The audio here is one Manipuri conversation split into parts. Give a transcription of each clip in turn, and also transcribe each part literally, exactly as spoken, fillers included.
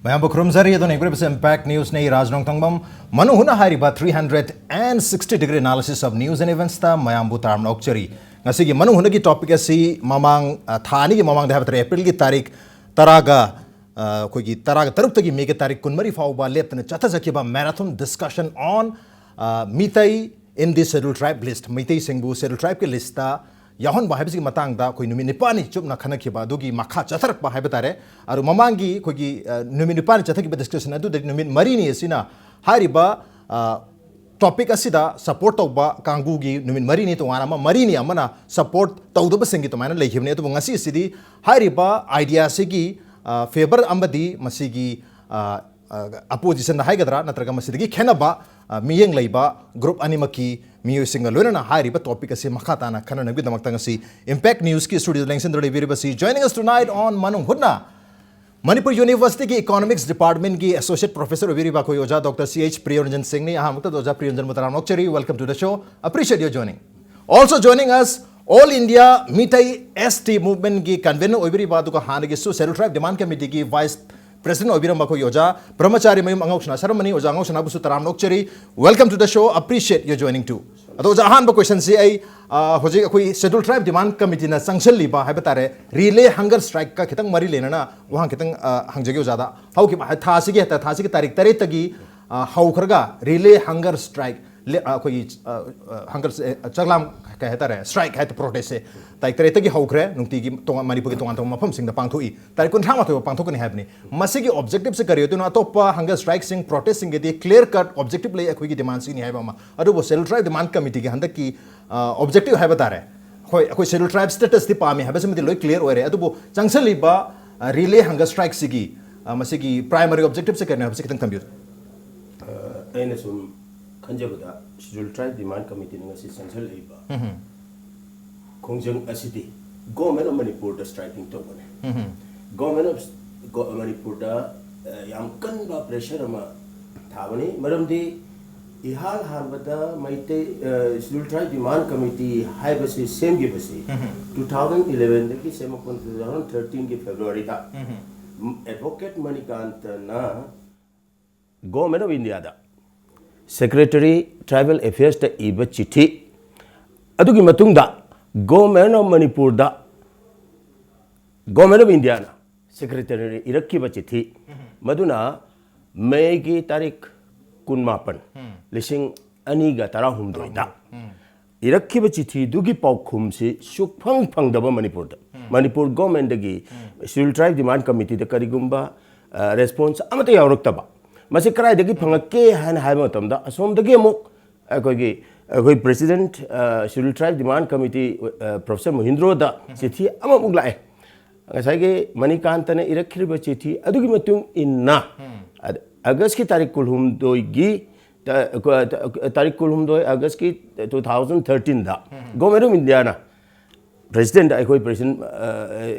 ꯃꯌꯥꯝꯕꯨ ꯈꯨꯔꯨꯝꯖꯔꯤ꯫ ꯑꯗꯨꯅ ꯌꯦꯡꯕꯤꯔꯤꯕꯁꯤ Impact News ꯅꯤ, ꯔꯥꯖ ꯅꯣꯡꯊꯣꯡꯕꯝ꯫ ꯃꯅꯨꯡ ꯍꯨꯠꯅ ꯍꯥꯏꯔꯤꯕ three hundred and sixty degree analysis of news and events ꯇ ꯃꯌꯥꯝꯕꯨ ꯇꯔꯥꯝꯅ ꯑꯣꯛꯆꯔꯤ꯫ ꯉꯁꯤꯒꯤ ꯃꯅꯨꯡ ꯍꯨꯠꯅꯒꯤ topic ꯑꯁꯤ ꯃꯃꯥꯡ, ꯑ, ꯊꯥ ꯑꯅꯤꯒꯤ ꯃꯃꯥꯡꯗ ꯍꯥꯏꯕ ꯇꯥꯔꯦ, April ꯒꯤ ꯇꯥꯔꯤꯛ ꯇꯔꯥꯒ, ꯑ, ꯑꯩꯈꯣꯏꯒꯤ ꯇꯔꯥꯒ ꯇꯔꯨꯛꯇꯒꯤ May ꯒꯤ ꯇꯥꯔꯤꯛ ꯀꯨꯟꯃꯔꯤ ꯐꯥꯎꯕ ꯂꯦꯞꯇꯅ ꯆꯠꯊꯖꯈꯤꯕ marathon discussion on, ꯑ, Meitei in the Scheduled Tribe list, ꯃꯩꯇꯩꯁꯤꯡꯕꯨ Scheduled Tribe ꯀꯤ list ꯇ ꯌꯥꯎꯍꯟꯕ ꯍꯥꯏꯕꯁꯤꯒꯤ ꯃꯇꯥꯡꯗ ꯑꯩꯈꯣꯏ ꯅꯨꯃꯤꯠ ꯅꯤꯄꯥꯜꯅꯤ ꯆꯨꯞꯅ ꯈꯟꯅꯈꯤꯕ ꯑꯗꯨꯒꯤ ꯃꯈꯥ ꯆꯠꯊꯔꯛꯄ ꯍꯥꯏꯕ ꯇꯥꯔꯦ꯫ ꯑꯗꯨ ꯃꯃꯥꯡꯒꯤ ꯑꯩꯈꯣꯏꯒꯤ, ꯑ, ꯅꯨꯃꯤꯠ ꯅꯤꯄꯥꯜꯅꯤ ꯆꯠꯊꯈꯤꯕ discussion ꯑꯗꯨꯗꯒꯤ ꯅꯨꯃꯤꯠ ꯃꯔꯤꯅꯤ ꯑꯁꯤꯅ ꯍꯥꯏꯔꯤꯕ, ꯑ, topic ꯑꯁꯤꯗ support ꯇꯧꯕ ꯀꯥꯡꯕꯨꯒꯤ ꯅꯨꯃꯤꯠ ꯃꯔꯤꯅꯤ ꯇꯣꯉꯥꯟꯅ ꯑꯃ, ꯃꯔꯤꯅꯤ ꯑꯃꯅ support ꯇꯧꯗꯕꯁꯤꯡꯒꯤ ꯑꯗꯨꯃꯥꯏꯅ ꯂꯩꯈꯤꯕꯅꯤ꯫ ꯑꯗꯨꯕꯨ ꯉꯁꯤꯁꯤꯗꯤ ꯍꯥꯏꯔꯤꯕ idea ꯑꯁꯤꯒꯤ, ꯑ, favour ꯑꯃꯗꯤ ꯃꯁꯤꯒꯤ, ꯑ, ꯑ, opposition ꯗ ꯍꯥꯏꯒꯗ꯭ꯔꯥ ꯅꯠꯇ꯭ꯔꯒ ꯃꯁꯤꯗꯒꯤ ꯈꯦꯠꯅꯕ, ꯑ, ꯃꯤꯠꯌꯦꯡ ꯂꯩꯕ group ꯑꯅꯤꯃꯛꯀꯤ ꯃꯤꯑꯣꯏꯁꯤꯡꯒ ꯂꯣꯏꯅꯅ ꯍꯥꯏꯔꯤꯕ topic ꯑꯁꯤ ꯃꯈꯥ ꯇꯥꯅ ꯈꯟꯅꯅꯕꯒꯤꯗꯃꯛꯇ ꯉꯁꯤ Impact News ꯀꯤ studio the ꯂꯦꯡꯁꯤꯟꯗꯨꯅ ꯂꯩꯕꯤꯔꯤꯕꯁꯤ, joining us tonight on ꯃꯅꯨꯡ ꯍꯨꯠꯅ, Manipur University ꯒꯤ Economics Department ꯀꯤ Associate Professor ꯑꯣꯏꯕꯤꯔꯤꯕ ꯑꯩꯈꯣꯏ ꯑꯣꯖꯥ Doctor C H ꯄ꯭ꯔꯤꯌꯔꯟꯖꯟ ꯁꯤꯡꯅꯤ꯫ ꯑꯍꯥꯟꯕꯃꯛꯇꯗ ꯑꯣꯖꯥ ꯄ꯭ꯔꯤꯌꯔꯟꯖꯟꯕꯨ ꯇꯔꯥꯝꯅ ꯑꯣꯛꯆꯔꯤ꯫ Welcome to the show. Appreciate your joining. Also joining us, All India Meitei S T Movement ꯀꯤ convener ꯑꯣꯏꯕꯤꯔꯤꯕ, ꯑꯗꯨꯒ ꯍꯥꯟꯅꯒꯤꯁꯨ Scheduled Tribe Demand Committee ꯒꯤ Vice President ꯑꯣꯏꯕꯤꯔꯝꯕ ꯑꯩꯈꯣꯏꯒꯤ ꯑꯣꯖꯥ ꯕ꯭ꯔꯍ꯭ꯃꯆꯥꯔꯤ ꯃꯌꯨꯝ ꯑꯉꯧꯁꯅꯥ ꯁꯔꯃꯅꯤ꯫ ꯑꯣꯖꯥ ꯑꯉꯧꯁꯅꯥꯕꯨꯁꯨ ꯇꯔꯥꯝꯅ ꯑꯣꯛꯆꯔꯤ꯫ Welcome to the show. Appreciate your joining too. ꯑꯗꯣ ꯑꯣꯖꯥ, ꯑꯍꯥꯟꯕ question ꯁꯤ ꯑꯩ, ꯑ, ꯍꯧꯖꯤꯛ ꯑꯩꯈꯣꯏ Scheduled Tribe Demand Committee ꯅ ꯆꯪꯁꯤꯜꯂꯤꯕ ꯍꯥꯏꯕ ꯇꯥꯔꯦ, relay hunger strike ꯀ ꯈꯤꯇꯪ ꯃꯔꯤ ꯂꯩꯅꯅ ꯋꯥꯍꯪ ꯈꯤꯇꯪ, ꯑ, ꯍꯪꯖꯒꯦ ꯑꯣꯖꯥꯗ꯫ ꯍꯧꯈꯤꯕ ꯊꯥꯁꯤꯒꯤ, ꯍꯦꯛꯇ ꯊꯥꯁꯤꯒꯤ ꯇꯥꯔꯤꯛ ꯇꯔꯦꯠꯇꯒꯤ, ꯑ, ꯍꯧꯈ꯭ꯔꯒ relay hunger strike, ꯂꯦ-, ꯑ, ꯑꯩꯈꯣꯏꯒꯤ, ꯑ, ꯑ, hunger, ꯑ, ꯆꯥꯛꯂꯥꯝ, ꯀꯩ ꯍꯥꯏꯇꯥꯔꯦ, strike ꯍꯥꯏ ꯇꯥꯔꯦ, protest ꯁꯦ ꯇꯥꯔꯤꯛ ꯇꯔꯦꯠꯇꯒꯤ ꯍꯧꯈ꯭ꯔꯦ, ꯅꯨꯡꯇꯤꯒꯤ ꯇꯣꯉꯥꯟ-, ꯃꯅꯤꯄꯨꯔꯒꯤ ꯇꯣꯉꯥꯟ ꯇꯣꯉꯥꯟꯕ ꯃꯐꯝꯁꯤꯡꯗ ꯄꯥꯡꯊꯣꯛꯏ꯫ ꯇꯥꯔꯤꯛ ꯀꯨꯟꯊ꯭ꯔꯥ ꯃꯥꯊꯣꯏ ꯐꯥꯎ ꯄꯥꯡꯊꯣꯛꯀꯅꯤ ꯍꯥꯏꯕꯅꯤ꯫ ꯃꯁꯤꯒꯤ objective ꯁꯦ ꯀꯔꯤ ꯑꯣꯏꯗꯣꯏꯅꯣ? ꯑꯇꯣꯞꯄ hunger strike ꯁꯤꯡ, protest ꯁꯤꯡꯒꯤꯗꯤ clear cut objective ꯂꯩ, ꯑꯩꯈꯣꯏꯒꯤ demand ꯁꯤꯅꯤ ꯍꯥꯏꯕ ꯑꯃ꯫ ꯑꯗꯨꯕꯨ Scheduled Tribe Demand Committee ꯒꯤ ꯍꯟꯗꯛꯀꯤ, ꯑ, objective ꯍꯥꯏꯕ ꯇꯥꯔꯦ, ꯍꯣꯏ, ꯑꯩꯈꯣꯏ Scheduled Tribe status ꯇꯤ ꯄꯥꯝꯃꯤ ꯍꯥꯏꯕꯁꯤꯃꯗꯤ ꯂꯣꯏ clear ꯑꯣꯏꯔꯦ, ꯑꯗꯨꯕꯨ ꯆꯪꯁꯤꯜꯂꯤꯕ, ꯑ, relay hunger strike ꯁꯤꯒꯤ, ꯑ, ꯃꯁꯤꯒꯤ primary objective ꯁꯦ ꯀꯔꯤꯅꯣ ꯍꯥꯏꯕꯁꯤ ꯈꯤꯇꯪ ꯊꯝꯕꯤꯌꯨ꯫ ꯑ, ꯑꯩꯅ ꯁꯨꯝ ꯈꯟꯖꯕꯗ, Scheduled Tribe Demand Committee ꯅ ꯉꯁꯤ ꯆꯪꯁꯤꯜꯂꯛꯏꯕ ꯈꯣꯡꯖꯪ ꯑꯁꯤꯗꯤ Government of ꯃꯅꯤꯄꯨꯔꯗ striking ꯇꯧꯕꯅꯤ꯫ Government of ꯒꯣ-, ꯃꯅꯤꯄꯨꯔꯗ, ꯑ, ꯌꯥꯝ ꯀꯟꯕ pressure ꯑꯃ ꯊꯥꯕꯅꯤ꯫ ꯃꯔꯝꯗꯤ ꯏꯍꯥꯟ ꯍꯥꯟꯕꯗ ꯃꯩꯇꯩ, ꯑ, Scheduled Tribe Demand Committee ꯍꯥꯏꯕꯁꯤ ꯁꯦꯝꯈꯤꯕꯁꯤ two thousand eleven ꯗꯒꯤ ꯁꯦꯝꯃꯛꯄ, two thousand thirteen ꯒꯤ February ꯗ꯫ ꯑꯦꯗꯚꯣꯀꯦꯠ ꯃꯅꯤꯀꯥꯟꯇꯅ ꯒꯣꯔꯃꯦꯟ ꯑꯣꯐ ꯏꯟꯗꯤꯌꯥꯗ ꯁꯦꯀ꯭ꯔꯦꯇꯔꯤ ꯇ꯭ꯔꯥꯏꯕꯦꯜ ꯑꯦꯐꯤꯌꯔꯁꯇ ꯏꯕ ꯆꯤꯊꯤ ꯑꯗꯨꯒꯤ ꯃꯇꯨꯡꯗ ꯒꯣꯔꯃꯦꯟ ꯑꯣꯐ ꯃꯅꯤꯄꯨꯔꯗ ꯒꯣꯔꯃꯦꯟ ꯑꯣꯐ ꯏꯟꯗꯤꯌꯥꯅ ꯁꯦꯀ꯭ꯔꯦꯇꯔꯤꯗ ꯏꯔꯛꯈꯤꯕ ꯆꯤꯊꯤ ꯃꯗꯨꯅ ꯃꯦꯒꯤ ꯇꯥꯔꯤꯛ ꯀꯨꯟꯃꯥꯄꯟ ꯂꯤꯁꯤꯡ ꯑꯅꯤꯒ ꯇꯔꯥꯍꯨꯝꯗꯣꯏꯗ ꯏꯔꯛꯈꯤꯕ ꯆꯤꯊꯤꯗꯨꯒꯤ ꯄꯥꯎꯈꯨꯝꯁꯤ ꯁꯨꯛꯐꯪ ꯐꯪꯗꯕ ꯃꯅꯤꯄꯨꯔꯗ ꯃꯅꯤꯄꯨꯔ ꯒꯣꯔꯃꯦꯟꯗꯒꯤ ꯁꯦꯗ꯭ꯌꯨꯜ ꯇ꯭ꯔꯥꯏꯕ ꯗꯤꯃꯥꯟ ꯀꯃꯤꯇꯤꯗ ꯀꯔꯤꯒꯨꯝꯕ ꯔꯦꯁꯄꯣꯟꯁ ꯑꯃꯠꯇ ꯌꯥꯎꯔꯛꯇꯕ꯫ ꯃꯁꯤ ꯀꯗꯥꯏꯗꯒꯤ ꯐꯪꯉꯛꯀꯦ ꯍꯥꯏꯅ ꯍꯥꯏꯕ ꯃꯇꯝꯗ ꯑꯁꯣꯝꯗꯒꯤ ꯑꯃꯨꯛ ꯑꯩꯈꯣꯏꯒꯤ ꯑꯩꯈꯣꯏ ꯄ꯭ꯔꯦꯁꯤꯗꯦꯟꯠ ꯁꯦꯗ꯭ꯌꯨꯜ ꯇ꯭ꯔꯥꯏꯕ ꯗꯤꯃꯥꯟ ꯀꯃꯤꯇꯤ ꯄ꯭ꯔꯣꯐꯦꯁꯔ ꯃꯣꯍꯤꯟꯗ꯭ꯔꯣꯗ ꯆꯤꯊꯤ ꯑꯃꯃꯨꯛ ꯂꯥꯛꯑꯦ꯫ ꯉꯁꯥꯏꯒꯤ ꯃꯅꯤꯀꯥꯟꯇꯅ ꯏꯔꯛꯈꯤꯕ ꯆꯤꯊꯤ ꯑꯗꯨꯒꯤ ꯃꯇꯨꯡ ꯏꯟꯅ ꯑꯒꯁꯀꯤ ꯇꯥꯔꯤꯛ ꯀꯨꯟꯍꯨꯝꯗꯣꯏꯒꯤ ꯇꯥꯔꯤꯛ ꯀꯨꯟꯍꯨꯝꯗꯣꯏ ꯑꯒꯁꯀꯤ ꯇꯨ ꯊꯥꯎꯖꯟ ꯊꯥꯔꯇꯤꯟꯗ ꯒꯣꯔꯃꯦꯟ ꯑꯣꯐ ꯏꯟꯗꯤꯌꯥꯅ ꯄ꯭ꯔꯦꯁꯤꯗꯦꯟꯠ ꯑꯩꯈꯣꯏ president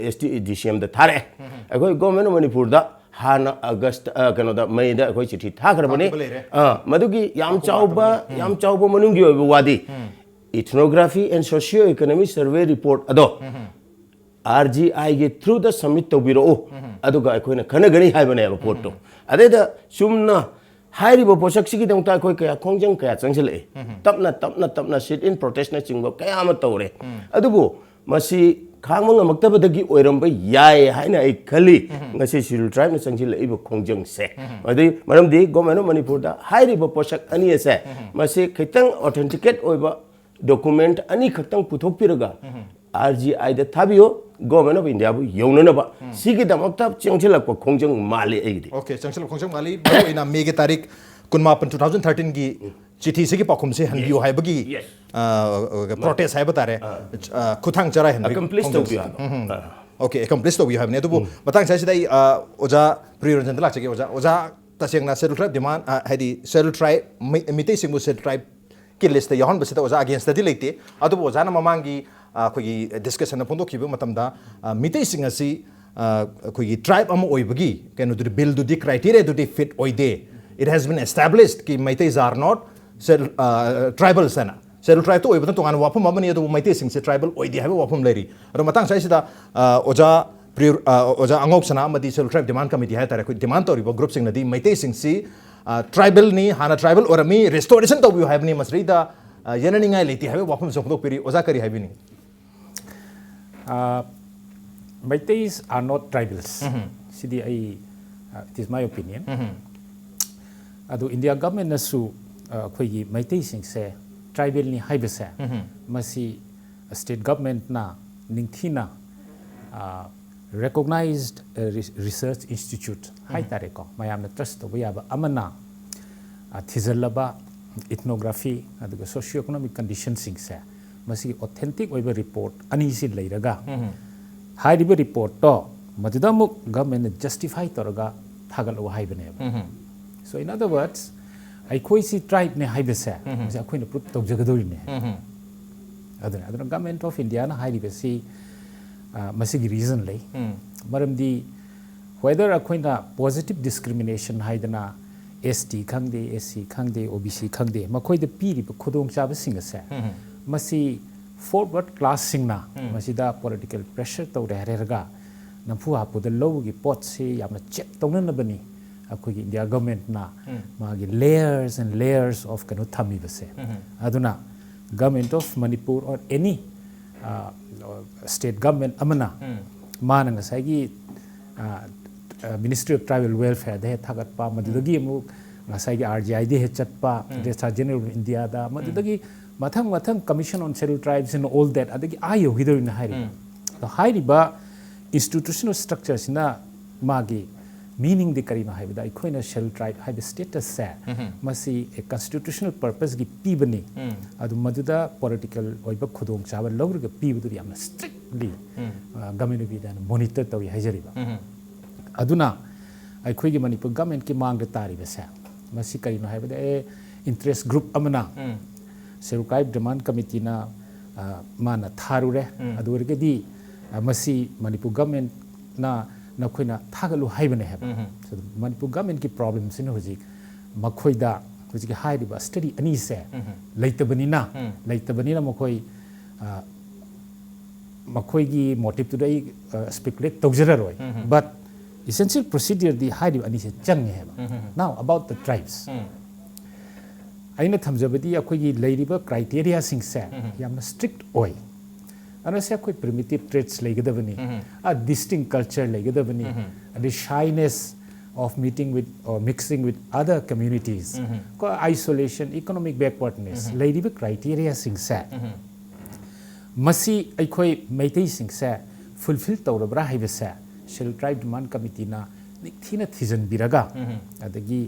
S T D C ꯑꯦꯝꯗ ꯊꯥꯔꯛꯑꯦ꯫ ꯑꯩꯈꯣꯏ ꯒꯣꯔꯃꯦꯟ ꯑꯣꯐ ꯃꯅꯤꯄꯨꯔꯗ ꯍꯥꯟꯅ ꯑꯒꯁ ꯀꯩꯅꯣꯗ ꯃꯩꯗ ꯑꯩꯈꯣꯏ ꯆꯤꯊꯤ ꯊꯥꯈ꯭ꯔꯕꯅꯤ꯫ ꯃꯗꯨꯒꯤ ꯌꯥꯝ ꯆꯥꯎꯕ ꯌꯥꯝ ꯆꯥꯎꯕ ꯃꯅꯨꯡꯒꯤ ꯑꯣꯏꯕ ꯋꯥꯗꯤ ethnography and socio economic survey report ꯑꯗꯣ ꯑꯥꯔ ꯖꯤ ꯑꯥꯏꯒꯤ ꯊ꯭ꯔꯨꯗ ꯁꯕꯃꯤꯠ ꯇꯧꯕꯤꯔꯛꯎ, ꯑꯗꯨꯒ ꯑꯩꯈꯣꯏꯅ ꯈꯟꯅꯒꯅꯤ ꯍꯥꯏꯕꯅꯦꯕ ꯄꯣꯠꯇꯣ꯫ ꯑꯗꯩꯗ ꯆꯨꯝꯅ ꯍꯥꯏꯔꯤꯕ ꯄꯣꯠꯁꯛꯁꯤꯒꯤꯗꯃꯛꯇ ꯑꯩꯈꯣꯏ ꯀꯌꯥ ꯈꯣꯡꯖꯪ ꯀꯌꯥ ꯆꯪꯁꯤꯜꯂꯛꯏ꯫ ꯇꯞꯅ ꯇꯞꯅ ꯇꯞꯅ ꯁꯤꯠ ꯏꯟ ꯄ꯭ꯔꯣꯇꯦꯁꯅꯆꯤꯡꯕ ꯀꯌꯥ ꯑꯃ ꯇꯧꯔꯦ꯫ ꯑꯗꯨꯕꯨ ꯃꯁꯤ ꯈꯥꯡꯕ ꯉꯝꯃꯛꯇꯕꯗꯒꯤ ꯑꯣꯏꯔꯝꯕ ꯌꯥꯏ ꯍꯥꯏꯅ ꯑꯩ ꯈꯜꯂꯤ꯫ ꯉꯁꯤ ꯁꯦꯗ꯭ꯌꯨꯜ ꯇ꯭ꯔꯥꯏꯕꯅ ꯆꯪꯁꯤꯜꯂꯛꯏꯕ ꯈꯣꯡꯖꯪꯁꯦ ꯑꯗꯩ ꯃꯔꯝꯗꯤ ꯒꯣꯔꯃꯦꯟ ꯑꯣꯐ ꯃꯅꯤꯄꯨꯔꯗ ꯍꯥꯏꯔꯤꯕ ꯄꯣꯠꯁꯛ ꯑꯅꯤ ꯑꯁꯦ ꯃꯁꯤ ꯈꯤꯇꯪ ꯑꯣꯊꯦꯟꯇꯤꯀꯦꯠ ꯑꯣꯏꯕ ꯗꯣꯀꯨꯃꯦꯟꯠ ꯑꯅꯤꯈꯛꯇꯪ ꯄꯨꯊꯣꯛꯄꯤꯔꯒ ꯑꯥꯔ ꯖꯤ ꯑꯥꯏꯗ ꯊꯥꯕꯤꯌꯣ, ꯒꯣꯔꯃꯦꯟ ꯑꯣꯐ ꯏꯟꯗꯤꯌꯥꯕꯨ ꯌꯧꯅꯅꯕ꯫ ꯁꯤꯒꯤꯗꯃꯛꯇ ꯆꯪꯁꯤꯜꯂꯛꯄ ꯈꯣꯡꯖꯪ ꯃꯥꯜꯂꯤ ꯑꯩꯒꯤꯗꯤ꯫ ꯑꯣꯀꯦ, ꯆꯪꯁꯤꯜꯂꯛꯄ ꯈꯣꯡꯖꯪ ꯃꯥꯜꯂꯤ꯫ ꯃꯔꯨꯑꯣꯏꯅ ꯃꯦꯒꯤ ꯇꯥꯔꯤꯛ ꯀꯨꯟꯃꯥꯄꯟ, ꯇꯨ ꯊꯥꯎꯖꯟ ꯊꯥꯔꯇꯤꯟꯒꯤ ꯆꯤꯊꯤꯁꯤꯒꯤ ꯄꯥꯎꯈꯨꯝꯁꯤ ꯍꯟꯕꯤꯌꯨ ꯍꯥꯏꯕꯒꯤ Yes. ꯄ꯭ꯔꯣꯇꯦꯁ ꯍꯥꯏꯕ ꯇꯥꯔꯦ꯫ ꯑ, ꯈꯨꯠꯊꯥꯡ ꯆꯔꯥꯏ ꯍꯟꯕꯒꯤ ꯑꯦꯀꯝꯄ꯭ꯂꯤꯁ ꯈꯣꯡꯖꯪꯁꯤ꯫ ꯇꯧꯕꯤꯌꯨ ꯍꯥꯏꯕ꯫ ꯑꯣꯀꯦ, ꯑꯦꯀꯝꯄ꯭ꯂꯤꯁ ꯇꯧꯕꯤꯌꯨ ꯍꯥꯏꯕꯅꯦ꯫ ꯑꯗꯨꯕꯨ ꯃꯇꯥꯡ ꯁ꯭ꯋꯥꯏꯁꯤꯗ ꯑꯩ ꯑ, ꯑꯣꯖꯥ ꯄ꯭ꯔꯤꯌꯣꯔꯟꯖꯟꯗ ꯂꯥꯛꯆꯒꯦ꯫ ꯑꯣꯖꯥ, ꯑꯣꯖꯥ ꯇꯁꯦꯡꯅ ꯁꯦꯗ꯭ꯌꯨꯜ ꯇ꯭ꯔꯥꯏꯕ ꯗꯤꯃꯥꯟ, ꯑ, ꯍꯥꯏꯗꯤ ꯁꯦꯗ꯭ꯌꯨꯜ ꯇ꯭ꯔꯥꯏꯕ ꯃꯤ- ꯃꯤꯇꯩꯁꯤꯡꯕꯨ ꯁꯦꯗ꯭ꯌꯨꯜ ꯇ꯭ꯔꯥꯏꯕꯀꯤ ꯂꯤꯁꯇ ꯌꯥꯎꯍꯟꯕꯁꯤꯗ ꯑꯣꯖꯥ ꯑꯒꯦꯟꯁꯇꯗꯤ ꯂꯩꯇꯦ꯫ ꯑꯗꯨꯕꯨ ꯑꯣꯖꯥꯅ ꯃꯃꯥꯡꯒꯤ ꯑ, ꯑꯩꯈꯣꯏꯒꯤ ꯗꯤꯁꯀꯁꯟꯗ ꯐꯣꯡꯗꯣꯛꯈꯤꯕ ꯃꯇꯝꯗ ꯑ, ꯃꯤꯇꯩꯁꯤꯡ ꯑꯁꯤ ꯑ, ꯑꯩꯈꯣꯏꯒꯤ ꯇ꯭ꯔꯥꯏꯕ ꯑꯃ ꯑꯣꯏꯕꯒꯤ ꯀꯩꯅꯣꯗꯨꯗꯤ, ꯕꯤꯜꯗꯨꯗꯤ, ꯀ꯭ꯔꯥꯏꯇꯦꯔꯤꯌꯥꯗꯨꯗꯤ ꯐꯤꯠ ꯑꯣꯏꯗꯦ꯫ It has been established ꯀꯤ Meiteis are not tribals ꯍꯥꯏꯅ꯫ ꯁꯦꯗ꯭ꯌꯨꯜ ꯇ꯭ꯔꯥꯏꯕꯇ ꯑꯣꯏꯕꯅ ꯇꯣꯉꯥꯟꯕ ꯋꯥꯐꯝ ꯑꯃꯅꯤ, ꯑꯗꯨꯕꯨ ꯃꯩꯇꯩꯁꯤꯡꯁꯦ ꯇ꯭ꯔꯥꯏꯕꯜ ꯑꯣꯏꯗꯦ ꯍꯥꯏꯕ ꯋꯥꯐꯝ ꯂꯩꯔꯤ꯫ ꯑꯗꯣ ꯃꯇꯥꯡ ꯁ꯭ꯋꯥꯏꯁꯤꯗ ꯑ, ꯑꯣꯖꯥ ꯄ꯭ꯔꯤꯌꯨ-, ꯑ, ꯑꯣꯖꯥ ꯑꯉꯧꯁꯅꯥ ꯑꯃꯗꯤ Scheduled Tribe Demand Committee ꯍꯥꯏ ꯇꯥꯔꯦ, ꯑꯩꯈꯣꯏ ꯗꯤꯃꯥꯟ ꯇꯧꯔꯤꯕ ꯒ꯭ꯔꯨꯞꯁꯤꯡꯅꯗꯤ ꯃꯩꯇꯩꯁꯤꯡꯁꯤ, ꯑ, ꯇ꯭ꯔꯥꯏꯕꯦꯜꯅꯤ, ꯍꯥꯟꯅ ꯇ꯭ꯔꯥꯏꯕꯦꯜ ꯑꯣꯏꯔꯝꯃꯤ, ꯔꯦꯁꯇꯣꯔꯦꯁꯟ ꯇꯧꯕꯤꯌꯨ ꯍꯥꯏꯕꯅꯤ, ꯃꯁꯤꯗꯩꯗ, ꯑ, ꯌꯦꯠꯅꯅꯤꯡꯉꯥꯏ ꯂꯩꯇꯦ ꯍꯥꯏꯕ ꯋꯥꯐꯝꯁꯨ ꯐꯣꯡꯗꯣꯛꯄꯤꯔꯤ꯫ ꯑꯣꯖꯥ, ꯀꯔꯤ ꯍꯥꯏꯕꯤꯅꯤꯡꯉꯤ? Uh, Meiteis are not tribals. ꯁꯤꯗꯤ ꯑꯩ, uh, it is my opinion. ꯑꯗꯨ ꯏꯟꯗꯤꯌꯥ ꯒꯚꯔꯟꯃꯦꯟꯠꯅꯁꯨ, uh, ꯑꯩꯈꯣꯏꯒꯤ ꯃꯩꯇꯩꯁꯤꯡꯁꯦ ꯇ꯭ꯔꯥꯏꯕꯦꯜꯅꯤ ꯍꯥꯏꯕꯁꯦ, ꯃꯁꯤ ꯁ꯭ꯇꯦꯠ ꯒꯚꯔꯟꯃꯦꯟꯠꯅ ꯅꯤꯡꯊꯤꯅ, uh, recognized, uh, re-, research institute ꯍꯥꯏ ꯇꯥꯔꯦꯀꯣ, ꯃꯌꯥꯝꯅ ꯇ꯭ꯔꯁ ꯇꯧꯕ ꯌꯥꯕ ꯑꯃꯅ, uh, ꯊꯤꯖꯤꯜꯂꯕ ꯏꯊꯅꯣꯒ꯭ꯔꯥꯐꯤ ꯑꯗꯨꯒ ꯁꯣꯁꯤꯌꯣ ꯏꯀꯣꯅꯣꯃꯤꯛ ꯀꯟꯗꯤꯁꯟꯁꯤꯡꯁꯦ, ꯃꯁꯤꯒꯤ ꯑꯣꯊꯦꯟꯇꯤꯛ ꯑꯣꯏꯕ ꯔꯤꯄꯣꯔꯠ ꯑꯅꯤꯁꯤ ꯂꯩꯔꯒ, ꯍꯥꯏꯔꯤꯕ ꯔꯤꯄꯣꯔꯠꯇꯣ ꯃꯗꯨꯗ ꯑꯃꯨꯛ ꯒꯚꯔꯟꯃꯦꯟꯠꯅ ꯖꯁꯇꯤꯐꯥꯏ ꯇꯧꯔꯒ ꯊꯥꯒꯠꯂꯛꯎ ꯍꯥꯏꯕꯅꯦꯕ꯫ So in other words, ꯑꯩꯈꯣꯏꯁꯤ ꯇ꯭ꯔꯥꯏꯕꯅꯦ ꯍꯥꯏꯕꯁꯦ, ꯃꯁꯤ ꯑꯩꯈꯣꯏꯅ ꯄ꯭ꯔꯨꯞ ꯇꯧꯖꯒꯗꯧꯔꯤꯅꯦ꯫ ꯑꯗꯨꯅ, ꯑꯗꯨꯅ ꯒꯚꯔꯟꯃꯦꯟꯠ ꯑꯣꯐ ꯏꯟꯗꯤꯌꯥꯅ ꯍꯥꯏꯔꯤꯕꯁꯤ, ꯑ, ꯃꯁꯤꯒꯤ ꯔꯤꯖꯟ ꯂꯩ꯫ ꯃꯔꯝꯗꯤ whether ꯑꯩꯈꯣꯏꯅ ꯄꯣꯖꯤꯇꯤꯚ ꯗꯤꯁꯀ꯭ꯔꯤꯃꯤꯅꯦꯁꯟ ꯍꯥꯏꯗꯅ ꯑꯦꯁ ꯇꯤ ꯈꯪꯗꯦ, ꯑꯦꯁ ꯁꯤ ꯈꯪꯗꯦ, ꯑꯣ ꯕꯤ ꯁꯤ ꯈꯪꯗꯦ, ꯃꯈꯣꯏꯗ ꯄꯤꯔꯤꯕ ꯈꯨꯗꯣꯡꯆꯥꯕꯁꯤꯡ ꯑꯁꯦ, ꯃꯁꯤ ꯐꯣꯔꯋꯥꯔꯗ ꯀ꯭ꯂꯥꯁꯁꯤꯡꯅ ꯃꯁꯤꯗ ꯄꯣꯂꯤꯇꯤꯀꯦꯜ ꯄ꯭ꯔꯦꯁꯔ ꯇꯧꯔꯦ ꯍꯥꯏꯔꯒ ꯅꯝꯐꯨ ꯍꯥꯐꯨꯗ ꯂꯧꯕꯒꯤ ꯄꯣꯠꯁꯤ ꯌꯥꯝꯅ ꯆꯦꯛ ꯇꯧꯅꯅꯕꯅꯤ ꯑꯩꯈꯣꯏꯒꯤ ꯏꯟꯗꯤꯌꯥ ꯒꯚꯔꯟꯃꯦꯟꯠꯅ ꯃꯥꯒꯤ layers and layers of ꯀꯩꯅꯣ ꯊꯝꯃꯤꯕꯁꯦ꯫ ꯑꯗꯨꯅ Government of Manipur or any, uh, state government ꯑꯃꯅ ꯃꯥꯅ ꯉꯁꯥꯏꯒꯤ, uh, uh, Ministry of Tribal Welfare ꯗ ꯍꯦꯛ ꯊꯥꯒꯠꯄ, ꯃꯗꯨꯗꯒꯤ ꯑꯃꯨꯛ ꯉꯁꯥꯏꯒꯤ ꯑꯥꯔ ꯖꯤ ꯑꯥꯏ ꯗ ꯍꯦꯛ ꯆꯠꯄ, Registrar General of India ꯗ, ꯃꯗꯨꯗꯒꯤ ꯃꯊꯪ ꯃꯊꯪ Commission on Scheduled Tribes and all that, ꯑꯗꯒꯤ ꯑꯥ ꯌꯧꯈꯤꯗꯧꯔꯤꯅ ꯍꯥꯏꯔꯤꯕ꯫ ꯑꯗꯣ ꯍꯥꯏꯔꯤꯕ institutional structure ꯁꯤꯅ ꯃꯥꯒꯤ meaning ꯗꯤ ꯀꯔꯤꯅꯣ ꯍꯥꯏꯕꯗ, ꯑꯩꯈꯣꯏꯅ Scheduled Tribe ꯍꯥꯏꯕ status ꯁꯦ, ꯃꯁꯤ a constitutional purpose ꯀꯤ ꯄꯤꯕꯅꯤ꯫ ꯑꯗꯨ ꯃꯗꯨꯗ ꯄꯣꯂꯤꯇꯤꯀꯦꯜ ꯑꯣꯏꯕ ꯈꯨꯗꯣꯡꯆꯥꯕ ꯂꯧꯔꯒ ꯄꯤꯕꯗꯨꯗꯤ ꯌꯥꯝꯅ strictly, ꯑ, Government of India ꯅ monitor ꯇꯧꯏ ꯍꯥꯏꯖꯔꯤꯕ꯫ ꯑꯗꯨꯅ ꯑꯩꯈꯣꯏꯒꯤ ꯃꯅꯤꯄꯨꯔ ꯒꯚꯔꯟꯃꯦꯟꯠ ꯀꯤ ꯃꯥꯡꯗ ꯇꯥꯔꯤꯕꯁꯦ, ꯃꯁꯤ ꯀꯔꯤꯅꯣ ꯍꯥꯏꯕꯗ, ꯑꯦ, interest group ꯑꯃꯅ, Scheduled Tribe Demand Committee ꯅ, ꯑ, ꯃꯥꯅ ꯊꯥꯔꯨꯔꯦ꯫ ꯑꯗꯨ ꯑꯣꯏꯔꯒꯗꯤ, ꯑ, ꯃꯁꯤ ꯃꯅꯤꯄꯨꯔ ꯒꯚꯔꯟꯃꯦꯟꯠ ꯅ ꯅꯈꯣꯏꯅ ꯊꯥꯒꯠꯂꯨ ꯍꯥꯏꯕꯅꯦ ꯍꯥꯏꯕ꯫ So, ꯃꯅꯤꯄꯨꯔ ꯒꯚꯔꯟꯃꯦꯟꯠ ꯀꯤ ꯄ꯭ꯔꯣꯕ꯭ꯂꯦꯝ ꯁꯤꯅ ꯍꯧꯖꯤꯛ ꯃꯈꯣꯏꯗ ꯍꯧꯖꯤꯛꯀꯤ ꯍꯥꯏꯔꯤꯕ ꯁ꯭ꯇꯗꯤ ꯑꯅꯤꯁꯦ ꯂꯩꯇꯕꯅꯤꯅ, ꯂꯩꯇꯕꯅꯤꯅ ꯃꯈꯣꯏ, ꯑ, ꯃꯈꯣꯏꯒꯤ ꯃꯣꯇꯤꯞꯇꯨꯗ ꯑꯩ ꯁ꯭ꯄꯦꯀꯨꯂꯦꯠ ꯇꯧꯖꯔꯔꯣꯏ꯫ But essential procedureꯗꯤ ꯍꯥꯏꯔꯤꯕ ꯑꯅꯤꯁꯦ ꯆꯪꯉꯦ ꯍꯥꯏꯕ꯫ Now about the tribes, ꯑꯩꯅ ꯊꯝꯖꯕꯗꯤ ꯑꯩꯈꯣꯏꯒꯤ ꯂꯩꯔꯤꯕ ꯀ꯭ꯔꯥꯏꯇꯦꯔꯤꯌꯥꯁꯤꯡꯁꯦ ꯌꯥꯝꯅ ꯁ꯭ꯇ꯭ꯔꯤꯛ ꯑꯣꯏ꯫ ꯑꯗꯨꯅ ꯁꯦ ꯑꯩꯈꯣꯏ primitive traits ꯂꯩꯒꯗꯕꯅꯤ, ꯑ distinct culture ꯂꯩꯒꯗꯕꯅꯤ, ꯑꯗꯩ shyness of meeting with or mixing with other communities, ꯀꯣ, isolation, economic backwardness, ꯂꯩꯔꯤꯕ ꯀ꯭ꯔꯥꯏꯇꯦꯔꯤꯌꯥꯁꯤꯡꯁꯦ ꯃꯁꯤ ꯑꯩꯈꯣꯏ ꯃꯩꯇꯩꯁꯤꯡꯁꯦ ꯐꯨꯜꯐꯤꯜ ꯇꯧꯔꯕ꯭ꯔꯥ ꯍꯥꯏꯕꯁꯦ Scheduled Tribe Demand Committeeꯅ ꯅꯤꯡꯊꯤꯅ ꯊꯤꯖꯤꯟꯕꯤꯔꯒ, ꯑꯗꯒꯤ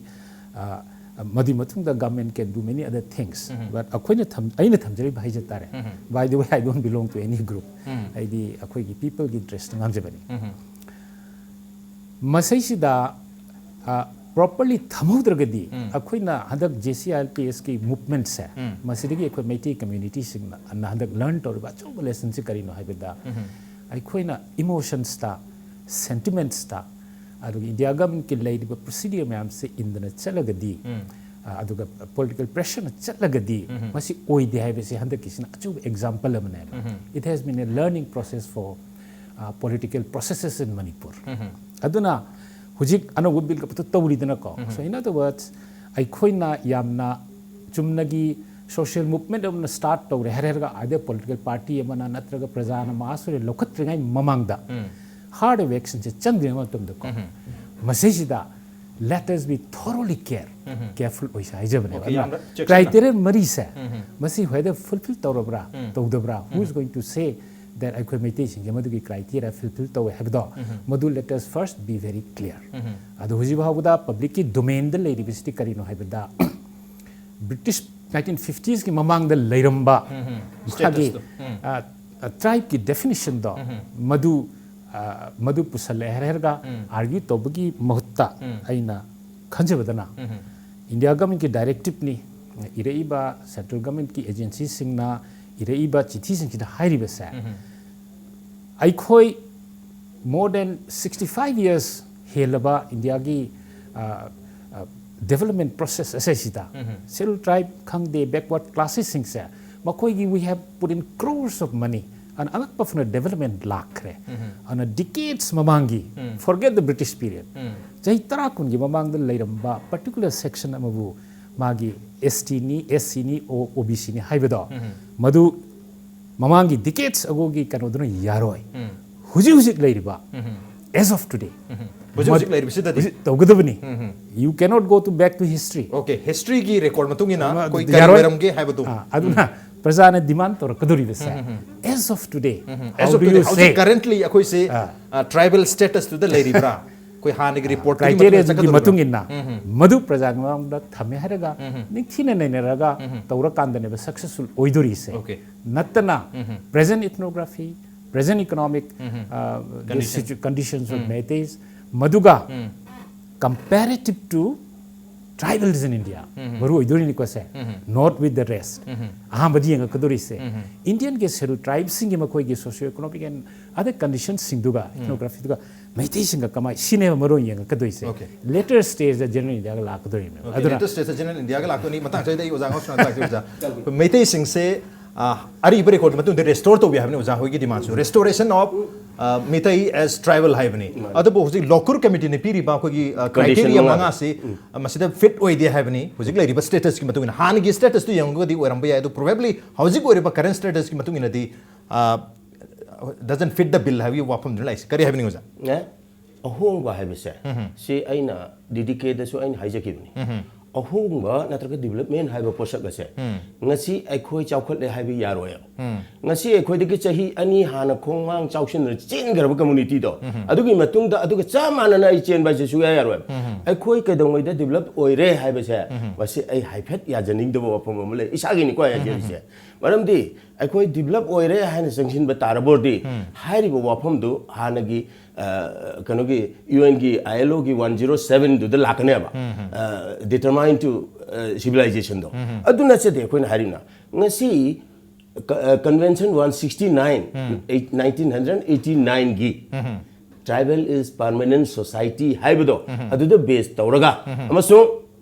ꯑ, ꯃꯗꯨꯒꯤ ꯃꯇꯨꯡꯗ government can do many other things, but ꯑꯩꯈꯣꯏꯅ ꯊꯝ-, ꯑꯩꯅ ꯊꯝꯖꯔꯤꯕ ꯍꯥꯏꯖ ꯇꯥꯔꯦ, by the way, I don't belong to any group, ꯑꯩꯗꯤ ꯑꯩꯈꯣꯏꯒꯤ peopleꯒꯤ interest ꯉꯥꯡꯖꯕꯅꯤ꯫ ꯃꯁꯤꯁꯤꯗ ꯄ꯭ꯔꯣꯄꯔꯂꯤ ꯊꯝꯍꯧꯗ꯭ꯔꯒꯗꯤ ꯑꯩꯈꯣꯏꯅ ꯍꯟꯗꯛ JCRLPSꯀꯤ movementꯁꯦ, ꯃꯁꯤꯗꯒꯤ ꯑꯩꯈꯣꯏ ꯃꯩꯇꯩ communityꯁꯤꯡꯅ ꯍꯟꯗꯛ learn ꯇꯧꯔꯤꯕ ꯑꯆꯧꯕ lessonꯁꯦ ꯀꯔꯤꯅꯣ ꯍꯥꯏꯕꯗ, ꯑꯩꯈꯣꯏꯅ emotionsꯇ, sentimentsꯇ, ꯑꯗꯨꯒ India governmentꯀꯤ ꯂꯩꯔꯤꯕ procedure ꯃꯌꯥꯝꯁꯦ ꯏꯟꯗꯅ ꯆꯠꯂꯒꯗꯤ, ꯑ, ꯑꯗꯨꯒ political pressureꯅ ꯆꯠꯂꯒꯗꯤ ꯃꯁꯤ ꯑꯣꯏꯗꯦ ꯍꯥꯏꯕꯁꯤ ꯍꯟꯗꯛꯀꯤꯁꯤꯅ ꯑꯆꯧꯕ example ꯑꯃꯅꯦꯕ꯫ It has been a learning process for, uh, political processes in Manipur. ꯑꯗꯨꯅ ꯍꯧꯖꯤꯛ ꯑꯅꯧꯕ billꯒ ꯄꯨꯊꯣꯛ ꯇꯧꯔꯤꯗꯅꯀꯣ꯫ So in other words, ꯑꯩꯈꯣꯏꯅ ꯌꯥꯝꯅ ꯆꯨꯝꯅꯒꯤ social movement ꯑꯃꯅ start ꯇꯧꯔꯦ ꯍꯥꯏꯔꯒ either political party ꯑꯃꯅ ꯅꯠꯇ꯭ꯔꯒ ꯄ꯭ꯔꯖꯥꯅ mass ꯑꯣꯏꯅ ꯂꯧꯈꯠꯇ꯭ꯔꯤꯉꯩ ꯃꯃꯥꯡꯗ hard actionꯁꯦ ꯆꯪꯗ꯭ꯔꯤꯉꯩ ꯃꯇꯝꯗꯀꯣ, ꯃꯁꯤꯁꯤꯗ let us be thoroughly care, careful ꯑꯣꯏꯁꯦ ꯍꯥꯏꯖꯕꯅꯦꯕ꯫ Okay, ꯑꯗꯨꯅ ꯌꯥꯝꯅ ꯆꯦꯛꯁꯤꯟꯅ꯫ Criteria ꯃꯔꯤꯁꯦ, ꯃꯁꯤ whether fulfill ꯇꯧꯔꯕ꯭ꯔꯥ, ꯇꯧꯗꯕ꯭ꯔꯥ, who is going to say that ꯑꯩꯈꯣꯏ ꯃꯩꯇꯩꯁꯤꯡꯁꯦ ꯃꯗꯨꯒꯤ criteria fulfill ꯇꯧꯋꯦ ꯍꯥꯏꯕꯗꯣ, ꯃꯗꯨ let us first be very clear. ꯑꯗꯣ ꯍꯧꯖꯤꯛ ꯐꯥꯎꯕꯗ publicꯀꯤ domainꯗ ꯂꯩꯔꯤꯕꯁꯤꯗꯤ ꯀꯔꯤꯅꯣ ꯍꯥꯏꯕꯗ, British nineteen fiftiesꯀꯤ ꯃꯃꯥꯡꯗ ꯂꯩꯔꯝꯕ ꯃꯥꯒꯤ, statusꯇꯣ꯫ ꯑ, ꯑ, tribeꯀꯤ definitionꯗꯣ, ꯃꯗꯨ, ꯑ, ꯃꯗꯨ ꯄꯨꯁꯜꯂꯛꯑꯦ ꯍꯥꯏꯔꯒ argue ꯇꯧꯕꯒꯤ ꯃꯍꯨꯠꯇ ꯑꯩꯅ ꯈꯟꯖꯕꯗꯅ, India governmentꯀꯤ directiveꯅꯤ, ꯏꯔꯛꯏꯕ central governmentꯀꯤ agencyꯁꯤꯡꯅ ꯏꯔꯛꯏꯕ ꯆꯤꯊꯤꯁꯤꯡꯁꯤꯗ ꯍꯥꯏꯔꯤꯕꯁꯦ, ꯑꯩꯈꯣꯏ more than sixty five years ꯍꯦꯜꯂꯕ Indiaꯒꯤ, ꯑ, ꯑ, development process ꯑꯁꯤꯁꯤꯗ Scheduled Tribe ꯈꯪꯗꯦ, backward classesꯁꯤꯡꯁꯦ, ꯃꯈꯣꯏꯒꯤ we have put in crores of money, ꯑꯅ ꯑꯉꯛꯄ ꯐꯅ development ꯂꯥꯛꯈ꯭ꯔꯦ꯫ ꯑꯗꯨꯅ decades ꯃꯃꯥꯡꯒꯤ, forget the British period, ꯆꯍꯤ ꯇꯔꯥ ꯀꯨꯟꯒꯤ ꯃꯃꯥꯡꯗ ꯂꯩꯔꯝꯕ particular section ꯑꯃꯕꯨ ꯃꯥꯒꯤ S T ꯅꯤ, S C ꯅꯤ, O- OBC ꯅꯤ ꯍꯥꯏꯕꯗꯣ, ꯃꯗꯨ ꯃꯃꯥꯡꯒꯤ decades agoꯒꯤ ꯀꯩꯅꯣꯗꯨꯅ ꯌꯥꯔꯣꯏ꯫ ꯍꯧꯖꯤꯛ ꯍꯧꯖꯤꯛ ꯂꯩꯔꯤꯕ, as of today, ꯍꯧꯖꯤꯛ ꯍꯧꯖꯤꯛ ꯂꯩꯔꯤꯕꯁꯤꯗꯗꯤ꯫ ꯍꯧꯖꯤꯛ ꯇꯧꯒꯗꯕꯅꯤ꯫ You cannot go to back to history. Okay, historyꯒꯤ record ꯃꯇꯨꯡ ꯏꯟꯅ ꯑꯃ ꯑꯩꯈꯣꯏ ꯌꯥꯔꯣꯏ꯫ ꯀꯔꯤ ꯑꯣꯏꯔꯝꯒꯦ ꯍꯥꯏꯕꯗꯨ꯫ ꯑꯥ, ꯑꯗꯨꯅ ꯄ꯭ꯔꯖꯥꯅ demand ꯇꯧꯔꯛꯀꯗꯧꯔꯤꯕꯁꯦ, as of today, how As of do today, you say? ꯍꯧꯖꯤꯛ currently ꯑꯩꯈꯣꯏꯁꯦ ꯑꯥ. tribal statusꯇꯨꯗ ꯂꯩꯔꯤꯕ꯭ꯔꯥ? ꯑꯩꯈꯣꯏ ꯍꯥꯟꯅꯒꯤ reportꯇꯨꯒꯤ Criteriaꯗꯨꯒꯤ ꯆꯠꯀꯗꯧꯔꯤꯕ꯭ꯔꯥ? ꯃꯇꯨꯡ ꯏꯟꯅ ꯃꯗꯨ ꯄ꯭ꯔꯖꯥꯒꯤ ꯃꯃꯥꯡꯗ ꯊꯝꯃꯦ ꯍꯥꯏꯔꯒ ꯅꯤꯡꯊꯤꯅ ꯅꯩꯅꯔꯒ ꯇꯧꯔꯀꯥꯟꯗꯅꯦꯕ successful ꯑꯣꯏꯗꯣꯔꯤꯁꯦ꯫ Okay. ꯅꯠꯇꯅ present ethnography, present economic, uh, the Condition. situ- conditions of Meiteis, ꯃꯗꯨꯒ comparative to tribals in India, ꯃꯔꯨ ꯑꯣꯏꯗꯣꯔꯤꯅꯤꯀꯣ ꯁꯦ, not with the rest. ꯑꯍꯥꯟꯕꯗ ꯌꯦꯡꯉꯛꯀꯗꯣꯔꯤꯁꯦ Indianꯒꯤ scheduled tribeꯁꯤꯡꯒꯤ ꯃꯈꯣꯏꯒꯤ socio economic and other conditionꯁꯤꯡꯗꯨꯒ ethnographyꯗꯨꯒ ꯃꯩꯇꯩꯁꯤꯡꯒ ꯀꯃꯥꯏ, ꯁꯤꯅꯦꯕ ꯃꯔꯨ ꯑꯣꯏꯅ ꯌꯦꯡꯉꯛꯀꯗꯣꯏꯁꯦ꯫ Okay. Later stageꯗ general Indiaꯒ ꯂꯥꯛꯀꯗꯣꯔꯤꯕꯅꯦꯕ꯫ Okay, ꯑꯗꯨꯅ later stageꯇ general Indiaꯒ ꯂꯥꯛꯇꯣꯏꯅꯤ꯫ ꯃꯇꯥꯡ ꯆꯍꯤꯗ ꯑꯩ ꯑꯣꯖꯥ ꯉꯥꯎꯁꯅꯥ ꯇꯥꯛꯆꯔꯤꯕ ꯑꯣꯖꯥ꯫ ꯑꯩꯈꯣꯏ ꯃꯩꯇꯩꯁꯤꯡꯁꯦ, ꯑ, ꯑꯔꯤꯕ record ꯃꯇꯨꯡꯗ restore ꯇꯧꯕꯤ ꯍꯥꯏꯕꯅꯤ ꯑꯣꯖꯥ ꯍꯣꯏꯒꯤ demandꯁꯨ꯫ Restoration of, ꯑ, Meitei as tribal ꯍꯥꯏꯕꯅꯤ꯫ ꯑꯗꯨꯕꯨ ꯍꯧꯖꯤꯛ ꯂꯣꯀꯨꯔ committeeꯅ ꯄꯤꯔꯤꯕ ꯑꯩꯈꯣꯏꯒꯤ, ꯑ, Condition criteria ꯃꯉꯥ꯫ ꯃꯉꯥꯁꯤ, ꯑ, ꯃꯁꯤꯗ fit ꯑꯣꯏꯗꯦ ꯍꯥꯏꯕꯅꯤ꯫ ꯍꯧꯖꯤꯛ ꯂꯩꯔꯤꯕ statusꯀꯤ ꯃꯇꯨꯡ ꯏꯟꯅ, ꯍꯥꯟꯅꯒꯤ statusꯇꯨ ꯌꯦꯡꯉꯒꯗꯤ ꯑꯣꯏꯔꯝꯕ ꯌꯥꯏ, ꯑꯗꯨ probably ꯍꯧꯖꯤꯛ ꯑꯣꯏꯔꯤꯕ current statusꯀꯤ ꯃꯇꯨꯡ ꯏꯟꯅꯗꯤ, ꯑ, doesn't fit the bill ꯍꯥꯏꯕꯒꯤ ꯋꯥꯐꯝꯗꯨꯅ ꯂꯥꯛꯏꯁꯦ꯫ ꯀꯔꯤ ꯍꯥꯏꯕꯅꯤ ꯑꯣꯖꯥ? ꯑꯦ, ꯑꯍꯣꯡꯕ ꯍꯥꯏꯕꯁꯦ ꯁꯤ ꯑꯩꯅ DDKꯗꯁꯨ ꯑꯩꯅ ꯍꯥꯏꯖꯈꯤꯕꯅꯤ꯫ ꯑꯍꯣꯡꯕ ꯅꯠꯇ꯭ꯔꯒ development ꯍꯥꯏꯕ ꯄꯣꯠꯁꯛ ꯑꯁꯦ ꯉꯁꯤ ꯑꯩꯈꯣꯏ ꯆꯥꯎꯈꯠꯂꯦ ꯍꯥꯏꯕ ꯌꯥꯔꯣꯏꯕ꯫ ꯉꯁꯤ ꯑꯩꯈꯣꯏꯗꯒꯤ ꯆꯍꯤ ꯑꯅꯤ ꯍꯥꯟꯅ ꯈꯣꯡꯃꯥꯡ ꯆꯥꯎꯁꯤꯟꯗꯅ ꯆꯦꯟꯈ꯭ꯔꯕ communityꯗꯣ, ꯑꯗꯨꯒꯤ ꯃꯇꯨꯡꯗ ꯑꯗꯨꯒ ꯆꯞ ꯃꯥꯟꯅꯅ ꯑꯩ ꯆꯦꯟꯕ ꯍꯥꯏꯁꯦ ꯁꯨꯡꯌꯥ ꯌꯥꯔꯣꯏꯕ꯫ ꯑꯩꯈꯣꯏ ꯀꯩꯗꯧꯉꯩꯗ develop ꯑꯣꯏꯔꯦ ꯍꯥꯏꯕꯁꯦ, ꯃꯁꯤ ꯑꯩ ꯍꯥꯏꯐꯦꯠ ꯌꯥꯖꯅꯤꯡꯗꯕ ꯋꯥꯐꯝ ꯑꯃ ꯂꯩ, ꯏꯁꯥꯒꯤꯅꯤꯀꯣ ꯑꯩ ꯍꯥꯏꯖꯔꯤꯁꯦ꯫ ꯃꯔꯝꯗꯤ ꯑꯩꯈꯣꯏ develop ꯑꯣꯏꯔꯦ ꯍꯥꯏꯅ ꯆꯪꯁꯤꯟꯕ ꯇꯥꯔꯕ ꯑꯣꯏꯔꯗꯤ, ꯍꯥꯏꯔꯤꯕ ꯋꯥꯐꯝꯗꯨ ꯍꯥꯟꯅꯒꯤ, ꯑ, ꯀꯩꯅꯣꯒꯤ, UNꯒꯤ ILOꯒꯤ one zero sevenꯗꯨꯗ ꯂꯥꯛꯀꯅꯦꯕ, ꯑ, determine to, ꯑ, civilizationꯗꯣ꯫ ꯑꯗꯨ ꯅꯠꯆꯗꯦ ꯑꯩꯈꯣꯏꯅ ꯍꯥꯏꯔꯤꯅ꯫ ꯉꯁꯤ ꯀ-, ꯑ, Convention one sixty nine, eight- nineteen hundred eighty nineꯒꯤ Tribal is Permanent Society ꯍꯥꯏꯕꯗꯣ, ꯑꯗꯨꯗ base ꯇꯧꯔꯒ, ꯑꯃꯁꯨꯡ,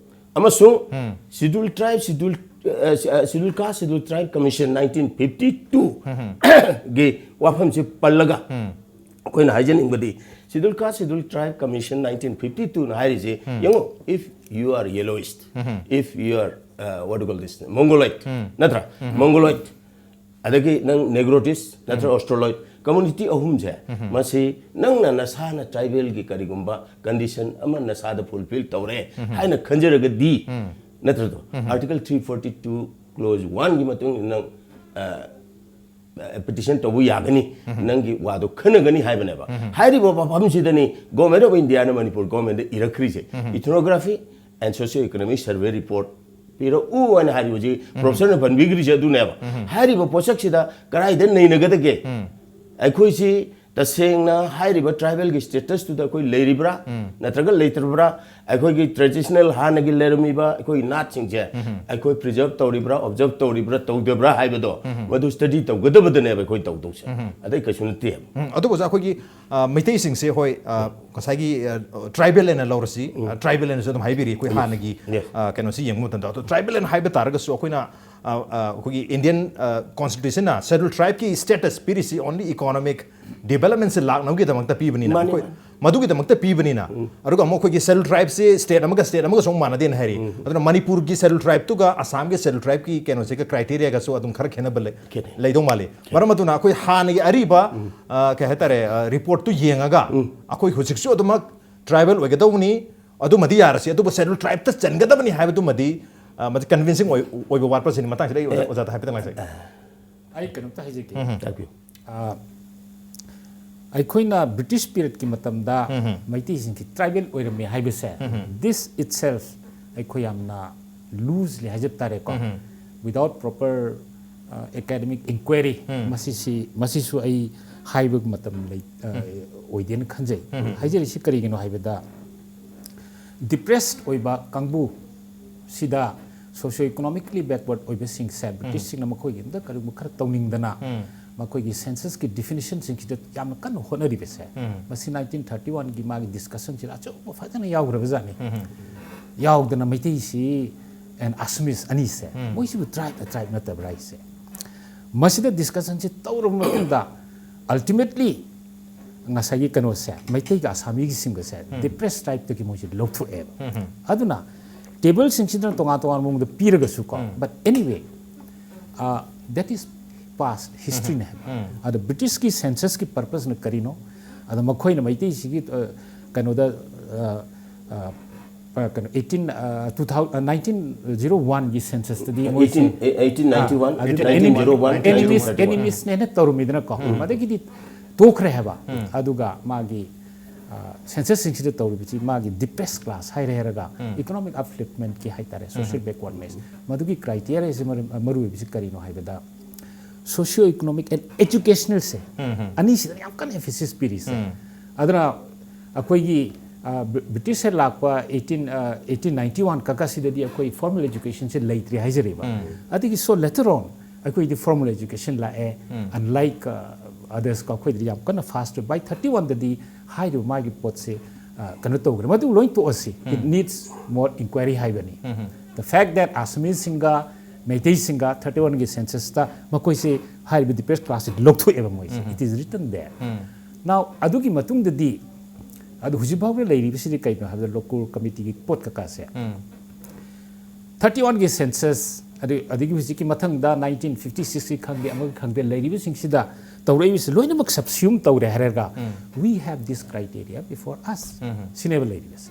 ꯑꯃꯁꯨꯡ Scheduled Tribe, Scheduled Schedule Caste Schedule Tribe Commission nineteen fifty two ꯒꯤ ꯋꯥꯐꯝꯁꯤ ꯄꯜꯂꯒ ꯑꯩꯈꯣꯏꯅ ꯍꯥꯏꯖꯅꯤꯡꯕꯗꯤ, Schedule Caste Schedule Tribe Commission nineteen fifty two ꯅ ꯍꯥꯏꯔꯤꯁꯦ, ꯌꯦꯡꯉꯣ, if you are yellowish, if you are, uh, what do you call this, Mongoloid, ꯅꯠꯇ꯭ꯔꯥ? Mongoloid, ꯑꯗꯒꯤ ꯅꯪ Negrotist ꯅꯠꯇ꯭ꯔ Australoid, community ꯑꯍꯨꯝꯁꯦ, ꯃꯁꯤ ꯅꯪꯅ ꯅꯁꯥꯅ tribal ꯒꯤ ꯀꯔꯤꯒꯨꯝꯕ condition ꯑꯃ ꯅꯁꯥꯗ fulfill ꯇꯧꯔꯦ ꯍꯥꯏꯅ ꯈꯟꯖꯔꯒꯗꯤ, ꯅꯠꯇ꯭ꯔꯗꯣ, Article three forty two clause one ꯒꯤ ꯃꯇꯨꯡ ꯏꯟꯅ ꯅꯪ, ꯑ, petition ꯇꯧꯕ ꯌꯥꯒꯅꯤ, ꯅꯪꯒꯤ ꯋꯥꯗꯣ ꯈꯟꯅꯒꯅꯤ ꯍꯥꯏꯕꯅꯦꯕ꯫ ꯍꯥꯏꯔꯤꯕ ꯃꯐꯝꯁꯤꯗꯅꯤ Government of India ꯅ ꯃꯅꯤꯄꯨꯔ government ꯇ ꯏꯔꯛꯈ꯭ꯔꯤꯁꯦ, Ethnography and Socio Economic Survey Report ꯄꯤꯔꯛꯎ ꯍꯥꯏꯅ ꯍꯥꯏꯔꯤꯕꯁꯤ, professor ꯅ ꯄꯟꯕꯤꯈ꯭ꯔꯤꯁꯦ ꯑꯗꯨꯅꯦꯕ꯫ ꯍꯥꯏꯔꯤꯕ ꯄꯣꯠꯁꯛꯁꯤꯗ ꯀꯗꯥꯏꯗ ꯅꯩꯅꯒꯗꯒꯦ? ꯑꯩꯈꯣꯏꯁꯤ ꯇꯁꯦꯡꯅ ꯍꯥꯏꯔꯤꯕ tribal ꯒꯤ status ꯇꯨꯗ ꯑꯩꯈꯣꯏ ꯂꯩꯔꯤꯕ꯭ꯔꯥ, ꯅꯠꯇ꯭ꯔꯒ ꯂꯩꯇ꯭ꯔꯕ꯭ꯔꯥ? ꯑꯩꯈꯣꯏꯒꯤ traditional ꯍꯥꯟꯅꯒꯤ ꯂꯩꯔꯝꯃꯤꯕ ꯑꯩꯈꯣꯏꯒꯤ ꯅꯥꯠꯁꯤꯡꯁꯦ ꯑꯩꯈꯣꯏ preserve ꯇꯧꯔꯤꯕ꯭ꯔꯥ, observe ꯇꯧꯔꯤꯕ꯭ꯔꯥ, ꯇꯧꯗꯕ꯭ꯔꯥ ꯍꯥꯏꯕꯗꯣ, ꯃꯗꯨ study ꯇꯧꯒꯗꯕꯗꯅꯦꯕ ꯑꯩꯈꯣꯏ ꯇꯧꯗꯧꯁꯦ꯫ ꯑꯇꯩ ꯀꯩꯁꯨ ꯅꯠꯇꯦ꯫ ꯎꯝ, ꯑꯗꯨꯕꯨ ꯑꯣꯖꯥ, ꯑꯩꯈꯣꯏꯒꯤ, ꯑ, ꯃꯩꯇꯩꯁꯤꯡꯁꯦ, ꯍꯣꯏ, ꯑ, ꯉꯁꯥꯏꯒꯤ, ꯑ, tribal ꯍꯥꯏꯅ ꯂꯧꯔꯁꯤ, ꯑ, tribal ꯍꯥꯏꯅꯁꯨ ꯑꯗꯨꯝ ꯍꯥꯏꯕꯤꯔꯤ ꯑꯩꯈꯣꯏ ꯍꯥꯟꯅꯒꯤ, Yes. ꯑ, ꯀꯩꯅꯣꯁꯤ ꯌꯦꯡꯕ ꯃꯇꯝꯗ꯫ ꯑꯗꯣ tribal ꯍꯥꯏꯅ ꯍꯥꯏꯕ ꯇꯥꯔꯒꯁꯨ ꯑꯩꯈꯣꯏꯅ, ꯑ, ꯑ, ꯑꯩꯈꯣꯏꯒꯤ Indian, ꯑ, constitution ꯅ Schedule Tribe ꯀꯤ status ꯄꯤꯔꯤꯁꯤ only economic development ꯁꯦ ꯂꯥꯛꯅꯕꯒꯤꯗꯃꯛꯇ ꯄꯤꯕꯅꯤꯅ, ꯃꯥꯅꯤ, ꯑꯩꯈꯣꯏ ꯃꯥꯅꯤ꯫ ꯃꯗꯨꯒꯤꯗꯃꯛꯇ ꯄꯤꯕꯅꯤꯅ, ꯑꯗꯨꯒ ꯑꯃꯨꯛ ꯑꯩꯈꯣꯏꯒꯤ Schedule Tribe ꯁꯦ state ꯑꯃꯒ state ꯑꯃꯒꯁꯨ ꯑꯃꯨꯛ ꯃꯥꯟꯅꯗꯦꯅ ꯍꯥꯏꯔꯤ꯫ ꯑꯗꯨꯅ ꯃꯅꯤꯄꯨꯔꯒꯤ Schedule Tribe ꯇꯨꯒ ꯑꯁꯥꯝꯒꯤ Schedule Tribe ꯀꯤ ꯀꯩꯅꯣꯁꯤꯒ criteria ꯒꯁꯨ ꯑꯗꯨꯝ ꯈꯔ ꯈꯦꯠꯅꯕ ꯂꯩ-, ꯈꯦꯠꯅꯩ꯫ ꯂꯩꯗꯧ ꯃꯥꯜꯂꯤ꯫ ꯃꯔꯝ ꯑꯗꯨꯅ ꯑꯩꯈꯣꯏ ꯍꯥꯟꯅꯒꯤ ꯑꯔꯤꯕ, ꯑ, ꯀꯩ ꯍꯥꯏꯇꯥꯔꯦ, ꯑ, report ꯇꯨ ꯌꯦꯡꯉꯒ ꯑꯩꯈꯣꯏ ꯍꯧꯖꯤꯛꯁꯨ ꯑꯗꯨꯃꯛ tribal ꯑꯣꯏꯒꯗꯧꯕꯅꯤ, ꯑꯗꯨꯃꯗꯤ ꯌꯥꯔꯁꯤ, ꯑꯗꯨꯕꯨ Schedule Tribe ꯇ ꯆꯟꯒꯗꯕꯅꯤ ꯍꯥꯏꯕꯗꯨꯃꯗꯤ, ꯑ, ꯃꯗꯨ convincing ꯑꯣꯏ-, ꯑꯣꯏꯕ ꯋꯥꯠꯄꯁꯤꯅꯤ꯫ ꯃꯇꯥꯡꯁꯤꯗ ꯑꯩ ꯑꯣꯖꯥ-, ꯑꯦ, ꯑꯣꯖꯥꯗ ꯍꯥꯏꯐꯦꯠꯇꯪ ꯍꯥꯏꯖꯒꯦ꯫ ꯑꯩ ꯀꯩꯅꯣꯝꯇ ꯍꯥꯏꯖꯒꯦ꯫ ꯇꯥꯛꯄꯤꯌꯨ꯫ ꯑ, ꯑꯩꯈꯣꯏꯅ British period ꯀꯤ ꯃꯇꯝꯗ ꯃꯩꯇꯩꯁꯤꯡꯁꯤ tribal ꯑꯣꯏꯔꯝꯃꯦ ꯍꯥꯏꯕꯁꯦ, this itself ꯑꯩꯈꯣꯏ ꯌꯥꯝꯅ loosely ꯍꯥꯏꯖꯕ ꯇꯥꯔꯦꯀꯣ, without proper, ꯑ, academic inquiry, ꯃꯁꯤꯁꯤ, ꯃꯁꯤꯁꯨ ꯑꯩ ꯍꯥꯏꯕ ꯃꯇꯝ ꯂꯩ-, ꯑ, ꯑꯣꯏꯗꯦꯅ ꯈꯟꯖꯩ꯫ ꯍꯥꯏꯖꯔꯤꯁꯤ ꯀꯔꯤꯒꯤꯅꯣ ꯍꯥꯏꯕꯗ, depressed ꯑꯣꯏꯕ ꯀꯥꯡꯕꯨ ꯁꯤꯗ socio economically backward ꯑꯣꯏꯕꯁꯤꯡꯁꯦ British ꯁꯤꯡꯅ ꯃꯈꯣꯏꯒꯤ ꯑꯝꯇ ꯀꯔꯤꯒꯨꯝꯕ ꯈꯔ ꯇꯧꯅꯤꯡꯗꯅ ꯃꯈꯣꯏꯒꯤ census ꯀꯤ definition ꯁꯤꯡꯁꯤꯗ ꯌꯥꯝꯅ ꯀꯟꯅ ꯍꯣꯠꯅꯔꯤꯕꯁꯦ, ꯃꯁꯤ nineteen thirty one ꯒꯤ ꯃꯥꯒꯤ discussion ꯁꯤꯗ ꯑꯆꯧꯕ ꯐꯖꯅ ꯌꯥꯎꯈ꯭ꯔꯕꯖꯥꯠꯅꯤ꯫ ꯌꯥꯎꯗꯅ ꯃꯩꯇꯩꯁꯤ and Assamese ꯑꯅꯤꯁꯦ ꯃꯣꯏꯁꯤꯕꯨ tribe tribe ꯅꯠꯇꯕ꯭ꯔꯥ ꯍꯥꯏꯁꯦ, ꯃꯁꯤꯗ discussionꯁꯦ ꯇꯧꯔꯕ ꯃꯇꯨꯡꯗ ultimately ꯉꯁꯥꯏꯒꯤ ꯀꯩꯅꯣꯁꯦ, ꯃꯩꯇꯩꯒ ꯑꯁꯥꯃꯤꯒꯤꯁꯤꯡꯒꯁꯦ depressed tribeꯇꯒꯤ ꯃꯣꯏꯁꯦ ꯂꯧꯊꯣꯛꯑꯦꯕ꯫ ꯑꯗꯨꯅ tableꯁꯤꯡꯁꯤꯗꯅ ꯇꯣꯉꯥꯟ ꯇꯣꯉꯥꯟꯕ ꯃꯑꯣꯡꯗ ꯄꯤꯔꯒꯁꯨꯀꯣ, but anyway, uh, that is past historyꯅꯦ ꯍꯥꯏꯕ꯫ ꯑꯗꯣ Britishꯀꯤ censusꯀꯤ purposeꯅ ꯀꯔꯤꯅꯣ? ꯑꯗꯣ ꯃꯈꯣꯏꯅ ꯃꯩꯇꯩꯁꯤꯒꯤ ꯑ, ꯀꯩꯅꯣꯗ ꯑ, ꯑ, ꯑ, ꯀꯩꯅꯣ eighteen, ꯑ, two thousand, ꯑ, nineteen zero oneꯒꯤ censusꯇꯗꯤ ꯃꯣꯏꯁꯦ, eighteen, eighteen ninety one, ꯑ, ꯑꯗꯨꯗ nineteen zero one, animist, animistꯅꯦꯅ ꯇꯧꯔꯝꯃꯤꯗꯅꯀꯣ꯫ ꯃꯗꯒꯤꯗꯤ ꯇꯣꯛꯈ꯭ꯔꯦ ꯍꯥꯏꯕ꯫ ꯑꯗꯨꯒ ꯃꯥꯒꯤ censusꯁꯤꯡꯁꯤꯗ ꯇꯧꯔꯤꯕꯁꯤ ꯃꯥꯒꯤ depressed class ꯍꯥꯏꯔꯦ ꯍꯥꯏꯔꯒ economic upliftmentꯀꯤ ꯍꯥꯏꯇꯥꯔꯦ, social backwardness, ꯃꯗꯨꯒꯤ criteriaꯁꯤ ꯃꯔꯨ ꯑꯣꯏꯕꯁꯤ ꯀꯔꯤꯅꯣ ꯍꯥꯏꯕꯗ socio economic and educationalꯁꯦ ꯑꯅꯤꯁꯤꯗ ꯌꯥꯝ ꯀꯟꯅ emphasis ꯄꯤꯔꯤꯁꯦ꯫ ꯑꯗꯨꯅ ꯑꯩꯈꯣꯏꯒꯤ British ꯂꯥꯛꯄ eighteen eighteen ninety one ꯀꯀꯥꯁꯤꯗꯗꯤ ꯑꯩꯈꯣꯏ formal educationꯁꯦ ꯂꯩꯇ꯭ꯔꯤ ꯍꯥꯏꯖꯔꯤꯕ꯫ ꯑꯗꯒꯤ so later on ꯑꯩꯈꯣꯏꯗꯤ formal education ꯂꯥꯛꯑꯦ꯫ Unlike others ꯀꯣ, ꯑꯩꯈꯣꯏꯗꯤ ꯌꯥꯝ ꯀꯟꯅ fast by thirty oneꯗꯗꯤ ꯍꯥꯏꯔꯤꯕ ꯃꯥꯒꯤ ꯄꯣꯠꯁꯦ ꯀꯩꯅꯣ ꯇꯧꯈ꯭ꯔꯦ꯫ ꯃꯗꯨ ꯂꯣꯏ ꯇꯣꯛꯑꯁꯤ, it needs more inquiry ꯍꯥꯏꯕꯅꯤ꯫ The fact that Assameseꯁꯤꯡꯒ ꯃꯩꯇꯩꯁꯤꯡꯒ thirty oneꯒꯤ censusꯇ ꯃꯈꯣꯏꯁꯦ ꯍꯥꯏꯔꯤꯕ depressed classꯁꯤꯗ ꯂꯧꯊꯣꯛꯑꯦꯕ ꯃꯣꯏꯁꯦ꯫ It is written there꯫ Now ꯑꯗꯨꯒꯤ ꯃꯇꯨꯡꯗꯗꯤ, ꯑꯗꯨ ꯍꯧꯖꯤꯛ ꯐꯥꯎꯕ ꯂꯩꯔꯤꯕꯁꯤꯗꯤ ꯀꯩꯅꯣ ꯍꯥꯏꯕꯗ local committeeꯒꯤ ꯄꯣꯠ ꯀꯀꯥꯁꯦ thirty oneꯒꯤ census ꯑꯗꯨ, ꯑꯗꯒꯤ ꯍꯧꯖꯤꯛꯀꯤ ꯃꯊꯪꯗ nineteen fifty sixꯀꯤ ꯈꯪꯗꯦ, ꯑꯃꯒꯤ ꯈꯪꯗꯦ, ꯂꯩꯔꯤꯕꯁꯤꯡꯁꯤꯗ ꯇꯧꯔꯛꯏꯕꯁꯤ ꯂꯣꯏꯅꯃꯛ subsume ꯇꯧꯔꯦ ꯍꯥꯏꯔꯒ we have this criteria before us ꯁꯤꯅꯦꯕ ꯂꯩꯔꯤꯕꯁꯦ꯫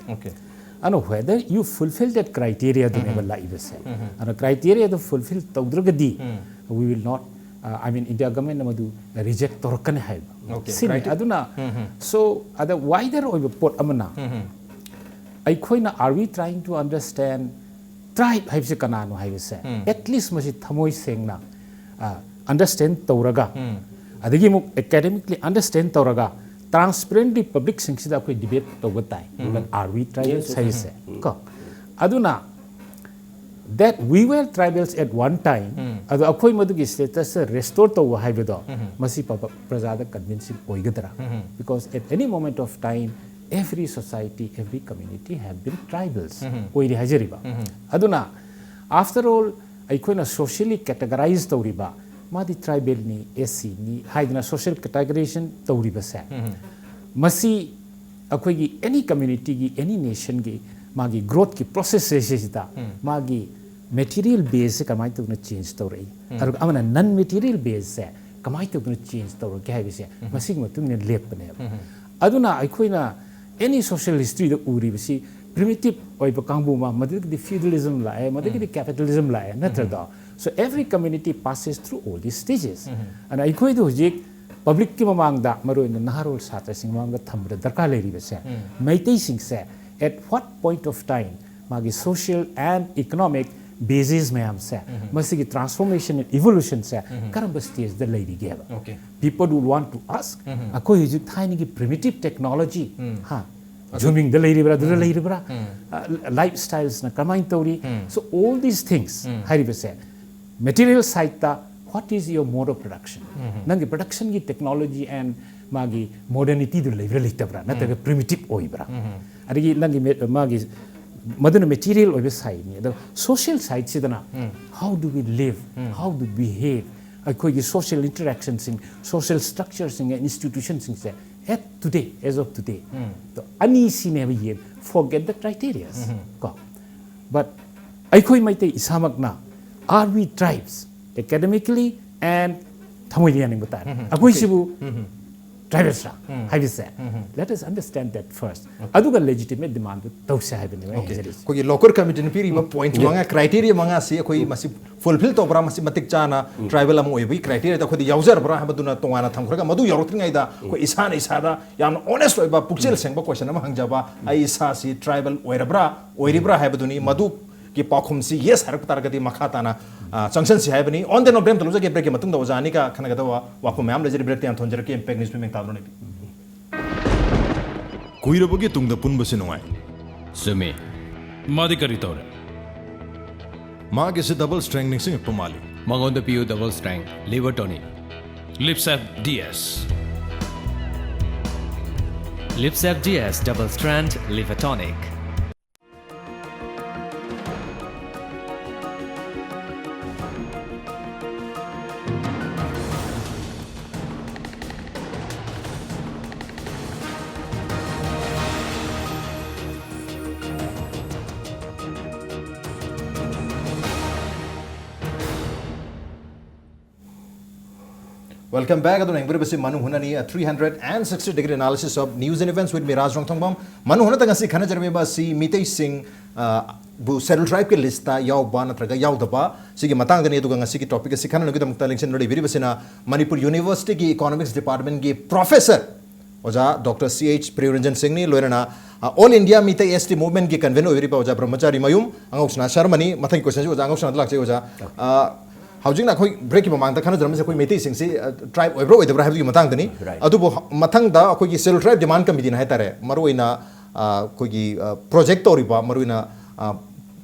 ꯑꯗꯨꯅ whether you fulfill that criteriaꯗꯨꯅꯦꯕ ꯂꯥꯛꯏꯕꯁꯦ꯫ ꯑꯗꯨꯅ criteriaꯗꯨ fulfill ꯇꯧꯗ꯭ꯔꯒꯗꯤ we will not, uh, I mean, India governmentꯅ ꯃꯗꯨ reject ꯇꯧꯔꯛꯀꯅꯤ ꯍꯥꯏꯕ ꯁꯤꯅꯤ꯫ ꯑꯗꯨꯅ so ꯑꯗ wider ꯑꯣꯏꯕ ꯄꯣꯠ ꯑꯃꯅ ꯑꯩꯈꯣꯏꯅ are we trying to understand tribe ꯍꯥꯏꯕꯁꯤ ꯀꯅꯥꯅꯣ ꯍꯥꯏꯕꯁꯦ at least ꯃꯁꯤ ꯊꯃꯣꯏ ꯁꯦꯡꯅ understand ꯇꯧꯔꯒ, ꯑꯗꯒꯤ ꯑꯃꯨꯛ academically understand ꯇꯧꯔꯒ transparently publicꯁꯤꯡꯁꯤꯗ ꯑꯩꯈꯣꯏ debate ꯇꯧꯕ ꯇꯥꯏ꯫ But are we tribals ꯍꯥꯏꯕꯁꯦ ꯀꯣ꯫ ꯑꯗꯨꯅ that we were tribals at one time, ꯑꯗꯣ ꯑꯩꯈꯣꯏ ꯃꯗꯨꯒꯤ status restore ꯇꯧꯕ ꯍꯥꯏꯕꯗꯣ ꯃꯁꯤ ꯄ꯭ꯔꯖꯥꯗ convincing ꯑꯣꯏꯒꯗ꯭ꯔꯥ? Because at any moment of time every society, every community have been tribals ꯑꯣꯏꯔꯤ ꯍꯥꯏꯖꯔꯤꯕ꯫ ꯑꯗꯨꯅ After all, ꯑꯩꯈꯣꯏꯅ socially categorize ꯇꯧꯔꯤꯕ, ꯃꯥꯗꯤ tribalꯅꯤ, SCꯅꯤ ꯍꯥꯏꯗꯅ social categorization ꯇꯧꯔꯤꯕꯁꯦ, ꯃꯁꯤ ꯑꯩꯈꯣꯏꯒꯤ any communityꯒꯤ, any nationꯒꯤ ꯃꯥꯒꯤ growthꯀꯤ process ꯁꯤꯗ ꯃꯥꯒꯤ material baseꯁꯦ ꯀꯃꯥꯏꯅ ꯇꯧꯗꯅ change ꯇꯧꯔꯛꯏ, ꯑꯗꯨꯒ ꯑꯃꯅ non material baseꯁꯦ ꯀꯃꯥꯏꯅ ꯇꯧꯗꯅ change ꯇꯧꯔꯛꯀꯦ ꯍꯥꯏꯕꯁꯦ ꯃꯁꯤꯒꯤ ꯃꯇꯨꯡ ꯏꯟꯅ ꯂꯦꯞꯄꯅꯦꯕ꯫ ꯑꯗꯨꯅ ꯑꯩꯈꯣꯏꯅ any social historyꯗ ꯎꯔꯤꯕꯁꯤ primitive ꯑꯣꯏꯕ ꯀꯥꯡꯕꯨ ꯑꯃ, ꯃꯗꯨꯗꯒꯤꯗꯤ feudalism ꯂꯥꯛꯑꯦ, ꯃꯗꯨꯗꯒꯤꯗꯤ capitalism ꯂꯥꯛꯑꯦ, ꯅꯠꯇ꯭ꯔꯗꯣ? So every community passes through all these stages. ꯑꯗꯨꯅ ꯑꯩꯈꯣꯏꯗ ꯍꯧꯖꯤꯛ publicꯀꯤ ꯃꯃꯥꯡꯗ, ꯃꯔꯨꯑꯣꯏꯅ ꯅꯍꯥꯔꯣꯜ ꯁꯥꯇ꯭ꯔꯁꯤꯡ ꯃꯃꯥꯡꯗ ꯊꯝꯕꯗ ꯗꯔꯀꯥꯔ ꯂꯩꯔꯤꯕꯁꯦ, ꯃꯩꯇꯩꯁꯤꯡꯁꯦ at what point of time ꯃꯥꯒꯤ social and economic basis ꯃꯌꯥꯝꯁꯦ, ꯃꯁꯤꯒꯤ transformation and evolutionꯁꯦ ꯀꯔꯝꯕ stageꯗ ꯂꯩꯔꯤꯒꯦꯕ? Okay. People would want to ask, ꯑꯩꯈꯣꯏ ꯍꯧꯖꯤꯛ ꯊꯥꯏꯅꯒꯤ primitive technology, ꯍꯥ, ꯖꯨꯃꯤꯡꯗ ꯂꯩꯔꯤꯕ꯭ꯔꯥ, ꯑꯗꯨꯗ ꯂꯩꯔꯤꯕ꯭ꯔꯥ? Lifestylesꯅ ꯀꯃꯥꯏꯅ ꯇꯧꯔꯤ? So all these things ꯍꯥꯏꯔꯤꯕꯁꯦ, material sideꯇ what is your mode of production? ꯅꯪꯒꯤ productionꯒꯤ technology and ꯃꯥꯒꯤ modernityꯗꯨ ꯂꯩꯕ꯭ꯔꯥ ꯂꯩꯇꯕ꯭ꯔꯥ, ꯅꯠꯇ꯭ꯔꯒ primitive ꯑꯣꯏꯕ꯭ꯔꯥ? ꯑꯗꯒꯤ ꯅꯪꯒꯤ ꯃꯦ- ꯃꯥꯒꯤ ꯃꯗꯨꯅ material ꯑꯣꯏꯕ sideꯅꯤ꯫ ꯑꯗꯣ social sideꯁꯤꯗꯅ how do we live, how do we behave, ꯑꯩꯈꯣꯏꯒꯤ social interactionꯁꯤꯡ, social structureꯁꯤꯡ, institutionꯁꯤꯡꯁꯦ at today, as of today, ꯑꯗꯣ ꯑꯅꯤꯁꯤꯅꯦꯕ ꯌꯦꯡ, forget the criterias, ꯀꯣ꯫ But ꯑꯩꯈꯣꯏ ꯃꯩꯇꯩ ꯏꯁꯥꯃꯛꯅ, are we tribes academically and ꯊꯃꯣꯏꯗ ꯌꯥꯅꯤꯡꯕ ꯇꯥꯔꯦ, ꯑꯩꯈꯣꯏꯁꯤꯕꯨ tribalsꯔꯥ ꯍꯥꯏꯕꯁꯦ, let us understand that first, ꯑꯗꯨꯒ legitimate demandꯗꯨ ꯇꯧꯁꯦ ꯍꯥꯏꯕꯅꯦꯕ ꯑꯩꯅ ꯍꯥꯏꯖꯔꯤꯁꯦ꯫ ꯑꯩꯈꯣꯏꯒꯤ local committeeꯅ ꯄꯤꯔꯤꯕ point ꯃꯉꯥ, criteria ꯃꯉꯥꯁꯤ ꯑꯩꯈꯣꯏ ꯃꯁꯤ fulfill ꯇꯧꯕ꯭ꯔꯥ, ꯃꯁꯤ ꯃꯇꯤꯛ ꯆꯥꯅ tribal ꯑꯃ ꯑꯣꯏꯕꯒꯤ criteriaꯗ ꯑꯩꯈꯣꯏꯗ ꯌꯥꯎꯖꯔꯕ꯭ꯔꯥ ꯍꯥꯏꯕꯗꯨꯅ ꯇꯣꯉꯥꯟꯅ ꯊꯝꯈ꯭ꯔꯒ, ꯃꯗꯨ ꯌꯧꯔꯛꯇ꯭ꯔꯤꯉꯩꯗ ꯑꯩꯈꯣꯏ ꯏꯁꯥꯅ ꯏꯁꯥꯗ ꯌꯥꯝꯅ honest ꯑꯣꯏꯕ, ꯄꯨꯛꯆꯦꯜ ꯁꯦꯡꯕ question ꯑꯃ ꯍꯪꯖꯕ, ꯑꯩ ꯏꯁꯥꯁꯤ tribal ꯑꯣꯏꯔꯕ꯭ꯔꯥ, ꯑꯣꯏꯔꯤꯕ꯭ꯔꯥ ꯍꯥꯏꯕꯗꯨꯅꯤ꯫ ꯃꯗꯨꯒꯤ ꯄꯥꯎꯈꯨꯝꯁꯤ yes ꯍꯥꯏꯔꯛꯄ ꯇꯥꯔꯒꯗꯤ ꯃꯈꯥ ꯇꯥꯅ, ꯑ, ꯆꯪꯁꯟꯁꯤ ꯍꯥꯏꯕꯅꯤ꯫ On that note, break ꯑꯃꯇꯪ ꯂꯧꯖꯒꯦ꯫ Breakꯀꯤ ꯃꯇꯨꯡꯗ ꯑꯣꯖꯥ ꯑꯅꯤꯒ ꯈꯟꯅꯒꯗꯕ ꯋꯥꯐꯝ ꯃꯌꯥꯝ ꯂꯩꯖꯔꯤ꯫ Breakꯇ ꯌꯥꯝ ꯊꯣꯟꯖꯔꯛꯀꯦ꯫ Impact News ꯃꯤꯠꯌꯦꯡ ꯇꯥꯕꯤꯔꯣ ꯅꯩꯕꯤ꯫ ꯀꯨꯏꯔꯕꯒꯤ ꯇꯨꯡꯗ ꯄꯨꯟꯕꯁꯤ ꯅꯨꯡꯉꯥꯏ꯫ ꯆꯨꯝꯃꯤ꯫ ꯃꯥꯗꯤ ꯀꯔꯤ ꯇꯧꯔꯦ? ꯃꯥꯒꯤꯁꯤ double strength ꯅꯤꯡꯁꯤꯡꯉꯛꯄ ꯃꯥꯜꯂꯤ꯫ ꯃꯉꯣꯟꯗ ꯄꯤꯌꯨ double strength liver tonic꯫ Lipsap DS. Lipsap DS double strength liver tonic. Welcome back. ꯑꯗꯨꯅ ꯌꯦꯡꯕꯤꯔꯤꯕꯁꯤ ꯃꯅꯨ ꯍꯨꯅꯅꯤ, a three hundred and sixty degree analysis of news and events with me, ꯔꯥꯖ ꯔꯣꯡꯊꯣꯡꯕꯝ꯫ ꯃꯅꯨ ꯍꯨꯅꯗ ꯉꯁꯤ ꯈꯟꯅꯖꯔꯝꯃꯤꯕ ꯑꯁꯤ ꯃꯤꯇꯩꯁꯤꯡ, ꯑ, ꯕꯨ Scheduled Tribeꯀꯤ listꯇ ꯌꯥꯎꯕ ꯅꯠꯇ꯭ꯔꯒ ꯌꯥꯎꯗꯕ, ꯁꯤꯒꯤ ꯃꯇꯥꯡꯗꯅꯤ꯫ ꯑꯗꯨꯒ ꯉꯁꯤꯒꯤ topic ꯑꯁꯤ ꯈꯟꯅꯅꯕꯒꯤꯗꯃꯛꯇ ꯂꯦꯡꯁꯤꯟꯗꯨꯅ ꯂꯩꯕꯤꯔꯤꯕꯁꯤꯅ ꯃꯅꯤꯄꯨꯔ Universityꯒꯤ Economics Departmentꯀꯤ professor ꯑꯣꯖꯥ ꯗꯣꯛꯇꯔ ꯁꯤ ꯑꯩꯆ ꯄ꯭ꯔꯤꯌꯣꯔꯟꯖꯟ ꯁꯤꯡꯅꯤ, ꯂꯣꯏꯅꯅ, ꯑ, All India Meitei S T Movementꯀꯤ convener ꯑꯣꯏꯕꯤꯔꯤꯕ ꯑꯣꯖꯥ ꯕ꯭ꯔꯍ꯭ꯃꯆꯥꯔꯤ ꯃꯌꯨꯝ꯫ ꯑꯉꯧ ꯁꯅꯥ ꯁꯔꯃꯅꯤ꯫ ꯃꯊꯪꯒꯤ questionꯁꯤ ꯑꯣꯖꯥ ꯑꯉꯧ ꯁꯅꯥꯗ ꯂꯥꯛꯆꯩ, ꯑꯣꯖꯥ꯫ ꯑ, ꯍꯧꯖꯤꯛꯅ ꯑꯩꯈꯣꯏ breakꯀꯤ ꯃꯃꯥꯡꯗ ꯈꯟꯅꯖꯔꯝꯃꯤꯁꯦ ꯑꯩꯈꯣꯏ ꯃꯩꯇꯩꯁꯤꯡꯁꯤ, ꯑ, tribe ꯑꯣꯏꯕ꯭ꯔꯥ ꯑꯣꯏꯗꯕ꯭ꯔꯥ ꯍꯥꯏꯕꯒꯤ ꯃꯇꯥꯡꯗꯅꯤ꯫ Right. ꯑꯗꯨꯕꯨ ꯍ-, ꯃꯊꯪꯗ ꯑꯩꯈꯣꯏꯒꯤ Scheduled Tribe Demand Committeeꯅ ꯍꯥꯏꯇꯥꯔꯦ, ꯃꯔꯨꯑꯣꯏꯅ, ꯑ, ꯑꯩꯈꯣꯏꯒꯤ, ꯑ, project ꯇꯧꯔꯤꯕ, ꯃꯔꯨꯑꯣꯏꯅ, ꯑ,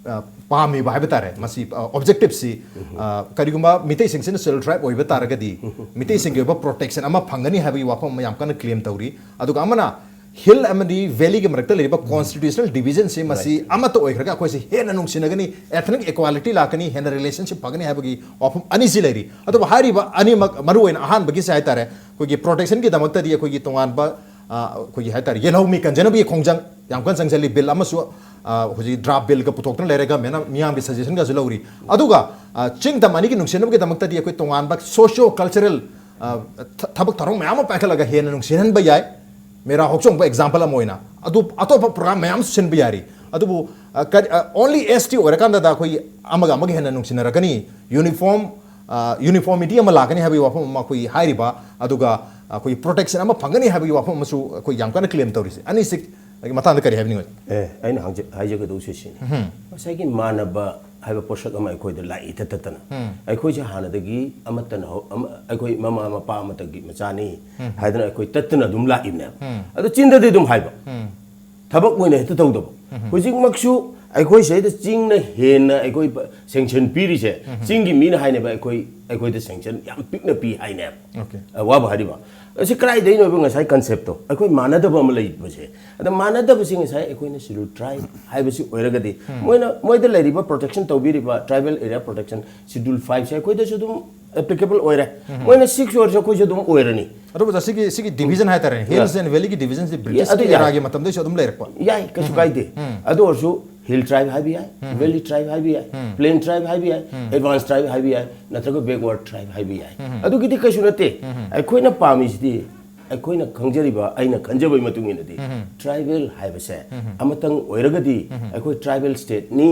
ꯑ, ꯄꯥꯝꯃꯤꯕ ꯍꯥꯏꯕ ꯇꯥꯔꯦ, ꯃꯁꯤ, ꯑ, objectiveꯁꯤ, ꯑ, ꯀꯔꯤꯒꯨꯝꯕ ꯃꯤꯇꯩꯁꯤꯡꯁꯤꯅ Scheduled Tribe ꯑꯣꯏꯕ ꯇꯥꯔꯒꯗꯤ ꯃꯤꯇꯩꯁꯤꯡꯒꯤ ꯑꯣꯏꯕ protection ꯑꯃ ꯐꯪꯒꯅꯤ ꯍꯥꯏꯕꯒꯤ ꯋꯥꯐꯝ ꯑꯃ ꯌꯥꯝ ꯀꯟꯅ claim ꯇꯧꯔꯤ꯫ ꯑꯗꯨꯒ ꯑꯃꯅ hill ꯑꯃꯗꯤ valleyꯒꯤ ꯃꯔꯛꯇ ꯂꯩꯔꯤꯕ constitutional divisionꯁꯤ ꯃꯁꯤ Right. ꯑꯃꯠꯇ ꯑꯣꯏꯈ꯭ꯔꯒ ꯑꯩꯈꯣꯏꯁꯤ ꯍꯦꯟꯅ ꯅꯨꯡꯁꯤꯅꯒꯅꯤ, ethnic equality ꯂꯥꯛꯀꯅꯤ, ꯍꯦꯟꯅ relationship ꯐꯒꯅꯤ ꯍꯥꯏꯕꯒꯤ ꯋꯥꯐꯝ ꯑꯅꯤꯁꯤ ꯂꯩꯔꯤ꯫ ꯑꯗꯨꯕꯨ ꯍꯥꯏꯔꯤꯕ ꯑꯅꯤꯃꯛ, ꯃꯔꯨꯑꯣꯏꯅ ꯑꯍꯥꯟꯕꯒꯤꯁꯦ ꯍꯥꯏꯇꯥꯔꯦ, ꯑꯩꯈꯣꯏꯒꯤ protectionꯒꯤꯗꯃꯛꯇꯗꯤ ꯑꯩꯈꯣꯏꯒꯤ ꯇꯣꯉꯥꯟꯕ, ꯑ, ꯑꯩꯈꯣꯏꯒꯤ ꯍꯥꯏꯇꯥꯔꯦ, ꯌꯦꯜꯍꯧꯃꯤ ꯀꯟꯖꯅꯕꯒꯤ ꯈꯣꯡꯖꯪ ꯌꯥꯝ ꯀꯟꯅ ꯆꯪꯁꯤꯜꯂꯤ꯫ Bill ꯑꯃꯁꯨ, ꯑ, ꯍꯧꯖꯤꯛ draft bill ꯀ ꯄꯨꯊꯣꯛꯇꯨꯅ ꯂꯩꯔꯒ ꯃꯦꯅ-, ꯃꯤꯌꯥꯝꯒꯤ suggestionꯒꯁꯨ ꯂꯧꯔꯤ꯫ ꯑꯗꯨꯒ, ꯑ, ꯆꯤꯡ ꯇꯝ ꯑꯅꯤꯒꯤ ꯅꯨꯡꯁꯤꯅꯕꯒꯤꯗꯃꯛꯇꯗꯤ ꯑꯩꯈꯣꯏ ꯇꯣꯉꯥꯟꯕ socio cultural, ꯑ, ꯊ-, ꯊꯕꯛ ꯊꯧꯔꯝ ꯃꯌꯥꯝ ꯑꯃ ꯄꯥꯏꯈꯠꯂꯒ ꯍꯦꯟꯅ ꯅꯨꯡꯁꯤꯍꯟꯕ ꯌꯥꯏ꯫ ꯃꯦꯔꯥ ꯍꯧꯆꯣꯡꯕ example ꯑꯃ ꯑꯣꯏꯅ꯫ ꯑꯗꯨ ꯑꯇꯣꯞꯄ program ꯃꯌꯥꯝꯁꯨ ꯁꯤꯟꯕ ꯌꯥꯔꯤ꯫ ꯑꯗꯨꯕꯨ, ꯑ, ꯀꯔꯤ, ꯑ, only S T ꯑꯣꯏꯔꯀꯥꯟꯗꯗ ꯑꯩꯈꯣꯏ ꯑꯃꯒ ꯑꯃꯒ ꯍꯦꯟꯅ ꯅꯨꯡꯁꯤꯅꯔꯛꯀꯅꯤ, uniform, ꯑ, uniformity ꯑꯃ ꯂꯥꯛꯀꯅꯤ ꯍꯥꯏꯕꯒꯤ ꯋꯥꯐꯝ ꯑꯃ ꯑꯩꯈꯣꯏ ꯍꯥꯏꯔꯤꯕ, ꯑꯗꯨꯒ ꯑꯩꯈꯣꯏ protection ꯑꯃ ꯐꯪꯒꯅꯤ ꯍꯥꯏꯕꯒꯤ ꯋꯥꯐꯝ ꯑꯃꯁꯨ ꯑꯩꯈꯣꯏ ꯌꯥꯝ ꯀꯟꯅ claim ꯇꯧꯔꯤꯁꯦ꯫ ꯑꯅꯤꯁꯤ ꯃꯇꯥꯡꯗ ꯀꯔꯤ ꯍꯥꯏꯕꯤꯅꯤꯡꯉꯤ? ꯑꯦ, ꯑꯩꯅ ꯍꯪꯖ-, ꯍꯥꯏꯖꯒꯗꯧꯁꯦ ꯁꯤꯅꯤ꯫ ꯎꯝ꯫ ꯉꯁꯥꯏꯒꯤ ꯃꯥꯟꯅꯕ ꯍꯥꯏꯕ ꯄꯣꯠꯁꯛ ꯑꯃ ꯑꯩꯈꯣꯏꯗ ꯂꯥꯛꯏ ꯏꯊꯠ ꯇꯠꯇꯅ꯫ ꯎꯝ꯫ ꯑꯩꯈꯣꯏꯁꯦ ꯍꯥꯟꯅꯗꯒꯤ ꯑꯃꯠꯇꯅ ꯍꯧ-, ꯑꯃ-, ꯑꯩꯈꯣꯏ ꯃꯃꯥ ꯃꯄꯥ ꯑꯃꯠꯇꯒꯤ ꯃꯆꯥꯅꯤ ꯎꯝ꯫ ꯍꯥꯏꯗꯅ ꯑꯩꯈꯣꯏ ꯇꯠꯇꯅ ꯑꯗꯨꯝ ꯂꯥꯛꯏꯕꯅꯦꯕ꯫ ꯎꯝ꯫ ꯑꯗꯣ ꯆꯤꯟꯗꯗꯤ ꯑꯗꯨꯝ ꯍꯥꯏꯕ꯫ ꯎꯝ꯫ ꯊꯕꯛ ꯑꯣꯏꯅ ꯍꯦꯛꯇ ꯇꯧꯗꯕ꯫ ꯎꯝ꯫ ꯍꯧꯖꯤꯛꯃꯛꯁꯨ ꯑꯩꯈꯣꯏ ꯁꯤꯗ ꯆꯤꯡꯅ ꯍꯦꯟꯅ ꯑꯩꯈꯣꯏ ꯄ-, sanction ꯄꯤꯔꯤꯁꯦ, ꯎꯝ꯫ ꯆꯤꯡꯒꯤ ꯃꯤꯅ ꯍꯥꯏꯅꯦꯕ, ꯑꯩꯈꯣꯏ, ꯑꯩꯈꯣꯏꯗ sanction ꯌꯥꯝ ꯄꯤꯛꯅ ꯄꯤ ꯍꯥꯏꯅꯦꯕ꯫ Okay꯫ ꯑꯋꯥꯕ ꯍꯥꯏꯔꯤꯕ꯫ ꯑꯁꯤ ꯀꯗꯥꯏꯗꯩꯅꯣꯕ ꯉꯁꯥꯏ conceptꯇꯣ? ꯑꯩꯈꯣꯏ ꯃꯥꯟꯅꯗꯕ ꯑꯃ ꯂꯩꯕꯁꯦ꯫ ꯑꯗ ꯃꯥꯟꯅꯗꯕꯁꯤ ꯉꯁꯥꯏ ꯑꯩꯈꯣꯏꯅ Scheduled Tribe ꯍꯥꯏꯕꯁꯤ ꯑꯣꯏꯔꯒꯗꯤ, ꯎꯝ꯫ ꯃꯣꯏꯅ, ꯃꯣꯏꯗ ꯂꯩꯔꯤꯕ protection ꯇꯧꯕꯤꯔꯤꯕ tribal area protection Scheduled Fiveꯁꯦ ꯑꯩꯈꯣꯏꯗꯁꯨ ꯑꯗꯨꯝ applicable ꯑꯣꯏꯔꯦ꯫ ꯎꯝ꯫ ꯃꯣꯏꯅ six ꯑꯣꯏꯔꯁꯨ ꯑꯩꯈꯣꯏꯁꯨ ꯑꯗꯨꯝ ꯑꯣꯏꯔꯅꯤ꯫ ꯑꯗꯨꯕꯨ ꯁꯤꯒꯤ, ꯁꯤꯒꯤ division ꯍꯥꯏꯇꯥꯔꯦ, Hills Yeah. and Valleyꯒꯤ divisionꯁꯤ Yeah, Britishꯀꯤ ꯑꯗꯨ ꯌꯥꯏ꯫ Eraꯒꯤ ꯃꯇꯝꯗꯩꯁꯨ ꯑꯗꯨꯝ ꯂꯩꯔꯛꯄ꯫ ꯌꯥꯏ, ꯀꯩꯁꯨ ꯎꯝ꯫ ꯀꯥꯏꯗꯦ꯫ ꯎꯝ꯫ ꯑꯗꯨ ꯑꯣꯏꯔꯁꯨ ꯍꯤꯜ ꯇ꯭ꯔꯥꯏꯕ ꯍꯥꯏꯕ ꯌꯥꯏ, ꯚꯦꯂꯤ ꯇ꯭ꯔꯥꯏꯕ ꯍꯥꯏꯕ ꯌꯥꯏ, ꯄ꯭ꯂꯦꯟ ꯇ꯭ꯔꯥꯏꯕ ꯍꯥꯏꯕ ꯌꯥꯏ, ꯑꯦꯗꯚꯥꯟꯁ ꯇ꯭ꯔꯥꯏꯕ ꯍꯥꯏꯕ ꯌꯥꯏ, ꯅꯠꯇ꯭ꯔꯒ ꯕꯦꯛꯋꯥꯔꯗ ꯇ꯭ꯔꯥꯏꯕ ꯍꯥꯏꯕ ꯌꯥꯏ꯫ ꯑꯗꯨꯒꯤꯗꯤ ꯀꯩꯁꯨ ꯅꯠꯇꯦ꯫ ꯑꯩꯈꯣꯏꯅ ꯄꯥꯝꯃꯤꯁꯤꯗꯤ, ꯑꯩꯈꯣꯏꯅ ꯈꯪꯖꯔꯤꯕ, ꯑꯩꯅ ꯈꯟꯖꯕꯒꯤ ꯃꯇꯨꯡ ꯏꯟꯅꯗꯤ, ꯇ꯭ꯔꯥꯏꯕꯦꯜ ꯍꯥꯏꯕꯁꯦ ꯑꯃꯇꯪ ꯑꯣꯏꯔꯒꯗꯤ, ꯑꯩꯈꯣꯏ ꯇ꯭ꯔꯥꯏꯕꯦꯜ ꯁ꯭ꯇꯦꯠꯅꯤ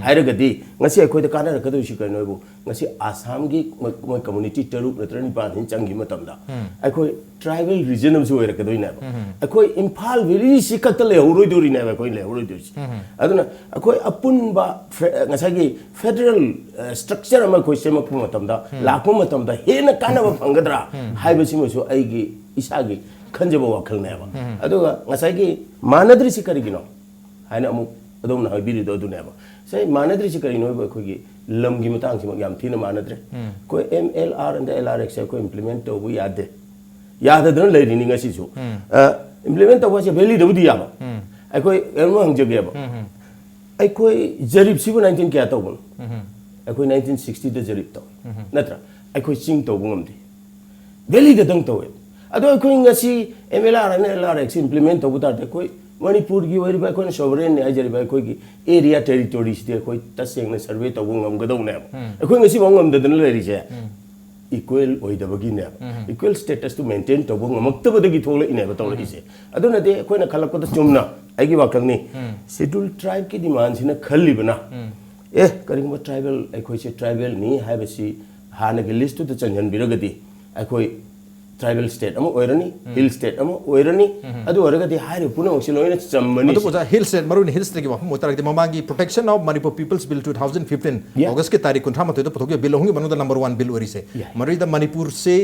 ꯍꯥꯏꯔꯒꯗꯤ, ꯉꯁꯤ ꯑꯩꯈꯣꯏꯗ ꯀꯥꯟꯅꯔꯛꯀꯗꯣꯏꯁꯤ ꯀꯩꯅꯣ ꯍꯥꯏꯕꯨ, ꯉꯁꯤ ꯑꯁꯥꯝꯒꯤ ꯃꯣꯏ, ꯃꯣꯏ ꯀꯝꯃꯨꯅꯤꯇꯤ ꯇꯔꯨꯛ ꯅꯠꯇ꯭ꯔꯒ ꯅꯤꯄꯥꯟ ꯍꯦꯟꯅ ꯆꯪꯈꯤꯕ ꯃꯇꯝꯗ, ꯑꯩꯈꯣꯏ ꯇ꯭ꯔꯥꯏꯕꯦꯜ ꯔꯤꯖꯟ ꯑꯃꯁꯨ ꯑꯣꯏꯔꯛꯀꯗꯣꯏꯅꯦꯕ꯫ ꯑꯩꯈꯣꯏ ꯏꯝꯐꯥꯜ ꯚꯦꯂꯤꯁꯤ ꯈꯛꯇ ꯂꯩꯍꯧꯔꯣꯏꯗꯣꯔꯤꯅꯦꯕ ꯑꯩꯈꯣꯏ ꯂꯩꯍꯧꯔꯣꯏꯗꯣꯏꯁꯤ꯫ ꯑꯗꯨꯅ ꯑꯩꯈꯣꯏ ꯑꯄꯨꯟꯕ ꯐꯦ-, ꯉꯁꯥꯏꯒꯤ ꯐꯦꯗꯔꯦꯜ ꯁ꯭ꯇ꯭ꯔꯛꯆꯔ ꯑꯃ ꯑꯩꯈꯣꯏ ꯁꯦꯝꯃꯛꯄ ꯃꯇꯝꯗ, ꯂꯥꯛꯄ ꯃꯇꯝꯗ ꯍꯦꯟꯅ ꯀꯥꯟꯅꯕ ꯐꯪꯒꯗ꯭ꯔꯥ ꯍꯥꯏꯕꯁꯤꯃꯁꯨ ꯑꯩꯒꯤ ꯏꯁꯥꯒꯤ ꯈꯟꯖꯕ ꯋꯥꯈꯜꯅꯦꯕ꯫ ꯑꯗꯨꯒ ꯉꯁꯥꯏꯒꯤ ꯃꯥꯟꯅꯗ꯭ꯔꯤꯁꯤ ꯀꯔꯤꯒꯤꯅꯣ ꯍꯥꯏꯅ ꯑꯃꯨꯛ ꯑꯗꯣꯝꯅ ꯍꯥꯏꯕꯤꯔꯤꯗꯣ ꯑꯗꯨꯅꯦꯕ꯫ ꯁꯤ ꯃꯥꯟꯅꯗ꯭ꯔꯤꯁꯤ ꯀꯔꯤꯅꯣ ꯍꯥꯏꯕ, ꯑꯩꯈꯣꯏꯒꯤ ꯂꯝꯒꯤ ꯃꯇꯥꯡꯁꯤꯃꯛ ꯌꯥꯝ ꯊꯤꯅ ꯃꯥꯟꯅꯗ꯭ꯔꯦ꯫ ꯑꯩꯈꯣꯏ M L R and L R X ꯑꯩꯈꯣꯏ ꯏꯝꯄ꯭ꯂꯤꯃꯦꯟ ꯇꯧꯕ ꯌꯥꯗꯦ, ꯌꯥꯗꯗꯅ ꯂꯩꯔꯤꯅꯤ ꯉꯁꯤꯁꯨ꯫ ꯏꯝꯄ꯭ꯂꯤꯃꯦꯟ ꯇꯧꯕ ꯍꯥꯏꯁꯦ ꯚꯦꯂꯤꯗꯕꯨꯗꯤ ꯌꯥꯕ꯫ ꯑꯩꯈꯣꯏ ꯀꯩꯅꯣꯝ ꯍꯪꯖꯒꯦꯕ, ꯑꯩꯈꯣꯏ ꯖꯔꯤꯞꯁꯤꯕꯨ ꯅꯥꯏꯟꯇꯤꯟ ꯀꯌꯥ ꯇꯧꯕꯅꯣ? ꯑꯩꯈꯣꯏ ꯅꯥꯏꯟꯇꯤꯟ ꯁꯤꯛꯁꯇꯤꯗ ꯖꯔꯤꯞ ꯇꯧꯏ, ꯅꯠꯇ꯭ꯔꯥ? ꯑꯩꯈꯣꯏ ꯆꯤꯡ ꯇꯧꯕ ꯉꯝꯗꯦ, ꯚꯦꯂꯤꯗꯇꯪ ꯇꯧꯋꯦ꯫ ꯑꯗꯣ ꯑꯩꯈꯣꯏ ꯉꯁꯤ M L R and L R X implement ꯇꯧꯕ ꯇꯥꯔꯗꯤ, ꯑꯩꯈꯣꯏ ꯃꯅꯤꯄꯨꯔꯒꯤ ꯑꯣꯏꯔꯤꯕ, ꯑꯩꯈꯣꯏꯅ sovereignꯅꯤ ꯍꯥꯏꯖꯔꯤꯕ ꯑꯩꯈꯣꯏꯒꯤ ꯑꯦꯔꯤꯌꯥ ꯇꯦꯔꯤꯇꯣꯔꯤꯁꯤꯗꯤ ꯑꯩꯈꯣꯏ ꯇꯁꯦꯡꯅ ꯁꯔꯚꯦ ꯇꯧꯕ ꯉꯝꯒꯗꯧꯅꯦꯕ꯫ ꯑꯩꯈꯣꯏ ꯉꯁꯤꯐꯥꯎ ꯉꯝꯗꯗꯅ ꯂꯩꯔꯤꯁꯦ ꯏꯀ꯭ꯋꯦꯜ ꯑꯣꯏꯗꯕꯒꯤꯅꯦꯕ꯫ ꯏꯀ꯭ꯋꯦꯜ ꯁ꯭ꯇꯦꯇꯁꯇꯨ ꯃꯦꯟꯇꯦꯟ ꯇꯧꯕ ꯉꯝꯃꯛꯇꯕꯗꯒꯤ ꯊꯣꯛꯂꯛꯏꯅꯦꯕ ꯇꯧꯔꯛꯏꯁꯦ꯫ ꯑꯗꯨꯅꯗꯤ ꯑꯩꯈꯣꯏꯅ ꯈꯜꯂꯛꯄꯗ ꯆꯨꯝꯅ, ꯑꯩꯒꯤ ꯋꯥꯈꯜꯅꯤ, ꯁꯦꯗ꯭ꯌꯨꯜ ꯇ꯭ꯔꯥꯏꯕꯀꯤ ꯗꯤꯃꯥꯟꯁꯤꯅ ꯈꯜꯂꯤꯕꯅ, ꯑꯦ, ꯀꯔꯤꯒꯨꯝꯕ ꯇ꯭ꯔꯥꯏꯕꯦꯜ, ꯑꯩꯈꯣꯏꯁꯦ ꯇ꯭ꯔꯥꯏꯕꯦꯜꯅꯤ ꯍꯥꯏꯕꯁꯤ ꯍꯥꯟꯅꯒꯤ ꯂꯤꯁꯇꯨꯗ ꯆꯟꯁꯤꯟꯕꯤꯔꯒꯗꯤ, ꯑꯩꯈꯣꯏ ꯇ꯭ꯔꯥꯏꯕꯦꯜ ꯁ꯭ꯇꯦꯠ ꯑꯃ ꯑꯣꯏꯔꯅꯤ, ꯍꯤꯜ ꯁ꯭ꯇꯦꯠ ꯑꯃ ꯑꯣꯏꯔꯅꯤ꯫ ꯑꯗꯨ ꯑꯣꯏꯔꯒꯗꯤ ꯍꯥꯏꯔꯤꯕ ꯄꯨꯝꯅꯃꯛꯁꯦ ꯂꯣꯏꯅ ꯆꯝꯃꯅꯤ꯫ ꯃꯗꯨꯕꯨ ꯑꯣꯖꯥ, ꯍꯤꯜ ꯁ꯭ꯇꯦꯠ, ꯃꯔꯨꯑꯣꯏꯅ ꯍꯤꯜ ꯁ꯭ꯇꯦꯠꯀꯤ ꯋꯥꯐꯝ ꯑꯣꯏꯇꯥꯔꯒꯗꯤ, ꯃꯃꯥꯡꯒꯤ Protection of Manipur People's Bill two thousand fifteen, Yeah. ꯑꯣꯒꯁꯀꯤ ꯇꯥꯔꯤꯛ ꯀꯨꯟꯊ꯭ꯔꯥ ꯃꯥꯊꯣꯏꯗ ꯄꯨꯊꯣꯛꯈꯤꯕ ꯕꯤꯜ ꯑꯍꯨꯝꯒꯤ ꯃꯅꯨꯡꯗ ꯅꯝꯕꯔ ꯋꯥꯟ ꯕꯤꯜ ꯑꯣꯏꯔꯤꯁꯦ꯫ Yeah. ꯃꯗꯨꯗ ꯃꯅꯤꯄꯨꯔꯁꯦ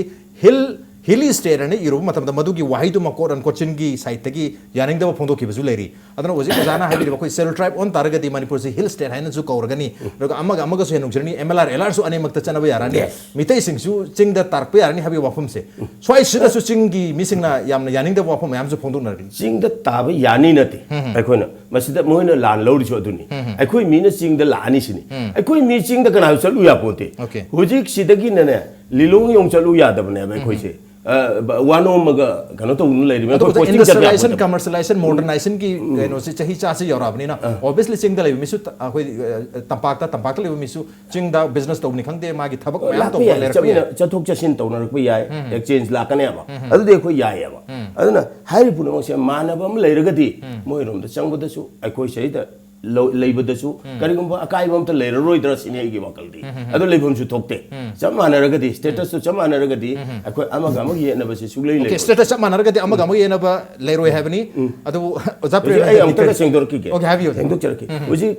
ꯍꯤꯜ, ꯍꯤꯂꯤ ꯁ꯭ꯇꯦꯠ ꯑꯅ ꯏꯔꯨꯕ ꯃꯇꯝꯗ, ꯃꯗꯨꯒꯤ ꯋꯥꯍꯩꯗꯨꯃ, quote unquote, ꯆꯤꯡꯒꯤ ꯁꯥꯏꯠꯇꯒꯤ ꯌꯥꯅꯤꯡꯗꯕ ꯐꯣꯡꯗꯣꯛꯈꯤꯕꯁꯨ ꯂꯩꯔꯤ꯫ ꯑꯗꯨꯅ ꯍꯧꯖꯤꯛ ꯑꯣꯖꯥꯅ ꯍꯥꯏꯕꯤꯔꯤꯕ ꯑꯩꯈꯣꯏ ꯁꯦꯗ꯭ꯌꯨꯜ ꯇ꯭ꯔꯥꯏꯕ ꯑꯣꯟ ꯇꯥꯔꯒꯗꯤ ꯃꯅꯤꯄꯨꯔꯁꯤ ꯍꯤꯜ ꯁ꯭ꯇꯦꯠ ꯍꯥꯏꯅꯁꯨ ꯀꯧꯔꯒꯅꯤ, ꯑꯗꯨꯒ ꯑꯃꯒ ꯑꯃꯒꯁꯨ ꯍꯦꯟꯗꯣꯛꯆꯔꯅꯤ, M L R, L R ꯁꯨ ꯑꯅꯤꯃꯛꯇ ꯆꯠꯅꯕ ꯌꯥꯔꯅꯤ, Yes. ꯃꯤꯇꯩꯁꯤꯡꯁꯨ ꯆꯤꯡꯗ ꯇꯥꯔꯛꯄ ꯌꯥꯔꯅꯤ ꯍꯥꯏꯕꯒꯤ ꯋꯥꯐꯝꯁꯦ꯫ ꯁ꯭ꯋꯥꯏꯁꯤꯗꯁꯨ ꯆꯤꯡꯒꯤ ꯃꯤꯁꯤꯡꯅ ꯌꯥꯝꯅ ꯌꯥꯅꯤꯡꯗꯕ ꯋꯥꯐꯝ ꯃꯌꯥꯝꯁꯨ ꯐꯣꯡꯗꯣꯛꯅꯔꯤ꯫ ꯆꯤꯡꯗ ꯇꯥꯕ ꯌꯥꯅꯤ ꯅꯠꯇꯦ꯫ ꯑꯩꯈꯣꯏꯅ ꯃꯁꯤꯗ ꯃꯣꯏꯅ ꯂꯥꯟ ꯂꯧꯔꯤꯁꯨ ꯑꯗꯨꯅꯤ꯫ ꯑꯩꯈꯣꯏ ꯃꯤꯅ ꯆꯤꯡꯗ ꯂꯥꯛꯑꯅꯤ ꯁꯤꯅꯤ꯫ ꯑꯩꯈꯣꯏ ꯃꯤ ꯆꯤꯡꯗ ꯀꯅꯥꯁꯨ ꯆꯠꯂꯨ ꯌꯥꯄꯣꯟꯇꯦ꯫ Okay. ꯍꯧꯖꯤꯛ ꯁꯤꯗꯒꯤꯅꯅꯦ, ꯂꯤꯂꯣꯡ ꯌꯧ ꯆꯠꯂꯨ ꯌꯥꯗꯕꯅꯦꯕ ꯑꯩꯈꯣꯏꯁꯦ꯫ ꯑ, ꯕ-, ꯋꯥꯅꯣꯝꯃꯒ ꯀꯩꯅꯣ ꯇꯧꯗꯨꯅ ꯂꯩꯔꯤꯕꯅꯤ꯫ ꯑꯩꯈꯣꯏ ꯑꯗꯨꯕꯨ posting ꯆꯠꯄ industrialization, ꯌꯥꯄꯣꯠꯇꯕ꯫ Commercialization, modernization ꯀꯤ ꯎꯝ꯫ ꯀꯩꯅꯣꯁꯤ ꯆꯍꯤ ꯆꯥꯁꯤ ꯌꯧꯔꯛꯑꯕꯅꯤꯅ, ꯎꯝ꯫ Obviously ꯆꯤꯡꯗ ꯂꯩꯕ ꯃꯤꯁꯨ ꯇ-, ꯑꯩꯈꯣꯏ, ꯑ, ꯇꯝꯄꯥꯛꯇ, ꯇꯝꯄꯥꯛꯇ ꯂꯩꯕ ꯃꯤꯁꯨ ꯆꯤꯡꯗ business ꯇꯧꯕꯅꯤ ꯈꯪꯗꯦ, ꯃꯥꯒꯤ ꯊꯕꯛ ꯃꯌꯥꯝ ꯂꯥꯛꯄ ꯇꯧꯕ ꯌꯥꯏ, ꯂꯩꯔꯛꯄ ꯆꯠꯃꯤꯟꯅ-, ꯌꯥꯏ꯫ ꯆꯠꯊꯣꯛ ꯆꯠꯁꯤꯟ ꯇꯧꯅꯔꯛꯄ ꯌꯥꯏ, ꯎꯝ꯫ Exchange ꯂꯥꯛꯀꯅꯦꯕ꯫ ꯎꯝ꯫ ꯑꯗꯨꯗꯤ ꯑꯩꯈꯣꯏ ꯌꯥꯏꯌꯦꯕ꯫ ꯎꯝ꯫ ꯑꯗꯨꯅ ꯍꯥꯏꯔꯤꯕ ꯄꯨꯝꯅꯃꯛꯁꯦ ꯃꯥꯟꯅꯕ ꯑꯃ ꯂꯩꯔꯒꯗꯤ ꯎꯝ꯫ ꯃꯣꯏꯔꯣꯝꯗ ꯆꯪꯕꯗꯁꯨ ꯑꯩꯈꯣꯏ ꯁꯤꯗꯩꯗ ꯂꯧ-, ꯂꯩꯕꯗꯁꯨ ꯎꯝ꯫ ꯀꯔꯤꯒꯨꯝꯕ ꯑꯀꯥꯏꯕ ꯑꯝꯇ ꯂꯩꯔꯔꯣꯏꯗ꯭ꯔꯥ ꯁꯤꯅꯤ ꯑꯩꯒꯤ ꯋꯥꯈꯜꯗꯤ꯫ ꯎꯝ, ꯎꯝ, ꯎꯝ꯫ ꯑꯗꯨ ꯂꯩꯐꯝꯁꯨ ꯊꯣꯛꯇꯦ꯫ ꯎꯝ꯫ ꯆꯞ ꯃꯥꯟꯅꯔꯒꯗꯤ, status ꯇꯨ ꯆꯞ ꯃꯥꯟꯅꯔꯒꯗꯤ ꯎꯝ꯫ ꯑꯩꯈꯣꯏ ꯑꯃꯒ ꯑꯃꯒ ꯌꯦꯠꯅꯕꯁꯦ ꯁꯨꯛꯂꯩ Okay, ꯂꯩꯔꯣꯏ꯫ Status ꯆꯞ ꯃꯥꯟꯅꯔꯒꯗꯤ ꯑꯃꯒ ꯑꯃꯒ ꯌꯦꯠꯅꯕ ꯂꯩꯔꯣꯏ ꯍꯥꯏꯕꯅꯤ꯫ ꯎꯝ꯫ ꯑꯗꯨꯕꯨ ꯑꯣꯖꯥ ꯍꯧꯖꯤꯛ ꯄ꯭ꯔꯦꯝꯅ ꯑꯩ ꯍꯥꯏꯕꯗꯤ ꯑꯃꯨꯛꯇꯒ ꯀꯔꯤ? ꯁꯦꯡꯗꯣꯔꯛꯈꯤꯒꯦ꯫ Okay, ꯍꯥꯏꯕꯤꯌꯨ, ꯍꯥꯏꯕꯤꯌꯨ꯫ ꯁꯦꯡꯗꯣꯛꯆꯔꯛꯀꯦ꯫ ꯎꯝ꯫ ꯍꯧꯖꯤꯛ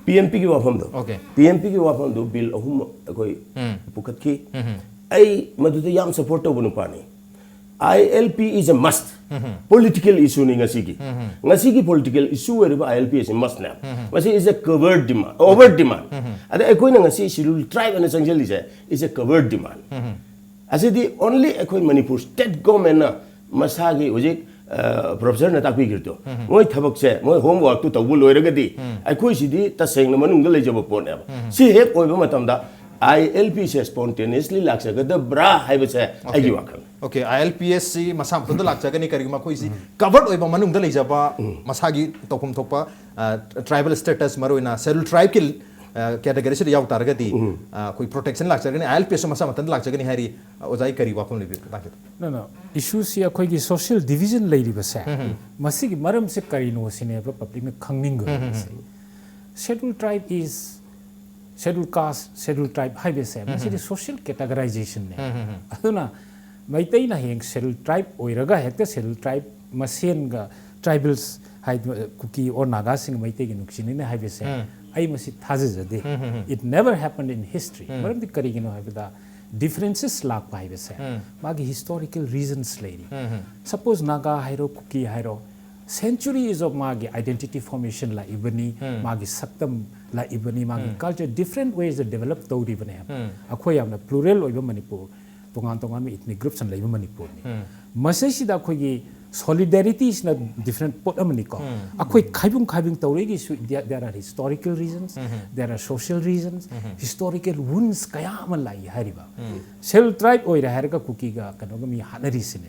P M P ꯒꯤ ꯋꯥꯐꯝꯗꯣ, Okay. P M P ꯒꯤ ꯋꯥꯐꯝꯗꯣ bill ꯑꯍꯨꯝ ꯑꯩꯈꯣꯏ ꯎꯝ꯫ ꯄꯨꯈꯠꯈꯤ꯫ ꯎꯝ꯫ ꯑꯩ ꯃꯗꯨꯗ ꯌꯥꯝ support ꯇꯧꯕ ꯅꯨꯄꯥꯅꯤ꯫ I L P is a must꯫ Um. Political issue ꯅꯤ ꯉꯁꯤꯒꯤ꯫ ꯎꯝ꯫ ꯉꯁꯤꯒꯤ political issue ꯑꯣꯏꯔꯤꯕ I L P ꯑꯁꯤ must ꯅꯦꯕ꯫ ꯎꯝ꯫ ꯃꯁꯤ is a covered demand, overt demand꯫ ꯎꯝ꯫ ꯑꯗ ꯑꯩꯈꯣꯏꯅ ꯉꯁꯤ Scheduled Tribe ꯑꯅ ꯆꯪꯁꯤꯜꯂꯤꯁꯦ is a covered demand꯫ ꯎꯝ꯫ ꯑꯁꯤꯗꯤ only ꯑꯩꯈꯣꯏ ꯃꯅꯤꯄꯨꯔ state government ꯅ ꯃꯁꯥꯒꯤ ꯍꯧꯖꯤꯛ, ꯑ, professor ꯅ ꯇꯥꯛꯄꯤꯈ꯭ꯔꯤꯗꯣ, ꯎꯝ꯫ ꯃꯣꯏ ꯊꯕꯛꯁꯦ, ꯃꯣꯏ homework ꯇꯨ ꯇꯧꯕ ꯂꯣꯏꯔꯒꯗꯤ ꯎꯝ꯫ ꯑꯩꯈꯣꯏꯁꯤꯗꯤ ꯇꯁꯦꯡꯅ ꯃꯅꯨꯡꯗ ꯂꯩꯖꯕ ꯄꯣꯠꯅꯦꯕ꯫ ꯎꯝ꯫ ꯁꯤ ꯍꯦꯛ ꯑꯣꯏꯕ ꯃꯇꯝꯗ I L P say spontaneously ꯂꯥꯛꯆꯒꯗꯕ꯭ꯔꯥ ꯍꯥꯏꯕꯁꯦ ꯑꯩꯒꯤ Okay꯫ ꯋꯥꯈꯜꯅꯤ꯫ Okay, I L P ꯑꯁꯤ ꯃꯁꯥ ꯃꯊꯟꯇ ꯂꯥꯛꯆꯒꯅꯤ, ꯀꯔꯤꯒꯨꯝꯕ ꯑꯩꯈꯣꯏꯁꯤ covered ꯑꯣꯏꯕ ꯃꯅꯨꯡꯗ ꯂꯩꯖꯕ ꯎꯝ꯫ ꯃꯁꯥꯒꯤ ꯇꯧꯐꯝ ꯊꯣꯛꯄ, ꯑ, tribal status, ꯃꯔꯨꯑꯣꯏꯅ Scheduled Tribe ꯀꯤ, ꯑ, category ꯁꯤꯗ ꯌꯥꯎ ꯇꯥꯔꯒꯗꯤ, ꯎꯝ꯫ ꯑ, ꯑꯩꯈꯣꯏ protection ꯂꯥꯛꯆꯒꯅꯤ, I L P ꯑꯁꯨ ꯃꯁꯥ ꯃꯊꯟꯇ ꯂꯥꯛꯆꯒꯅꯤ ꯍꯥꯏꯔꯤ꯫ ꯑ, ꯑꯣꯖꯥꯒꯤ ꯀꯔꯤ ꯋꯥꯐꯝ ꯂꯩꯕꯤꯕ ꯃꯇꯥꯡꯁꯤꯗ? No, no. Issue ꯁꯤ ꯑꯩꯈꯣꯏꯒꯤ social division ꯂꯩꯔꯤꯕꯁꯦ, ꯎꯝ, ꯎꯝ꯫ ꯃꯁꯤꯒꯤ ꯃꯔꯝꯁꯦ ꯀꯔꯤꯅꯣ ꯁꯤꯅꯦꯕ public ꯅ ꯈꯪꯅꯤꯡꯕ ꯎꯝ, ꯎꯝ, ꯂꯩꯔꯤꯁꯦ꯫ ꯎꯝ꯫ Scheduled Tribe is Scheduled Caste, Scheduled Tribe ꯍꯥꯏꯕꯁꯦ, ꯎꯝ, ꯃꯁꯤꯗꯤ ꯎꯝ꯫ Social categorization ꯅꯦ꯫ ꯎꯝ, ꯎꯝ, ꯎꯝ꯫ ꯑꯗꯨꯅ ꯃꯩꯇꯩꯅ ꯍꯌꯦꯡ Scheduled Tribe ꯑꯣꯏꯔꯒ ꯍꯦꯛꯇ Scheduled Tribe ꯃꯁꯦꯟꯒ tribals ꯍꯥꯏꯗꯤ ꯀꯨꯀꯤ or ꯅꯥꯒꯥꯁꯤꯡꯒ ꯃꯩꯇꯩꯒ ꯅꯨꯡꯁꯤꯅꯅꯤ ꯍꯥꯏꯕꯁꯦ ꯎꯝ꯫ ꯑꯩ ꯃꯁꯤ ꯊꯥꯖꯖꯗꯦ꯫ ꯎꯝ, ꯎꯝ, ꯎꯝ꯫ It never happened in history꯫ ꯎꯝ꯫ ꯃꯔꯝꯗꯤ ꯀꯔꯤꯒꯤꯅꯣ ꯍꯥꯏꯕꯗ differences ꯂꯥꯛꯄ ꯍꯥꯏꯕꯁꯦ ꯎꯝ꯫ ꯃꯥꯒꯤ historical reasons ꯂꯩꯔꯤ꯫ ꯎꯝ, ꯎꯝ꯫ Suppose ꯅꯥꯒꯥ ꯍꯥꯏꯔꯣ, ꯀꯨꯀꯤ ꯍꯥꯏꯔꯣ, centuries of ꯃꯥꯒꯤ identity formation ꯂꯥꯛꯏꯕꯅꯤ, ꯎꯝ꯫ ꯃꯥꯒꯤ ꯁꯛꯇꯝ ꯂꯥꯛꯏꯕꯅꯤ, ꯃꯥꯒꯤ ꯎꯝ꯫ Culture, different ways ꯗ develop ꯇꯧꯔꯤꯕꯅꯦ꯫ ꯎꯝ꯫ ꯑꯩꯈꯣꯏ ꯌꯥꯝꯅ plural ꯑꯣꯏꯕ ꯃꯅꯤꯄꯨꯔ, ꯇꯣꯉꯥꯟ ꯇꯣꯉꯥꯟꯕ ethnic groups ꯅ ꯂꯩꯕ ꯃꯅꯤꯄꯨꯔꯅꯤ꯫ ꯎꯝ꯫ ꯃꯁꯤꯁꯤꯗ ꯑꯩꯈꯣꯏꯒꯤ Solidarity ꯁꯤꯅ different ꯄꯣꯠ ꯑꯃꯅꯤꯀꯣ꯫ ꯑꯩꯈꯣꯏ ꯈꯥꯏꯕꯨꯡ ꯈꯥꯏꯕꯨꯡ ꯇꯧꯔꯛꯏꯒꯤꯁꯨ there are historical reasons, there are social reasons, historical wounds ꯀꯌꯥ ꯑꯃ ꯂꯥꯛꯏ ꯍꯥꯏꯔꯤꯕ꯫ Self tribe ꯑꯣꯏꯔꯦ ꯍꯥꯏꯔꯒ ꯀꯨꯀꯤꯒ ꯀꯩꯅꯣꯒ ꯃꯤ ꯍꯥꯠꯅꯔꯤꯁꯤꯅꯦ꯫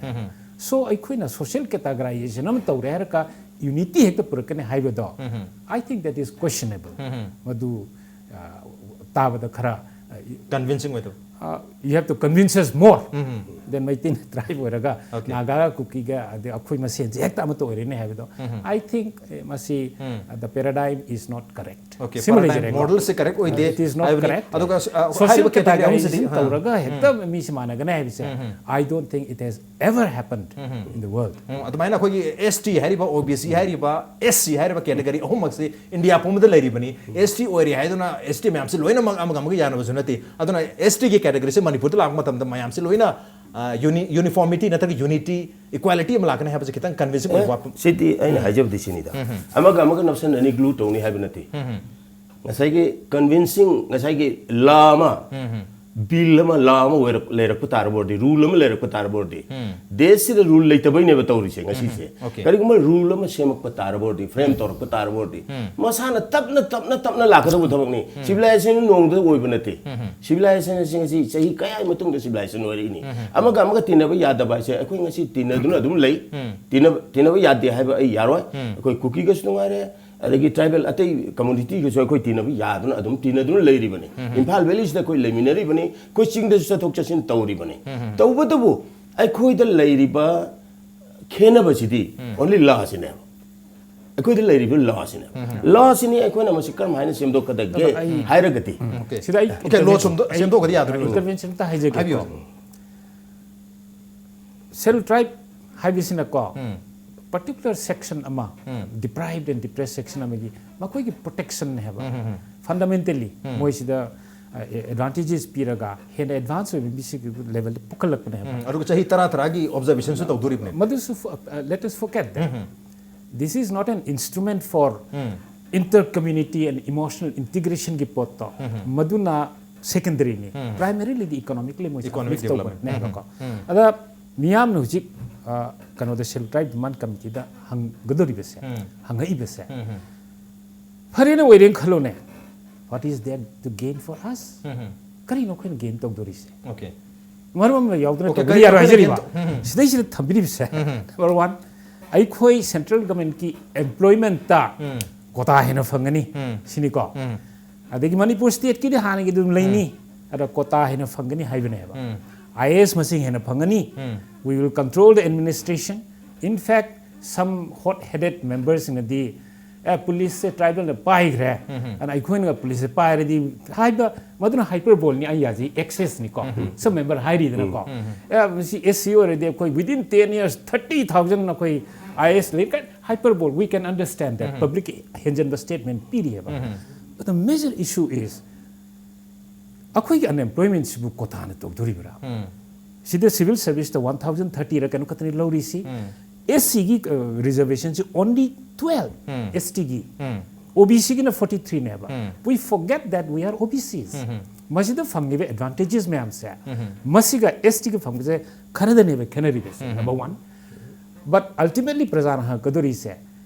So ꯑꯩꯈꯣꯏꯅ social categorization ꯑꯃ ꯇꯧꯔꯦ ꯍꯥꯏꯔꯒ unity ꯍꯦꯛꯇ ꯄꯨꯔꯛꯀꯅꯤ ꯍꯥꯏꯕꯗꯣ, I think that is questionable. ꯃꯗꯨ ꯑ, ꯇꯥꯕꯗ ꯈꯔ, ꯑ, ꯀꯟꯚꯤꯟꯁꯤꯡ ꯑꯣꯏꯗꯕ꯫ uh, you have to convince us more than Meitei tribe ꯑꯣꯏꯔꯒ Okay. ꯅꯥꯒꯥꯒ ꯀꯨꯀꯤꯒ ꯑꯗꯩ ꯑꯩꯈꯣꯏ ꯃꯁꯦꯟꯁꯦ ꯍꯦꯛꯇ ꯑꯃꯠꯇ ꯑꯣꯏꯔꯦꯅꯦ ꯍꯥꯏꯕꯗꯣ꯫ I think, eh, ꯃꯁꯤ, uh, the paradigm is not correct꯫ Okay, ꯁꯤꯃ paradigm ꯂꯩꯖꯔꯦ꯫ model ꯁꯦ correct ꯑꯣꯏꯗꯦ It is not ꯍꯥꯏꯕꯅꯤ꯫ correct. ꯑꯗꯨꯒ, ꯑ, Social ꯍꯥꯏꯔꯤꯕ category categorization ꯑꯍꯨꯝꯁꯤꯗꯤ, ꯑ, ꯇꯧꯔꯒ ꯍꯦꯛꯇ ꯃꯤꯁꯤ ꯃꯥꯟꯅꯒꯅꯤ ꯍꯥꯏꯕꯁꯦ, I don't think it has ever happened in the world꯫ ꯎꯝ, ꯑꯗꯨꯃꯥꯏꯅ ꯑꯩꯈꯣꯏꯒꯤ S T ꯍꯥꯏꯔꯤꯕ, O B C ꯍꯥꯏꯔꯤꯕ, S C ꯍꯥꯏꯔꯤꯕ category ꯑꯍꯨꯝꯃꯛꯁꯤ ꯏꯟꯗꯤꯌꯥ ꯄꯨꯝꯕꯗ ꯂꯩꯔꯤꯕꯅꯤ꯫ S T ꯑꯣꯏꯔꯦ ꯍꯥꯏꯗꯨꯅ S T ꯃꯌꯥꯝꯁꯤ ꯂꯣꯏꯅꯃꯛ ꯑꯃꯒ ꯑꯃꯒ ꯌꯥꯅꯕꯁꯨ ꯅꯠꯇꯦ꯫ ꯑꯗꯨꯅ S T ꯒꯤ category ꯁꯦ ꯃꯅꯤꯄꯨꯔꯗ ꯂꯥꯛꯄ ꯃꯇꯝꯗ ꯃꯌꯥꯝꯁꯤ ꯂꯣꯏꯅ, ꯑ, uni-, uniformity ꯅꯠꯇ꯭ꯔꯒ unity, equality ꯑꯃ ꯂꯥꯛꯀꯅꯤ ꯍꯥꯏꯕꯁꯤ ꯈꯤꯇꯪ convincing ꯑꯣꯏꯕ ꯋꯥꯐꯝ꯫ ꯁꯤꯗꯤ ꯑꯩꯅ ꯍꯥꯏꯖꯕꯗꯤ ꯁꯤꯅꯤꯗ, ꯑꯃꯒ ꯑꯃꯒ ꯅꯞꯁꯟꯅꯅꯤ, glue ꯇꯧꯅꯤ ꯍꯥꯏꯕ ꯅꯠꯇꯦ꯫ ꯉꯁꯥꯏꯒꯤ convincing, ꯉꯁꯥꯏꯒꯤ law ꯑꯃ, bill ꯑꯃ, law ꯑꯃ ꯑꯣꯏꯔꯛ-, ꯂꯩꯔꯛꯄ ꯇꯥꯔꯕ ꯑꯣꯏꯔꯗꯤ, rule ꯑꯃ ꯂꯩꯔꯛꯄ ꯇꯥꯔꯕ ꯑꯣꯏꯔꯗꯤ, ꯗꯦꯁꯁꯤꯗ rule ꯂꯩꯇꯕꯩꯅꯦꯕ ꯇꯧꯔꯤꯁꯦ ꯉꯁꯤꯁꯦ꯫ Okay. ꯀꯔꯤꯒꯨꯝꯕ rule ꯑꯃ ꯁꯦꯝꯃꯛꯄ ꯇꯥꯔꯕ ꯑꯣꯏꯔꯗꯤ, frame ꯇꯧꯔꯛꯄ ꯇꯥꯔꯕ ꯑꯣꯏꯔꯗꯤ, ꯃꯁꯥꯅ ꯇꯞꯅ ꯇꯞꯅ ꯇꯞꯅ ꯂꯥꯛꯀꯗꯧꯕ ꯊꯕꯛꯅꯤ꯫ Civilization ꯅꯣꯡꯃꯗ ꯑꯣꯏꯕ ꯅꯠꯇꯦ꯫ Civilization ꯑꯁꯤ ꯉꯁꯤ ꯆꯍꯤ ꯀꯌꯥꯒꯤ ꯃꯇꯨꯡꯗ civilization ꯑꯣꯏꯔꯛꯏꯅꯤ꯫ ꯑꯃꯒ ꯑꯃꯒ ꯇꯤꯟꯅꯕ ꯌꯥꯗꯕ ꯍꯥꯏꯁꯦ ꯑꯩꯈꯣꯏ ꯉꯁꯤ ꯇꯤꯟꯅꯗꯨꯅ ꯑꯗꯨꯝ ꯂꯩ꯫ ꯇꯤꯟꯅꯕ, ꯇꯤꯟꯅꯕ ꯌꯥꯗꯦ ꯍꯥꯏꯕ ꯑꯩ ꯌꯥꯔꯣꯏ꯫ ꯑꯩꯈꯣꯏ ꯀꯨꯀꯤꯒꯁꯨ ꯅꯨꯡꯉꯥꯏꯔꯦ, ꯑꯗꯒꯤ tribal ꯑꯇꯩ communityꯒꯁꯨ ꯑꯩꯈꯣꯏ ꯇꯤꯟꯅꯕ ꯌꯥꯗꯨꯅ ꯑꯗꯨꯝ ꯇꯤꯟꯅꯗꯨꯅ ꯂꯩꯔꯤꯕꯅꯤ꯫ ꯏꯝꯐꯥꯜ valley ꯁꯤꯗ ꯑꯩꯈꯣꯏ ꯂꯩꯃꯤꯟꯅꯔꯤꯕꯅꯤ, ꯑꯩꯈꯣꯏ ꯆꯤꯡꯗꯁꯨ ꯆꯠꯊꯣꯛ ꯆꯠꯁꯤꯟ ꯇꯧꯔꯤꯕꯅꯤ꯫ ꯇꯧꯕꯇꯕꯨ ꯑꯩꯈꯣꯏꯗ ꯂꯩꯔꯤꯕ ꯈꯦꯠꯅꯕꯁꯤꯗꯤ only law ꯁꯤꯅꯦꯕ꯫ ꯑꯩꯈꯣꯏꯗ ꯂꯩꯔꯤꯕ law ꯁꯤꯅꯦꯕ꯫ Law ꯁꯤꯅꯤ ꯑꯩꯈꯣꯏꯅ ꯃꯁꯤ ꯀꯔꯝ ꯍꯥꯏꯅ ꯁꯦꯝꯗꯣꯛꯀꯗꯒꯦ ꯑꯗꯣ ꯑꯩ ꯍꯥꯏꯔꯒꯗꯤ, Okay. ꯁꯤꯗ ꯑꯩ Okay, law ꯁꯦꯝꯗꯣꯛ-, ꯁꯦꯝꯗꯣꯛꯈ꯭ꯔꯗꯤ ꯌꯥꯗꯣꯔꯤꯕꯅꯤ꯫ Intervention ꯑꯝꯇ ꯍꯥꯏꯖꯒꯦ꯫ ꯍꯥꯏꯕꯤꯌꯨ꯫ Self tribe ꯍꯥꯏꯕꯁꯤꯅꯀꯣ, particular section ꯑꯃ, deprived and depressed section ꯑꯃꯒꯤ ꯃꯈꯣꯏꯒꯤ protection ꯅꯦ ꯍꯥꯏꯕ꯫ Fundamentally ꯃꯣꯏꯁꯤꯗ, ꯑ, advantages ꯄꯤꯔꯒ ꯍꯦꯟꯅ advance ꯑꯣꯏꯕ ꯃꯤꯁꯤꯡꯒꯤ level ꯗ ꯄꯨꯈꯠꯂꯛꯄꯅꯦ ꯍꯥꯏꯕ꯫ ꯎꯝ, ꯑꯗꯨꯒ ꯆꯍꯤ ꯇꯔꯥ ꯇꯔꯥꯒꯤ observation ꯁꯨ ꯇꯧꯗꯣꯔꯤꯕꯅꯦ꯫ ꯃꯗꯨꯁꯨ ꯐ-, ꯑ, let us forget that. This is not an instrument for inter community and emotional integration ꯒꯤ ꯄꯣꯠꯇꯣ꯫ ꯃꯗꯨꯅ secondary ꯅꯤ꯫ Primarily ꯗꯤ economically ꯃꯣꯏꯁꯦ Economic uplift ꯇꯧꯕ development. ꯅꯦꯕꯀꯣ꯫ ꯑꯗ ꯃꯤꯌꯥꯝꯅ ꯍꯧꯖꯤꯛ ꯑ, ꯀꯩꯅꯣꯗ, Scheduled Tribe Demand Committeeꯗ ꯍꯪꯒꯗꯧꯔꯤꯕꯁꯦ, ꯎꯝ꯫ ꯍꯪꯉꯛꯏꯕꯁꯦ, ꯎꯝ, ꯎꯝ꯫ ꯐꯔꯦꯅ ꯑꯣꯏꯔꯦꯅ ꯈꯜꯂꯣꯅꯦ, what is there to gain for us? ꯎꯝ, ꯎꯝ꯫ ꯀꯔꯤꯅꯣ ꯑꯩꯈꯣꯏꯅ gain ꯇꯧꯗꯣꯔꯤꯁꯦ? Okay꯫ ꯃꯔꯝ ꯑꯃ ꯌꯥꯎꯗꯅ Okay, ꯇꯧꯕꯗꯤ ꯀꯔꯤ ꯌꯥꯔꯣꯏ ꯀꯔꯤ ꯍꯥꯏꯖꯔꯤꯕ꯫ Gain ꯇꯧ-, ꯎꯝ, ꯎꯝ꯫ ꯁꯤꯗꯩꯁꯤꯗ ꯊꯝꯕꯤꯔꯤꯕꯁꯦ, ꯎꯝ, ꯎꯝ꯫ Number one, ꯑꯩꯈꯣꯏ central governmentꯀꯤ employmentꯇ ꯎꯝ꯫ Quota ꯍꯦꯟꯅ ꯐꯪꯒꯅꯤ ꯎꯝ꯫ ꯁꯤꯅꯤꯀꯣ꯫ ꯎꯝ꯫ ꯑꯗꯒꯤ ꯃꯅꯤꯄꯨꯔ stateꯀꯤꯗꯤ ꯍꯥꯟꯅꯒꯤ ꯑꯗꯨꯝ ꯂꯩꯅꯤ, ꯎꯝ꯫ ꯑꯗ quota ꯍꯦꯟꯅ ꯐꯪꯒꯅꯤ ꯍꯥꯏꯕꯅꯦꯕ꯫ ꯎꯝ꯫ IAS ꯃꯁꯤꯡ ꯍꯦꯟꯅ ꯐꯪꯒꯅꯤ, ꯎꯝ꯫ We will control the administration. In fact, some hot-headed memberꯁꯤꯡꯅꯗꯤ, "ꯑꯦ, policeꯁꯦ tribalꯅ ꯄꯥꯏꯈ꯭ꯔꯦ, ꯎꯝ꯫ ꯑꯗꯨꯅ ꯑꯩꯈꯣꯏꯅꯒ policeꯁꯦ ꯄꯥꯏꯔꯗꯤ" ꯍꯥꯏꯕ, ꯃꯗꯨꯅ hyperboleꯅꯤ, ꯑꯩ ꯌꯥꯖꯩ, excessꯅꯤꯀꯣ꯫ ꯎꯝ꯫ Some member ꯍꯥꯏꯔꯤꯗꯅꯀꯣ꯫ ꯎꯝ꯫ "ꯑꯦ, ꯃꯁꯤ SC ꯑꯣꯏꯔꯗꯤ ꯑꯩꯈꯣꯏ within ten years, thirty thousand ꯑꯩꯈꯣꯏ IAS ꯂꯩ" ꯀꯥꯏꯅ hyperbole, we can understand that, um. Public ꯍꯦꯟꯖꯟꯕ statement ꯄꯤꯔꯤꯑꯕ꯫ Um. But the major issue is, ꯑꯩꯈꯣꯏꯒꯤ unemploymentꯁꯤꯕꯨ quotaꯅ ꯇꯧꯗꯣꯔꯤꯕ꯭ꯔꯥ? ꯎꯝ꯫ ꯁꯤꯗ civil serviceꯇ one thousand thirtyꯔ ꯀꯩꯅꯣ ꯈꯛꯇꯅꯤ ꯂꯧꯔꯤꯁꯤ꯫ ꯎꯝ꯫ SCꯒꯤ, ꯑ, reservationꯁꯤ only twelve, um. STꯒꯤ꯫ Um. OBCꯒꯤꯅ forty-threeꯅꯦꯕ꯫ Um. We forget that we are OBCs꯫ ꯎꯝ, ꯎꯝ꯫ ꯃꯁꯤꯗ ꯐꯪꯉꯤꯕ advantages ꯃꯌꯥꯝꯁꯦ, ꯎꯝ꯫ ꯃꯁꯤꯒ STꯒ ꯐꯪꯕꯁꯦ ꯈꯔꯗꯅꯦꯕ ꯈꯦꯠꯅꯔꯤꯕꯁꯦ, um. Number one꯫ But ultimately ꯄ꯭ꯔꯖꯥꯅ ꯍꯪꯉꯛꯀꯗꯣꯔꯤꯁꯦ,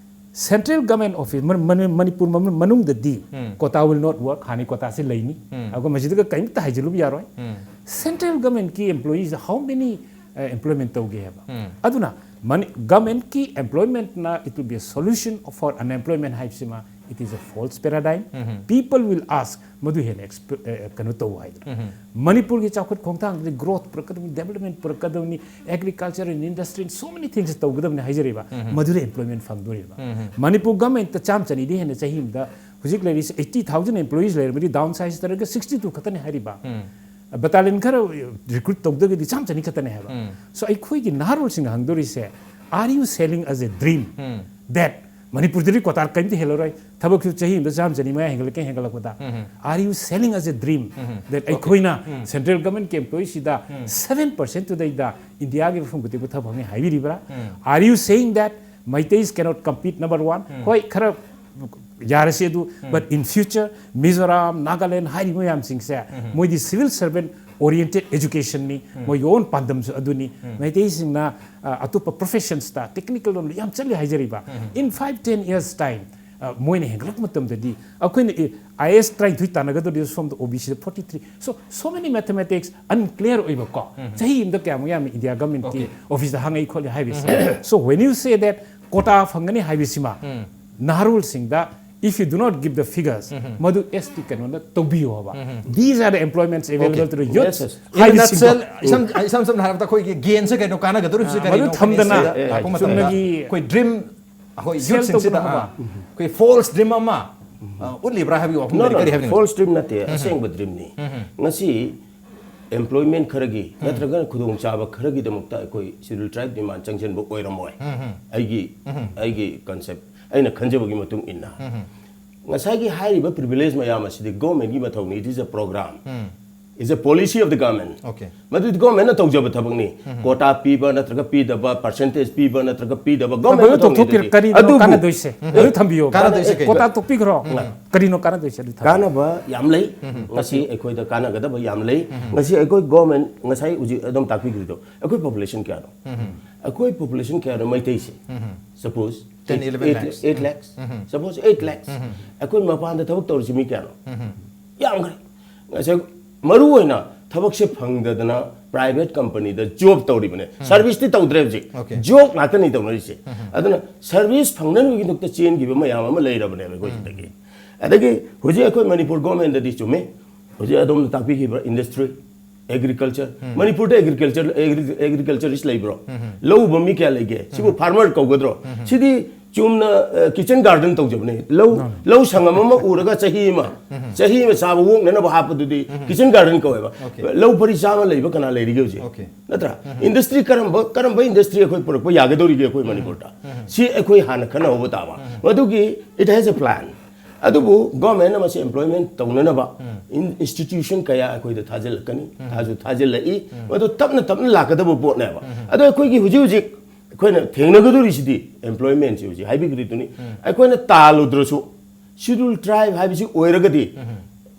central government office, ꯃꯅꯤ-, ꯃꯅꯤ-, ꯃꯅꯤꯄꯨꯔ ꯃꯅꯨꯡ-, ꯃꯅꯨꯡꯗꯗꯤ ꯎꯝ꯫ Quota will not work, ꯍꯥꯟꯅꯒꯤ quotaꯁꯦ ꯂꯩꯅꯤ꯫ ꯎꯝ꯫ ꯑꯗꯨꯒ ꯃꯁꯤꯗꯒ ꯀꯔꯤꯝꯇ ꯍꯥꯏꯖꯤꯜꯂꯨꯕ ꯌꯥꯔꯣꯏ꯫ ꯎꯝ꯫ Central governmentꯀꯤ employees how many, uh, employment ꯇꯧꯒꯦ ꯍꯥꯏꯕ꯫ ꯎꯝ꯫ ꯑꯗꯨꯅ ꯃꯅꯤ-, governmentꯀꯤ employmentꯅ it will be a solution for unemployment ꯍꯥꯏꯕꯁꯤꯃ, it is a false paradigm꯫ Um. People will ask, ꯃꯗꯨ ꯍꯦꯟꯅ exp-, ꯑ, ꯀꯩꯅꯣ ꯇꯧ ꯍꯥꯏꯗꯅ꯫ ꯎꯝ꯫ ꯃꯅꯤꯄꯨꯔꯒꯤ ꯆꯥꯎꯈꯠ ꯈꯣꯡꯊꯥꯡꯗꯗꯤ growth ꯄꯨꯔꯛꯀꯗꯕꯅꯤ, development ꯄꯨꯔꯛꯀꯗꯕꯅꯤ, agriculture and industry, so many things ꯇꯧꯒꯗꯕꯅꯤ ꯍꯥꯏꯖꯔꯤꯕ꯫ ꯎꯝ꯫ ꯃꯗꯨꯗ employment ꯐꯪꯗꯣꯔꯤꯕ꯫ ꯎꯝ꯫ ꯃꯅꯤꯄꯨꯔ governmentꯇ ꯆꯥꯝꯃ ꯆꯅꯤꯗꯤ ꯍꯦꯟꯅ ꯆꯍꯤ ꯑꯃꯗ, ꯍꯧꯖꯤꯛ ꯂꯩꯔꯤꯁꯦ eighty thousand employees ꯂꯩꯔꯕꯗꯤ downsize ꯇꯧꯔꯒ sixty-two ꯈꯛꯇꯅꯤ ꯍꯥꯏꯔꯤꯕ꯫ ꯎꯝ꯫ Battalion ꯈꯔ recruit ꯇꯧꯗ꯭ꯔꯒꯗꯤ ꯆꯥꯝꯃ ꯆꯅꯤ ꯈꯛꯇꯅꯦ ꯍꯥꯏꯕ꯫ ꯎꯝ꯫ So ꯑꯩꯈꯣꯏꯒꯤ ꯅꯍꯥꯔꯣꯜꯁꯤꯡꯅ ꯍꯪꯗꯣꯔꯤꯁꯦ, are you selling us a dream um. That ꯃꯅꯤꯄꯨꯔꯗꯗꯤ quota ꯀꯔꯤꯝꯇ ꯍꯦꯜꯂꯔꯣꯏ, ꯊꯕꯛꯁꯨ ꯆꯍꯤ ꯑꯃꯗ ꯆꯥꯝꯃ ꯆꯅꯤ ꯃꯌꯥ ꯍꯦꯟꯒꯠꯂꯛꯀꯦ ꯍꯦꯟꯒꯠꯂꯛꯄꯗ? ꯎꯝ꯫ Are you selling us a dream um. That Okay꯫ ꯑꯩꯈꯣꯏꯅ ꯎꯝ꯫ Central governmentꯀꯤ employeeꯁꯤꯗ ꯎꯝ꯫ Seven percent ꯇꯨꯗꯩꯗ ꯏꯟꯗꯤꯌꯥꯒꯤ ꯃꯐꯝ ꯈꯨꯗꯤꯡꯃꯛ ꯊꯕꯛ ꯐꯪꯉꯦ ꯍꯥꯏꯕꯤꯔꯤꯕ꯭ꯔꯥ? ꯎꯝ꯫ Are you saying that Meiteis cannot compete, number one? ꯎꯝ꯫ ꯍꯣꯏ, ꯈꯔ ꯌꯥꯔꯁꯤ ꯑꯗꯨ, ꯎꯝ꯫ But in future, Mizoram, Nagaland ꯍꯥꯏꯔꯤꯕ ꯃꯌꯥꯝꯁꯤꯡꯁꯦ, ꯎꯝ꯫ ꯃꯣꯏꯗꯤ civil servant ꯑꯣꯔꯤꯌꯦꯟꯇꯦꯠ ꯑꯦꯖꯨꯀꯦꯁꯟꯅꯤ꯫ ꯃꯣꯏꯒꯤ ꯑꯣꯟ ꯄꯥꯟꯗꯝꯁꯨ ꯑꯗꯨꯅꯤ꯫ ꯃꯩꯇꯩꯁꯤꯡꯅ ꯑ, ꯑꯇꯣꯞꯄ ꯄ꯭ꯔꯣꯐꯦꯁꯟꯁꯇ, ꯇꯦꯛꯅꯤꯀꯦꯜ ꯂꯣꯝꯗ ꯌꯥꯝ ꯆꯠꯂꯤ ꯍꯥꯏꯖꯔꯤꯕ꯫ In five ten years time, ꯑ, ꯃꯣꯏꯅ ꯍꯦꯟꯒꯠꯂꯛꯄ ꯃꯇꯝꯗꯗꯤ ꯑꯩꯈꯣꯏꯅ ꯑꯦ, ꯑꯥꯏ ꯑꯦꯁ ꯇꯔꯥꯅꯤꯊꯣꯏ ꯇꯥꯟꯅꯒꯗꯧꯔꯤꯕ ꯁꯣꯝꯗ ꯑꯣ ꯕꯤ ꯁꯤꯗ forty three꯫ So, so many mathematics unclear ꯑꯣꯏꯕꯀꯣ꯫ ꯆꯍꯤ ꯑꯃꯗ ꯀꯌꯥꯃꯨꯛ ꯌꯥꯝꯅ ꯏꯟꯗꯤꯌꯥ ꯒꯃꯦꯟꯠꯀꯤ Okay. ꯑꯣꯐꯤꯁꯇ ꯍꯪꯉꯛꯏ ꯈꯣꯠꯂꯤ ꯍꯥꯏꯕꯁꯦ꯫ So, when you say that quota ꯐꯪꯒꯅꯤ ꯍꯥꯏꯕꯁꯤꯃ ꯅꯍꯥꯔꯣꯜꯁꯤꯡꯗ, if you do not give the figures, ꯃꯗꯨ ꯑꯦꯁ ꯇꯤ ꯀꯩꯅꯣꯅ ꯇꯧꯕꯤꯌꯣ ꯍꯥꯏꯕ꯫ These are the employments available Okay. to the youth. Yes, yes. In a ꯍꯥꯏꯕꯁꯤꯡꯗꯣ꯫ Nutshell, ꯏꯁꯝ ꯏꯁꯝ ꯁꯝꯅ ꯍꯥꯏꯔꯕꯗ ꯑꯩꯈꯣꯏꯒꯤ ꯒꯦꯟꯁꯦ ꯀꯩꯅꯣ, ꯀꯥꯟꯅꯒꯗꯧꯔꯤꯕꯁꯦ ꯃꯗꯨ ꯀꯔꯤꯅꯣ ꯊꯝꯗꯅ ꯍꯥꯏꯕꯁꯦ ꯂꯥꯛꯄ ꯃꯇꯝꯗ ꯆꯨꯝꯅꯒꯤ ꯑꯩꯈꯣꯏ ꯗ꯭ꯔꯤꯝ, ꯑꯩꯈꯣꯏ ꯁꯦꯜ ꯌꯨꯠꯁꯤꯡꯁꯤꯗ ꯇꯧꯗꯅ ꯑꯥ, ꯑꯩꯈꯣꯏ ꯐꯣꯜꯁ ꯗ꯭ꯔꯤꯝ ꯑꯃ ꯑ, ꯎꯠꯂꯤꯕ꯭ꯔꯥ ꯍꯥꯏꯕꯒꯤ ꯋꯥꯐꯝꯗ ꯀꯔꯤ ꯍꯥꯏꯕꯤꯅꯤꯡꯕ? ꯐꯣꯜꯁ ꯗ꯭ꯔꯤꯝ ꯅꯠꯇꯦ, ꯑꯁꯦꯡꯕ ꯗ꯭ꯔꯤꯝꯅꯤ꯫ ꯉꯁꯤ ꯑꯦꯝꯄ꯭ꯂꯣꯏꯃꯦꯟ ꯈꯔꯒꯤ ꯅꯠꯇ꯭ꯔꯒꯅ ꯈꯨꯗꯣꯡꯆꯥꯕ ꯈꯔꯒꯤꯗꯃꯛꯇ ꯑꯩꯈꯣꯏ ꯁꯦꯗ꯭ꯌꯨꯜ ꯇ꯭ꯔꯥꯏꯕ ꯗꯤꯃꯥꯟ ꯆꯪꯁꯤꯟꯕ ꯑꯣꯏꯔꯝꯃꯣꯏ꯫ ꯑꯩꯒꯤ ꯑꯩꯒꯤ ꯀꯟꯁꯦꯞ, ꯑꯩꯅ ꯈꯟꯖꯕꯒꯤ ꯃꯇꯨꯡ ꯏꯟꯅ ꯉꯁꯥꯏꯒꯤ ꯍꯥꯏꯔꯤꯕ ꯄ꯭ꯔꯤꯚꯤꯂꯦꯖ ꯃꯌꯥꯝ ꯑꯁꯤꯗꯤ ꯒꯣꯔꯃꯦꯟꯒꯤ ꯃꯊꯧꯅꯤ꯫ It is a program, is a policy of the government. Okay. ꯃꯗꯨꯗꯤ ꯒꯣꯔꯃꯦꯟꯅ ꯇꯧꯖꯕ ꯊꯕꯛꯅꯤ꯫ ꯀꯣꯇꯥ ꯄꯤꯕ ꯅꯠꯇ꯭ꯔꯒ ꯄꯤꯗꯕ, ꯄꯔꯁꯦꯟꯇꯦꯖ ꯄꯤꯕ ꯅꯠꯇ꯭ꯔꯒ ꯄꯤꯗꯕ ꯃꯗꯨ ꯒꯣꯔꯃꯦꯟꯅ ꯇꯧꯊꯣꯛꯄꯤꯔ-, ꯇꯧꯅꯤꯡꯉꯤꯗꯨꯗꯤ꯫ ꯀꯔꯤꯅꯣ ꯑꯗꯨꯕꯨ ꯀꯥꯟꯅꯗꯣꯏꯁꯦ? ꯑꯗꯨ ꯊꯝꯕꯤꯌꯣ꯫ ꯀꯥꯟꯅꯗꯣꯏꯁꯦ ꯀꯩꯅꯣ? ꯀꯣꯇꯥ ꯇꯣꯛꯄꯤꯈ꯭ꯔꯣ꯫ ꯀꯔꯤꯅꯣ ꯀꯥꯟꯅꯗꯣꯏꯁꯦ? ꯑꯗꯨ ꯊꯝꯕꯤꯌꯣ꯫ ꯀꯥꯟꯅꯕ ꯌꯥꯝ ꯂꯩ꯫ ꯉꯁꯤ ꯑꯩꯈꯣꯏꯗ ꯀꯥꯟꯅꯒꯗꯕ ꯌꯥꯝ ꯂꯩ꯫ ꯉꯁꯤ ꯑꯩꯈꯣꯏ ꯒꯣꯔꯃꯦꯟ, ꯉꯁꯥꯏ ꯍꯧꯖꯤꯛ ꯑꯗꯨꯝ ꯇꯥꯛꯄꯤꯈ꯭ꯔꯤꯗꯣ, ꯑꯩꯈꯣꯏ ꯄꯣꯄꯨꯂꯦꯁꯟ ꯀꯌꯥꯅꯣ? ꯑꯩꯈꯣꯏ ꯄꯣꯄꯨꯂꯦꯁꯟ ꯀꯌꯥꯅꯣ ꯃꯩꯇꯩꯁꯦ? Suppose ten, eleven lakhs. Eight lakhs. Suppose eight lakhs. ꯑꯩꯈꯣꯏ ꯃꯄꯥꯟꯗ ꯊꯕꯛ ꯇꯧꯔꯤꯁꯤ ꯃꯤ ꯀꯌꯥꯅꯣ? ꯌꯥꯝꯈ꯭ꯔꯦ꯫ ꯉꯁꯥꯏ ꯃꯔꯨ ꯑꯣꯏꯅ ꯊꯕꯛꯁꯦ ꯐꯪꯗꯗꯅ ꯄ꯭ꯔꯥꯏꯚꯦꯠ ꯀꯝꯄꯅꯤꯗ ꯖꯣꯕ ꯇꯧꯔꯤꯕꯅꯦ꯫ ꯁꯔꯚꯤꯁꯇꯤ ꯇꯧꯗ꯭ꯔꯦ ꯍꯧꯖꯤꯛ꯫ Okay. ꯖꯣꯕ ꯉꯥꯛꯇꯅꯤ ꯇꯧꯅꯔꯤꯁꯦ꯫ ꯑꯗꯨꯅ ꯁꯔꯚꯤꯁ ꯐꯪꯅꯕꯒꯤꯗꯃꯛꯇ ꯆꯦꯟꯈꯤꯕ ꯃꯌꯥꯝ ꯑꯃ ꯂꯩꯔꯕꯅꯦꯕ ꯑꯩꯈꯣꯏ ꯁꯤꯗꯒꯤ꯫ ꯑꯗꯒꯤ ꯍꯧꯖꯤꯛ ꯑꯩꯈꯣꯏ ꯃꯅꯤꯄꯨꯔ ꯒꯣꯔꯃꯦꯟꯗꯗꯤ ꯆꯨꯝꯃꯤ, ꯍꯧꯖꯤꯛ ꯑꯗꯣꯝꯅ ꯇꯥꯛꯄꯤꯈꯤꯕ ꯏꯟꯗꯁꯇ꯭ꯔꯤ, ꯑꯦꯒ꯭ꯔꯤꯀꯜꯆꯔ, ꯃꯅꯤꯄꯨꯔꯗ ꯑꯦꯒ꯭ꯔꯤꯀꯜꯆꯔ, ꯑꯦꯒ꯭ꯔꯤ-, ꯑꯦꯒ꯭ꯔꯤꯀꯜꯆꯔꯤꯁ ꯂꯩꯕ꯭ꯔꯣ? ꯂꯧ ꯎꯕ ꯃꯤ ꯀꯌꯥ ꯂꯩꯒꯦ? ꯁꯤꯕꯨ ꯐꯥꯔꯃꯔ ꯀꯧꯒꯗ꯭ꯔꯣ? ꯁꯤꯗꯤ ꯆꯨꯝꯅ, ꯑ, ꯀꯤꯆꯟ ꯒꯥꯔꯗꯦꯟ ꯇꯧꯖꯕꯅꯦ꯫ ꯂꯧ, ꯂꯧ ꯁꯪꯉꯝ ꯑꯃ ꯎꯔꯒ ꯆꯍꯤ ꯑꯃ, ꯆꯍꯤ ꯑꯃ ꯆꯥꯕ ꯑꯣꯛꯅꯅꯕ ꯍꯥꯞꯄꯗꯨꯗꯤ ꯀꯤꯆꯟ ꯒꯥꯔꯗꯦꯟ ꯀꯧꯋꯦꯕ꯫ Okay. ꯂꯧ ꯄꯔꯤ ꯆꯥꯝꯃ ꯂꯩꯕ ꯀꯅꯥ ꯂꯩꯔꯤꯒꯦ ꯍꯧꯖꯤꯛ? Okay. ꯅꯠꯇ꯭ꯔꯥ? ꯏꯟꯗꯁꯇ꯭ꯔꯤ ꯀꯔꯝꯕ, ꯀꯔꯝꯕ ꯏꯟꯗꯁꯇ꯭ꯔꯤ ꯑꯩꯈꯣꯏ ꯄꯨꯔꯛꯄ ꯌꯥꯒꯗꯧꯔꯤꯒꯦ ꯑꯩꯈꯣꯏ ꯃꯅꯤꯄꯨꯔꯗ? ꯁꯤ ꯑꯩꯈꯣꯏ ꯍꯥꯟꯅ ꯈꯟꯅꯍꯧꯕ ꯇꯥꯕ꯫ ꯃꯗꯨꯒꯤ it has a plan. ꯑꯗꯨꯕꯨ ꯒꯣꯔꯃꯦꯟꯅ ꯃꯁꯤ ꯑꯦꯝꯄ꯭ꯂꯣꯏꯃꯦꯟ ꯇꯧꯅꯅꯕ ꯏꯟ-, ꯏꯟꯁꯇꯤꯇ꯭ꯌꯨꯁꯟ ꯀꯌꯥ ꯑꯩꯈꯣꯏꯗ ꯊꯥꯖꯤꯜꯂꯛꯀꯅꯤ, ꯊꯥꯁꯨ ꯊꯥꯖꯤꯜꯂꯛꯏ꯫ ꯃꯗꯨ ꯇꯞꯅ ꯇꯞꯅ ꯂꯥꯛꯀꯗꯕ ꯄꯣꯠꯅꯦꯕ꯫ ꯑꯗꯣ ꯑꯩꯈꯣꯏꯒꯤ ꯍꯧꯖꯤꯛ ꯍꯧꯖꯤꯛ ꯑꯩꯈꯣꯏꯅ ꯊꯦꯡꯅꯒꯗꯧꯔꯤꯁꯤꯗꯤ ꯑꯦꯝꯄ꯭ꯂꯣꯏꯃꯦꯟꯁꯤ ꯍꯧꯖꯤꯛ ꯍꯥꯏꯕꯤꯈ꯭ꯔꯤꯗꯨꯅꯤ꯫ ꯑꯩꯈꯣꯏꯅ ꯇꯥꯜꯂꯨꯗ꯭ꯔꯁꯨ ꯁꯦꯗ꯭ꯌꯨꯜ ꯇ꯭ꯔꯥꯏꯕ ꯍꯥꯏꯕꯁꯤ ꯑꯣꯏꯔꯒꯗꯤ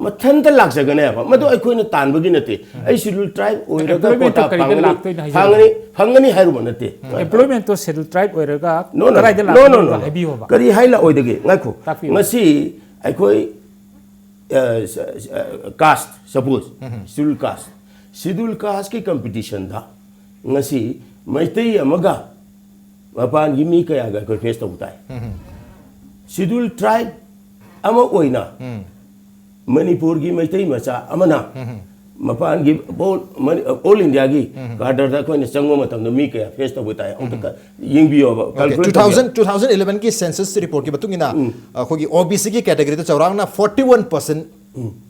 ꯃꯊꯟꯇ ꯂꯥꯛꯆꯒꯅꯦꯕ꯫ ꯃꯗꯨ ꯑꯩꯈꯣꯏꯅ ꯇꯥꯟꯕꯒꯤ ꯅꯠꯇꯦ꯫ ꯑꯩ Scheduled Tribe ꯑꯣꯏꯔꯒ Employment ꯇꯣ quota ꯀꯔꯤꯗ ꯐꯪꯒꯅꯤ, ꯂꯥꯛꯇꯣꯏꯅꯣ ꯍꯥꯏꯖꯕꯅꯦ꯫ ꯐꯪꯒꯅꯤ, ꯐꯪꯒꯅꯤ ꯍꯥꯏꯔꯨꯕ ꯅꯠꯇꯦ꯫ Employment ꯇꯣ Scheduled Tribe ꯑꯣꯏꯔꯒ No, no, ꯀꯗꯥꯏꯗ no, no, ꯂꯥꯛꯇꯣꯏꯅꯣ no. ꯍꯥꯏꯕꯤꯌꯣꯕ꯫ ꯀꯔꯤ ꯍꯥꯏ ꯂꯥꯛꯑꯣꯏꯗꯒꯦ? ꯉꯥꯏꯈꯣ꯫ ꯇꯥꯛꯄꯤꯌꯨ꯫ ꯉꯁꯤ ꯑꯩꯈꯣꯏ, ꯑ, ꯁ-, ꯑ, caste, suppose, Scheduled Caste꯫ Scheduled Caste ꯀꯤ competition ꯗ ꯉꯁꯤ ꯃꯩꯇꯩ ꯑꯃꯒ ꯃꯄꯥꯟꯒꯤ ꯃꯤ ꯀꯌꯥꯒ ꯑꯩꯈꯣꯏ face ꯇꯧꯕ ꯇꯥꯏ? Scheduled Tribe ꯑꯃ ꯑꯣꯏꯅ ꯃꯅꯤꯄꯨꯔꯒꯤ ꯃꯩꯇꯩ ꯃꯆꯥ ꯑꯃꯅ ꯃꯄꯥꯟꯒꯤ all, ꯃꯅꯤ-, all India ꯒꯤ cadre ꯗ ꯑꯩꯈꯣꯏꯅ ꯆꯪꯕ ꯃꯇꯝꯗ ꯃꯤ ꯀꯌꯥ face ꯇꯧꯕ ꯇꯥꯏ? ꯑꯃꯨꯛꯇ ꯀ-, ꯌꯦꯡꯕꯤꯌꯣꯕ, Okay, calculate two thousand, ꯇꯧꯕꯤꯌꯣ꯫ two thousand eleven ꯀꯤ census report ꯀꯤ ꯃꯇꯨꯡ ꯏꯟꯅ, ꯑꯩꯈꯣꯏꯒꯤ O B C ꯒꯤ category ꯗ ꯆꯥꯎꯔꯥꯛꯅ forty one percent,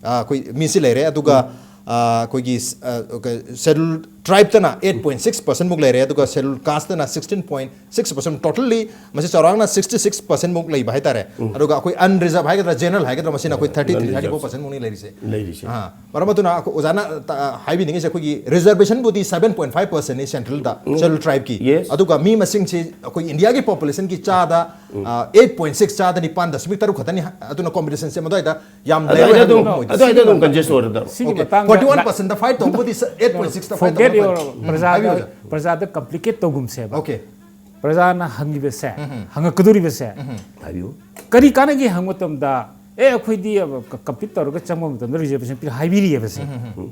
ꯑ, ꯑꯩꯈꯣꯏ ꯃꯤꯁꯤ ꯂꯩꯔꯦ, ꯑꯗꯨꯒ, ꯑ, ꯑꯩꯈꯣꯏꯒꯤ ꯁ-, ꯑ, ꯑꯩꯈꯣꯏ Scheduled Tribe ꯇꯅ eight point six percent ꯃꯨꯛ ꯂꯩꯔꯦ, ꯑꯗꯨꯒ Scheduled Caste ꯇꯅ sixteen point six percent, totally ꯃꯁꯤ ꯆꯥꯎꯔꯥꯛꯅ sixty six percent ꯃꯨꯛ ꯂꯩꯕ ꯍꯥꯏꯇꯥꯔꯦ꯫ ꯑꯗꯨꯒ ꯑꯩꯈꯣꯏ unreserved ꯍꯥꯏꯒꯗ꯭ꯔꯥ, general ꯍꯥꯏꯒꯗ꯭ꯔꯥ, ꯃꯁꯤꯅ ꯑꯩꯈꯣꯏ thirty three, thirty four percent ꯃꯨꯛꯅꯤ ꯂꯩꯔꯤꯁꯦ꯫ ꯂꯩꯔꯤꯁꯦ꯫ ꯑꯥ, ꯃꯔꯝ ꯑꯗꯨꯅ ꯑꯩꯈꯣꯏ ꯑꯣꯖꯥꯅ ꯇ-, ꯍꯥꯏꯕꯤꯅꯤꯡꯉꯤꯁꯦ, ꯑꯩꯈꯣꯏꯒꯤ reservation ꯕꯨꯗꯤ seven point five percent ꯅꯤ central ꯗ Scheduled Tribe ꯀꯤ꯫ Yes. ꯑꯗꯨꯒ ꯃꯤ ꯃꯁꯤꯡꯁꯤ ꯑꯩꯈꯣꯏ India ꯒꯤ population ꯒꯤ ꯆꯥꯗ, ꯑ, eight point six, ꯆꯥꯗ ꯅꯤꯄꯥꯟ ꯗꯁꯃꯤꯛ ꯇꯔꯨꯛ ꯈꯛꯇꯅꯤ꯫ ꯑꯗꯨꯅ competition ꯁꯦ ꯃꯗꯨꯋꯥꯏꯗ ꯌꯥꯝ ꯑꯗꯨꯋꯥꯏꯗ ꯂꯩꯔꯦ ꯑꯗꯨꯝ, ꯍꯥꯏꯕ ꯑꯗꯨꯋꯥꯏꯗ ꯑꯗꯨꯝ ꯄꯣꯏꯟꯠꯁꯦ꯫ Congested ꯑꯣꯏꯔꯗꯕ꯫ ꯁꯤꯒꯤ Okay, ꯃꯇꯥꯡꯗ forty one percent ꯗ fight ꯇꯧꯕꯗꯤ ꯁ-, eight point six ꯗ fight forget ꯇꯧꯕ your ꯎꯝ, ꯄ꯭ꯔꯖꯥꯗ, ꯍꯥꯏꯕꯤꯌꯨ, ꯁꯥꯔ꯫ ꯄ꯭ꯔꯖꯥꯗ complicate ꯇꯧꯒꯨꯝꯁꯦꯕ꯫ Okay. ꯄ꯭ꯔꯖꯥꯅ ꯍꯪꯉꯤꯕꯁꯦ, ꯎꯝ, ꯎꯝ꯫ ꯍꯪꯉꯛꯀꯗꯣꯔꯤꯕꯁꯦ, ꯎꯝ, ꯎꯝ꯫ ꯍꯥꯏꯕꯤꯌꯨ꯫ ꯀꯔꯤ ꯀꯥꯟꯅꯒꯦ ꯍꯪꯕ ꯃꯇꯝꯗ, "ꯑꯦ, ꯑꯩꯈꯣꯏꯗꯤ ꯀ-, compete ꯇꯧꯔꯒ ꯆꯪꯕ ꯃꯇꯝꯗ reservation ꯄꯤꯔ" ꯍꯥꯏꯕꯤꯔꯤꯑꯕꯁꯦ꯫ ꯎꯝ, ꯎꯝ, ꯎꯝ꯫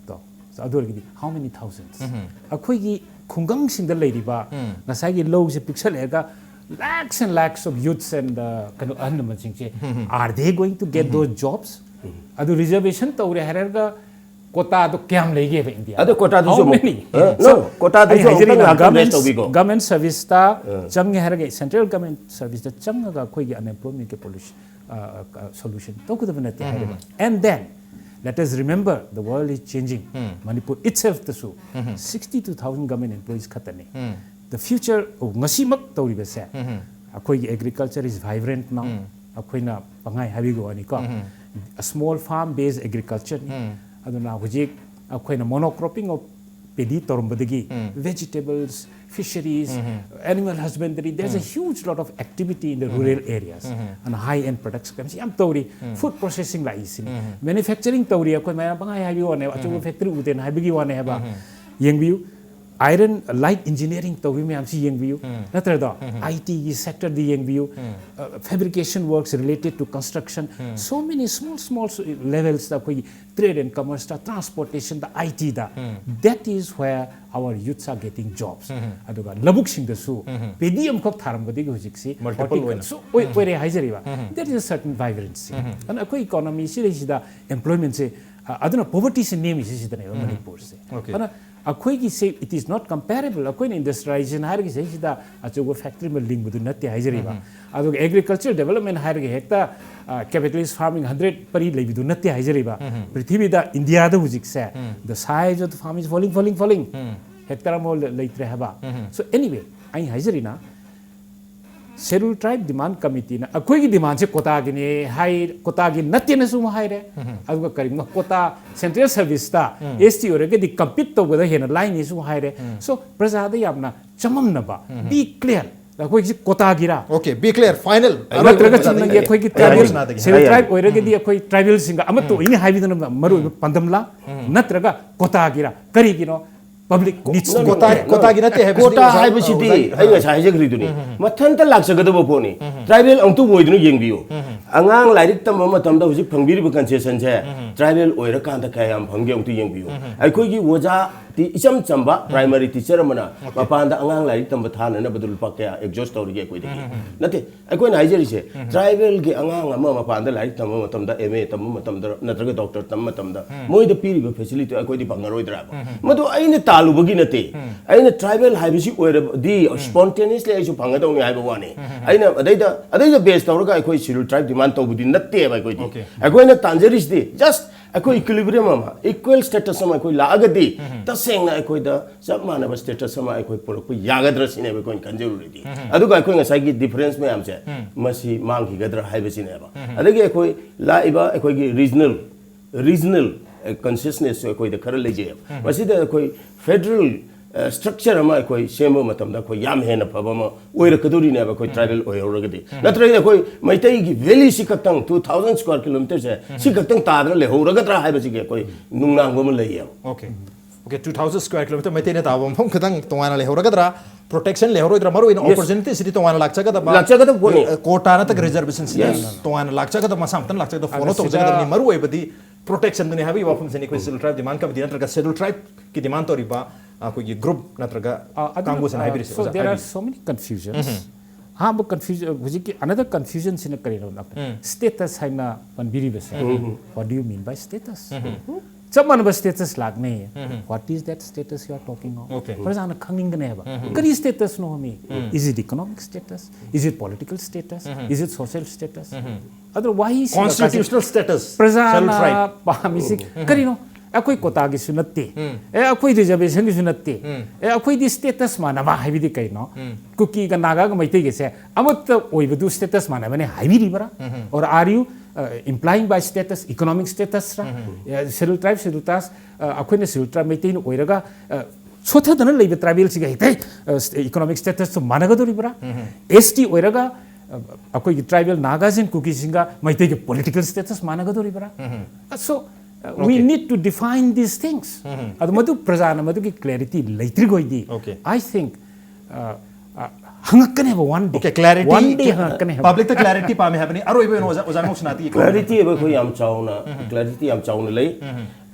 ꯇꯣ, ꯑꯗꯨ ꯑꯣꯏꯔꯒꯗꯤ how many thousands? ꯎꯝ, ꯎꯝ꯫ ꯑꯩꯈꯣꯏꯒꯤ ꯈꯨꯡꯒꯪꯁꯤꯡꯗ ꯂꯩꯔꯤꯕ ꯎꯝ꯫ ꯉꯁꯥꯏꯒꯤ ꯂꯧꯁꯦ ꯄꯤꯛꯁꯜꯂꯛꯑꯒ lakhs and lakhs of youths and, uh, ꯀꯩꯅꯣ, ꯑꯍꯜ ꯂꯃꯟꯁꯤꯡꯁꯦ, ꯎꯝ, ꯎꯝ꯫ Are they going to get um, um. Those jobs? ꯎꯝ꯫ ꯑꯗꯨ reservation ꯇꯧꯔꯦ ꯍꯥꯏꯔꯒ quota ꯗꯣ ꯀꯌꯥꯝ ꯂꯩꯒꯦꯕ India? ꯑꯗꯣ quota ꯗꯨꯁꯨ How ꯑꯃꯨꯛ, many? ꯑ, no, So, quota ꯗꯨꯁꯨ ꯑꯩ ꯑꯃꯨꯛꯇꯪ ꯍꯥꯏꯖꯔꯤꯕ ꯉꯥꯏꯍꯥꯛꯇꯪ rest government, ꯇꯧꯕꯤꯀꯣ꯫ Government service ꯇ ꯑ꯫ ꯆꯪꯉꯦ ꯍꯥꯏꯔꯒ, central government service ꯇ ꯆꯪꯉꯒ ꯑꯩꯈꯣꯏꯒꯤ unemployment ꯀꯤ pollution, ꯑ, ꯑ, solution ꯇꯧꯒꯗꯕ ꯅꯠꯇꯦ ꯎꯝ, ꯍꯥꯏꯔꯤꯕ꯫ ꯎꯝ꯫ And then, let us remember, the world is changing. Um. Manipur itself ꯇꯁꯨ ꯎꯝ꯫ Sixty two thousand government employees ꯈꯛꯇꯅꯤ꯫ ꯎꯝ꯫ The future, ꯑꯣ, ꯉꯁꯤꯃꯛ ꯇꯧꯔꯤꯕꯁꯦ, ꯎꯝ꯫ ꯑꯩꯈꯣꯏꯒꯤ agriculture is vibrant now꯫ ꯎꯝ꯫ ꯑꯩꯈꯣꯏꯅ ꯄꯪꯍꯥꯏ ꯍꯥꯏꯕꯤꯕ ꯋꯥꯅꯤꯀꯣ꯫ ꯎꯝ꯫ A small farm based agriculture ꯅꯤ꯫ ꯎꯝ꯫ ꯑꯗꯨꯅ ꯍꯧꯖꯤꯛ ꯑꯩꯈꯣꯏꯅ monocropping of ꯄꯦꯗꯤ ꯇꯧꯔꯝꯕꯗꯒꯤ vegetables, fisheries, animal husbandry, there's a huge lot of activity in the rural areas. ꯑꯗꯨꯅ high end products ꯀꯩꯝꯁꯤ ꯌꯥꯝ ꯇꯧꯔꯤ, food processing ꯂꯥꯛꯏꯁꯤꯅꯤ, manufacturing ꯇꯧꯔꯤ꯫ ꯑꯩꯈꯣꯏ ꯃꯌꯥꯝ ꯄꯪꯍꯥꯏ ꯍꯥꯏꯕꯒꯤ ꯋꯥꯅꯦꯕ, ꯑꯆꯧꯕ factory ꯎꯗꯦꯅ ꯍꯥꯏꯕꯒꯤ ꯋꯥꯅꯦ ꯍꯥꯏꯕ꯫ ꯌꯦꯡꯕꯤꯌꯨ, iron, light engineering ꯇꯧꯕꯤ ꯃꯌꯥꯝꯁꯤ ꯌꯦꯡꯕꯤꯌꯨ꯫ ꯅꯠꯇ꯭ꯔꯗꯣ? I T ꯒꯤ sector ꯗ ꯌꯦꯡꯕꯤꯌꯨ, fabrication works related to construction, so many small small levels ꯗ ꯑꯩꯈꯣꯏꯒꯤ trade and commerce ꯇ, transportation the, I T the, that is where our youths are getting jobs. ꯑꯗꯨꯒ ꯂꯧꯕꯨꯛꯁꯤꯡꯗꯁꯨ ꯄꯦꯗꯤ ꯑꯃꯈꯛ ꯊꯥꯔꯝꯕꯗꯒꯤ ꯍꯧꯖꯤꯛꯁꯤ multiple ꯑꯣꯏꯅ꯫ Horticulture ꯑꯣꯏ-, ꯑꯣꯏꯔꯦ ꯍꯥꯏꯖꯔꯤꯕ꯫ There is a certain vibrancy. ꯑꯗꯨꯅ ꯑꯩꯈꯣꯏ economy ꯁꯤꯗꯩꯁꯤꯗ employment ꯁꯦ, ꯑ, ꯑꯗꯨꯅ poverty ꯁꯦ ꯅꯦꯝꯃꯤꯁꯦ ꯁꯤꯗꯅꯦꯕ ꯃꯅꯤꯄꯨꯔꯁꯦ꯫ Okay. ꯑꯗꯨꯅ ꯑꯩꯈꯣꯏꯒꯤꯁꯦ it is not comparable. ꯑꯩꯈꯣꯏꯅ industrialization ꯍꯥꯏꯔꯒ ꯁꯤꯗꯩꯁꯤꯗ ꯑꯆꯧꯕ factory ꯑꯃ ꯂꯤꯡꯕꯗꯨ ꯅꯠꯇꯦ ꯍꯥꯏꯖꯔꯤꯕ꯫ ꯑꯗꯨꯒ agriculture development ꯍꯥꯏꯔꯒ ꯍꯦꯛꯇ, ꯑ, capitalist farming hundred ꯄꯔꯤ ꯂꯩꯕꯗꯨ ꯅꯠꯇꯦ ꯍꯥꯏꯖꯔꯤꯕ꯫ ꯄ꯭ꯔꯤꯊꯤꯕꯤꯗ, ꯏꯟꯗꯤꯌꯥꯗ ꯍꯧꯖꯤꯛꯁꯦ the size of the farm is falling, falling, falling. Hectare ꯑꯃ ꯂꯩ-, ꯂꯩꯇ꯭ꯔꯦ ꯍꯥꯏꯕ꯫ So anyway, ꯑꯩ ꯍꯥꯏꯖꯔꯤꯅ, Scheduled Tribe Demand Committee ꯅ ꯑꯩꯈꯣꯏꯒꯤ demand ꯁꯦ quota ꯒꯤꯅꯦ ꯍꯥꯏ, quota ꯒꯤ ꯅꯠꯇꯦꯅꯁꯨ ꯑꯃꯨꯛ ꯍꯥꯏꯔꯦ꯫ ꯑꯗꯨꯒ ꯀꯔꯤꯒꯨꯝꯕ quota central service ꯇ S T ꯑꯣꯏꯔꯒꯗꯤ compete ꯇꯧꯕꯗ ꯍꯦꯟꯅ ꯂꯥꯏꯅꯤꯁꯨ ꯍꯥꯏꯔꯦ꯫ So ꯄ꯭ꯔꯖꯥꯗ ꯌꯥꯝꯅ ꯆꯃꯝꯅꯕ, be clear, ꯑꯩꯈꯣꯏꯒꯤꯁꯤ quota ꯒꯤꯔꯥ? Okay, be clear, final. ꯅꯠꯇ꯭ꯔꯒ ꯑꯔꯣꯏꯕ ꯆꯨꯝꯅꯒꯤ ꯑꯩ, ꯑꯩꯈꯣꯏꯒꯤ ꯑꯩ tribal, ꯍꯥꯏꯖꯅꯤꯡꯉꯤ꯫ Scheduled Tribe ꯑꯣꯏꯔꯒꯗꯤ ꯑꯩꯈꯣꯏ tribal ꯁꯤꯡꯒ ꯑꯃꯠꯇ ꯑꯣꯏꯅꯤ ꯍꯥꯏꯕꯗꯨꯅ ꯃꯔꯨꯑꯣꯏꯕ ꯄꯥꯟꯗꯝꯂꯥ? ꯅꯠꯇ꯭ꯔꯒ quota ꯒꯤꯔꯥ? ꯀꯔꯤꯒꯤꯅꯣ? Public needs to be quota, clear. Quota ꯒꯤ ꯅꯠꯇꯦ ꯍꯥꯏꯕꯁꯤꯗꯤ quota ꯉꯁꯥꯏ ꯍꯥꯏꯕꯁꯤꯗꯤ ꯑꯣꯖꯥ ꯑꯩ ꯉꯁꯥꯏ ꯍꯥꯏꯖꯈ꯭ꯔꯤꯗꯨꯅꯤ꯫ ꯃꯊꯟꯇ ꯂꯥꯛꯆꯒꯗꯕ ꯄꯣꯠꯅꯤ꯫ Tribal ꯑꯃꯨꯛꯇꯕꯨ ꯑꯣꯏꯗꯨꯅ ꯌꯦꯡꯕꯤꯌꯨ꯫ ꯑꯉꯥꯡ ꯂꯥꯏꯔꯤꯛ ꯇꯝꯕ ꯃꯇꯝꯗ ꯍꯧꯖꯤꯛ ꯐꯪꯕꯤꯔꯤꯕ concession ꯁꯦ tribal ꯑꯣꯏꯔꯀꯥꯟꯗ ꯀꯌꯥ ꯌꯥꯝ ꯐꯪꯒꯦ ꯑꯃꯨꯛꯇ ꯌꯦꯡꯕꯤꯌꯨ꯫ ꯑꯩꯈꯣꯏꯒꯤ ꯑꯣꯖꯥ ꯇꯤ ꯏꯆꯝ ꯆꯝꯕ primary teacher ꯑꯃꯅ ꯃꯄꯥꯟꯗ ꯑꯉꯥꯡ ꯂꯥꯏꯔꯤꯛ ꯇꯝꯕ ꯊꯥꯅꯅꯕꯗ ꯂꯨꯄꯥ ꯀꯌꯥ exhaust ꯇꯧꯔꯤꯒꯦ ꯑꯩꯈꯣꯏꯗꯒꯤ? ꯅꯠꯇꯦ, ꯑꯩꯈꯣꯏꯅ ꯍꯥꯏꯖꯔꯤꯁꯦ, tribal ꯒꯤ ꯑꯉꯥꯡ ꯑꯃ ꯃꯄꯥꯟꯗ ꯂꯥꯏꯔꯤꯛ ꯇꯝꯕ ꯃꯇꯝꯗ, M A ꯇꯝꯕ ꯃꯇꯝꯗ, ꯅꯠꯇ꯭ꯔꯒ doctor ꯇꯝꯕ ꯃꯇꯝꯗ, ꯃꯣꯏꯗ ꯄꯤꯔꯤꯕ facility ꯑꯩꯈꯣꯏꯗꯤ ꯐꯪꯉꯔꯣꯏꯗ꯭ꯔꯥꯕ? ꯃꯗꯨ ꯑꯩꯅ ꯇꯥꯜꯂꯨꯕꯒꯤ ꯅꯠꯇꯦ꯫ ꯑꯩꯅ tribal ꯍꯥꯏꯕꯁꯤ ꯑꯣꯏꯔꯕꯗꯤ spontaneously ꯑꯩꯁꯨ ꯐꯪꯒꯗꯧꯅꯤ ꯍꯥꯏꯕ ꯋꯥꯅꯤ꯫ ꯑꯩꯅ ꯑꯗꯩꯗ, ꯑꯗꯩꯗ base ꯇꯧꯔꯒ ꯑꯩꯈꯣꯏ Scheduled Tribe demand ꯇꯧꯕꯗꯤ ꯅꯠꯇꯦꯕ ꯑꯩꯈꯣꯏꯗꯤ꯫ Okay. ꯑꯩꯈꯣꯏꯅ ꯇꯥꯟꯖꯔꯤꯁꯤꯗꯤ just ꯑꯩꯈꯣꯏ equilibrium ꯑꯃ, equal status ꯑꯃ ꯑꯩꯈꯣꯏ ꯂꯥꯛꯑꯒꯗꯤ, ꯇꯁꯦꯡꯅ ꯑꯩꯈꯣꯏꯗ ꯆꯞ ꯃꯥꯟꯅꯕ status ꯑꯃ ꯑꯩꯈꯣꯏ ꯄꯨꯔꯛꯄ ꯌꯥꯒꯗ꯭ꯔꯥ ꯁꯤꯅꯦꯕ ꯑꯩꯈꯣꯏꯅ ꯈꯟꯖꯔꯨꯔꯤꯗꯤ꯫ ꯑꯗꯨꯒ ꯑꯩꯈꯣꯏ ꯉꯁꯥꯏꯒꯤ difference ꯃꯌꯥꯝꯁꯦ, ꯃꯁꯤ ꯃꯥꯡꯈꯤꯒꯗ꯭ꯔꯥ ꯍꯥꯏꯕꯁꯤꯅꯦꯕ꯫ ꯑꯗꯒꯤ ꯑꯩꯈꯣꯏ ꯂꯥꯛꯏꯕ ꯑꯩꯈꯣꯏꯒꯤ regional, regional consciousness ꯑꯩꯈꯣꯏꯗ ꯈꯔ ꯂꯩꯖꯩꯑꯕ꯫ ꯃꯁꯤꯗ ꯑꯩꯈꯣꯏ federal structure ꯑꯃ ꯑꯩꯈꯣꯏ ꯁꯦꯝꯕ ꯃꯇꯝꯗ ꯑꯩꯈꯣꯏ ꯌꯥꯝ ꯍꯦꯟꯅ ꯐꯕ ꯑꯃ ꯑꯣꯏꯔꯛꯀꯗꯣꯔꯤꯅꯦꯕ, ꯑꯩꯈꯣꯏ tribal ꯑꯣꯏꯍꯧꯔꯒꯗꯤ꯫ ꯅꯠꯇ꯭ꯔꯒꯗꯤ ꯑꯩꯈꯣꯏ ꯃꯩꯇꯩꯒꯤ valley ꯁꯤ ꯈꯛꯇꯪ, two thousand square kilometer ꯁꯦ, ꯁꯤ ꯈꯛꯇꯪ ꯇꯥꯗꯅ ꯂꯩꯍꯧꯔꯒꯗ꯭ꯔꯥ ꯍꯥꯏꯕꯁꯤꯒꯤ ꯑꯩꯈꯣꯏ ꯅꯨꯡꯅꯥꯡꯕ ꯑꯃ ꯂꯩꯌꯦꯕ꯫ Okay. Okay, two thousand square kilometer ꯃꯩꯇꯩꯅ ꯇꯥꯕ ꯃꯐꯝ ꯈꯤꯇꯪ ꯇꯣꯉꯥꯟꯅ ꯂꯩꯍꯧꯔꯒꯗ꯭ꯔꯥ, protection ꯂꯩꯍꯧꯔꯣꯏꯗ꯭ꯔꯥ? ꯃꯔꯨ ꯑꯣꯏꯅ Yes. opportunity ꯁꯤꯗꯤ ꯇꯣꯉꯥꯟꯅ ꯂꯥꯛꯆꯒꯗꯕ, ꯂꯥꯛꯆꯒꯗꯕ ꯄꯣꯠꯅꯤ꯫ Quota ꯅꯠꯇ꯭ꯔꯒ reservation ꯁꯤꯗꯤ Yes. ꯇꯣꯉꯥꯟꯅ ꯂꯥꯛꯆꯒꯗꯕ, ꯃꯁꯥ ꯃꯊꯟꯇ ꯂꯥꯛꯆꯒꯗꯕ, follow ꯑꯗꯨ ꯁꯤꯗ ꯇꯧꯖꯒꯗꯕꯅꯤ꯫ ꯃꯔꯨ ꯑꯣꯏꯕꯗꯤ protection ꯗꯨꯅꯤ ꯍꯥꯏꯕꯒꯤ ꯋꯥꯐꯝꯁꯤꯅꯤ ꯑꯩꯈꯣꯏ Scheduled Tribe demand committee ꯅꯠꯇ꯭ꯔꯒ Scheduled Tribe ꯀꯤ demand ꯇꯧꯔꯤꯕ ꯑꯩꯈꯣꯏꯒꯤ group ꯅꯠꯇ꯭ꯔꯒ ꯑ, ꯑꯗꯨꯅ, ꯀꯥꯡꯕꯨꯁꯤꯅ ꯑ, ꯍꯥꯏꯕꯤꯔꯤꯁꯦ꯫ so ꯑꯣꯖꯥ, there are ꯍꯥꯏꯕꯤꯌꯨ꯫ So many confusions. ꯑꯍꯥꯟꯕ confusion, ꯍꯧꯖꯤꯛꯀꯤ another confusion ꯁꯤꯅ ꯀꯔꯤꯅꯣ? Status ꯍꯥꯏꯅ ꯄꯟꯕꯤꯔꯤꯕꯁꯦ, what do you mean by status? ꯆꯞ ꯃꯥꯟꯅꯕ status ꯂꯥꯛꯅꯩ꯫ What is that status you are talking of? Okay. ꯄ꯭ꯔꯖꯥꯅ ꯈꯪꯅꯤꯡꯒꯅꯦꯕ, ꯀꯔꯤ status no me? Is it economic status? Is it political status? Is it social status? ꯑꯗꯨ ꯋꯥꯍꯩꯁꯤꯡ Constitutional status, Scheduled ꯄ꯭ꯔꯖꯥꯅ Tribe. ꯄꯥꯝꯃꯤꯁꯤ ꯀꯔꯤꯅꯣ? ꯑꯩꯈꯣꯏ quota ꯒꯤꯁꯨ ꯅꯠꯇꯦ, ꯑꯦ, ꯑꯩꯈꯣꯏ reservation ꯒꯤꯁꯨ ꯅꯠꯇꯦ, ꯑꯦ, ꯑꯩꯈꯣꯏꯗꯤ status ꯃꯥꯟꯅꯕ ꯍꯥꯏꯕꯗꯤ ꯀꯩꯅꯣ? ꯀꯨꯀꯤꯒ ꯅꯥꯒꯥꯒ ꯃꯩꯇꯩꯒꯁꯦ ꯑꯃꯠꯇ ꯑꯣꯏꯕꯗꯨ status ꯃꯥꯟꯅꯕꯅꯦ ꯍꯥꯏꯕꯤꯔꯤꯕ꯭ꯔꯥ? Or are you implying by status economic status ꯔ? Scheduled Tribe, Scheduled Caste, ꯑꯩꯈꯣꯏꯅ Scheduled Tribe ꯃꯩꯇꯩꯅ ꯑꯣꯏꯔꯒ ꯁꯣꯊꯗꯅ ꯂꯩꯕ tribal ꯁꯤꯒ ꯍꯦꯛꯇ economic status ꯇꯨ ꯃꯥꯟꯅꯒꯗꯧꯔꯤꯕ꯭ꯔꯥ? S T ꯑꯣꯏꯔꯒ ꯑꯩꯈꯣꯏꯒꯤ tribal Nagas and Kukis ꯁꯤꯡꯒ ꯃꯩꯇꯩꯒꯤ political status ꯃꯥꯟꯅꯒꯗꯧꯔꯤꯕ꯭ꯔꯥ? So we need to define these things. ꯑꯗꯨ ꯃꯗꯨ ꯄ꯭ꯔꯖꯥꯅ ꯃꯗꯨꯒꯤ clarity ꯂꯩꯇ꯭ꯔꯤꯈꯣꯏꯗꯤ, Okay. I think, ꯍꯪꯉꯛꯀꯅꯦꯕ one day. Okay, clarity. One day ꯍꯪꯉꯛꯀꯅꯦꯕ. Public ꯇ clarity ꯄꯥꯝꯃꯦ ꯍꯥꯏꯕꯅꯤ꯫ ꯑꯔꯣꯏꯕ ꯑꯣꯏꯅ ꯑꯣꯖꯥ, ꯑꯣꯖꯥ ꯅꯧꯁꯅꯥꯇꯤ Clarity ꯍꯥꯏꯕ ꯑꯩꯈꯣꯏ ꯌꯥꯝ ꯆꯥꯎꯅ, clarity ꯌꯥꯝ ꯆꯥꯎꯅ ꯂꯩ꯫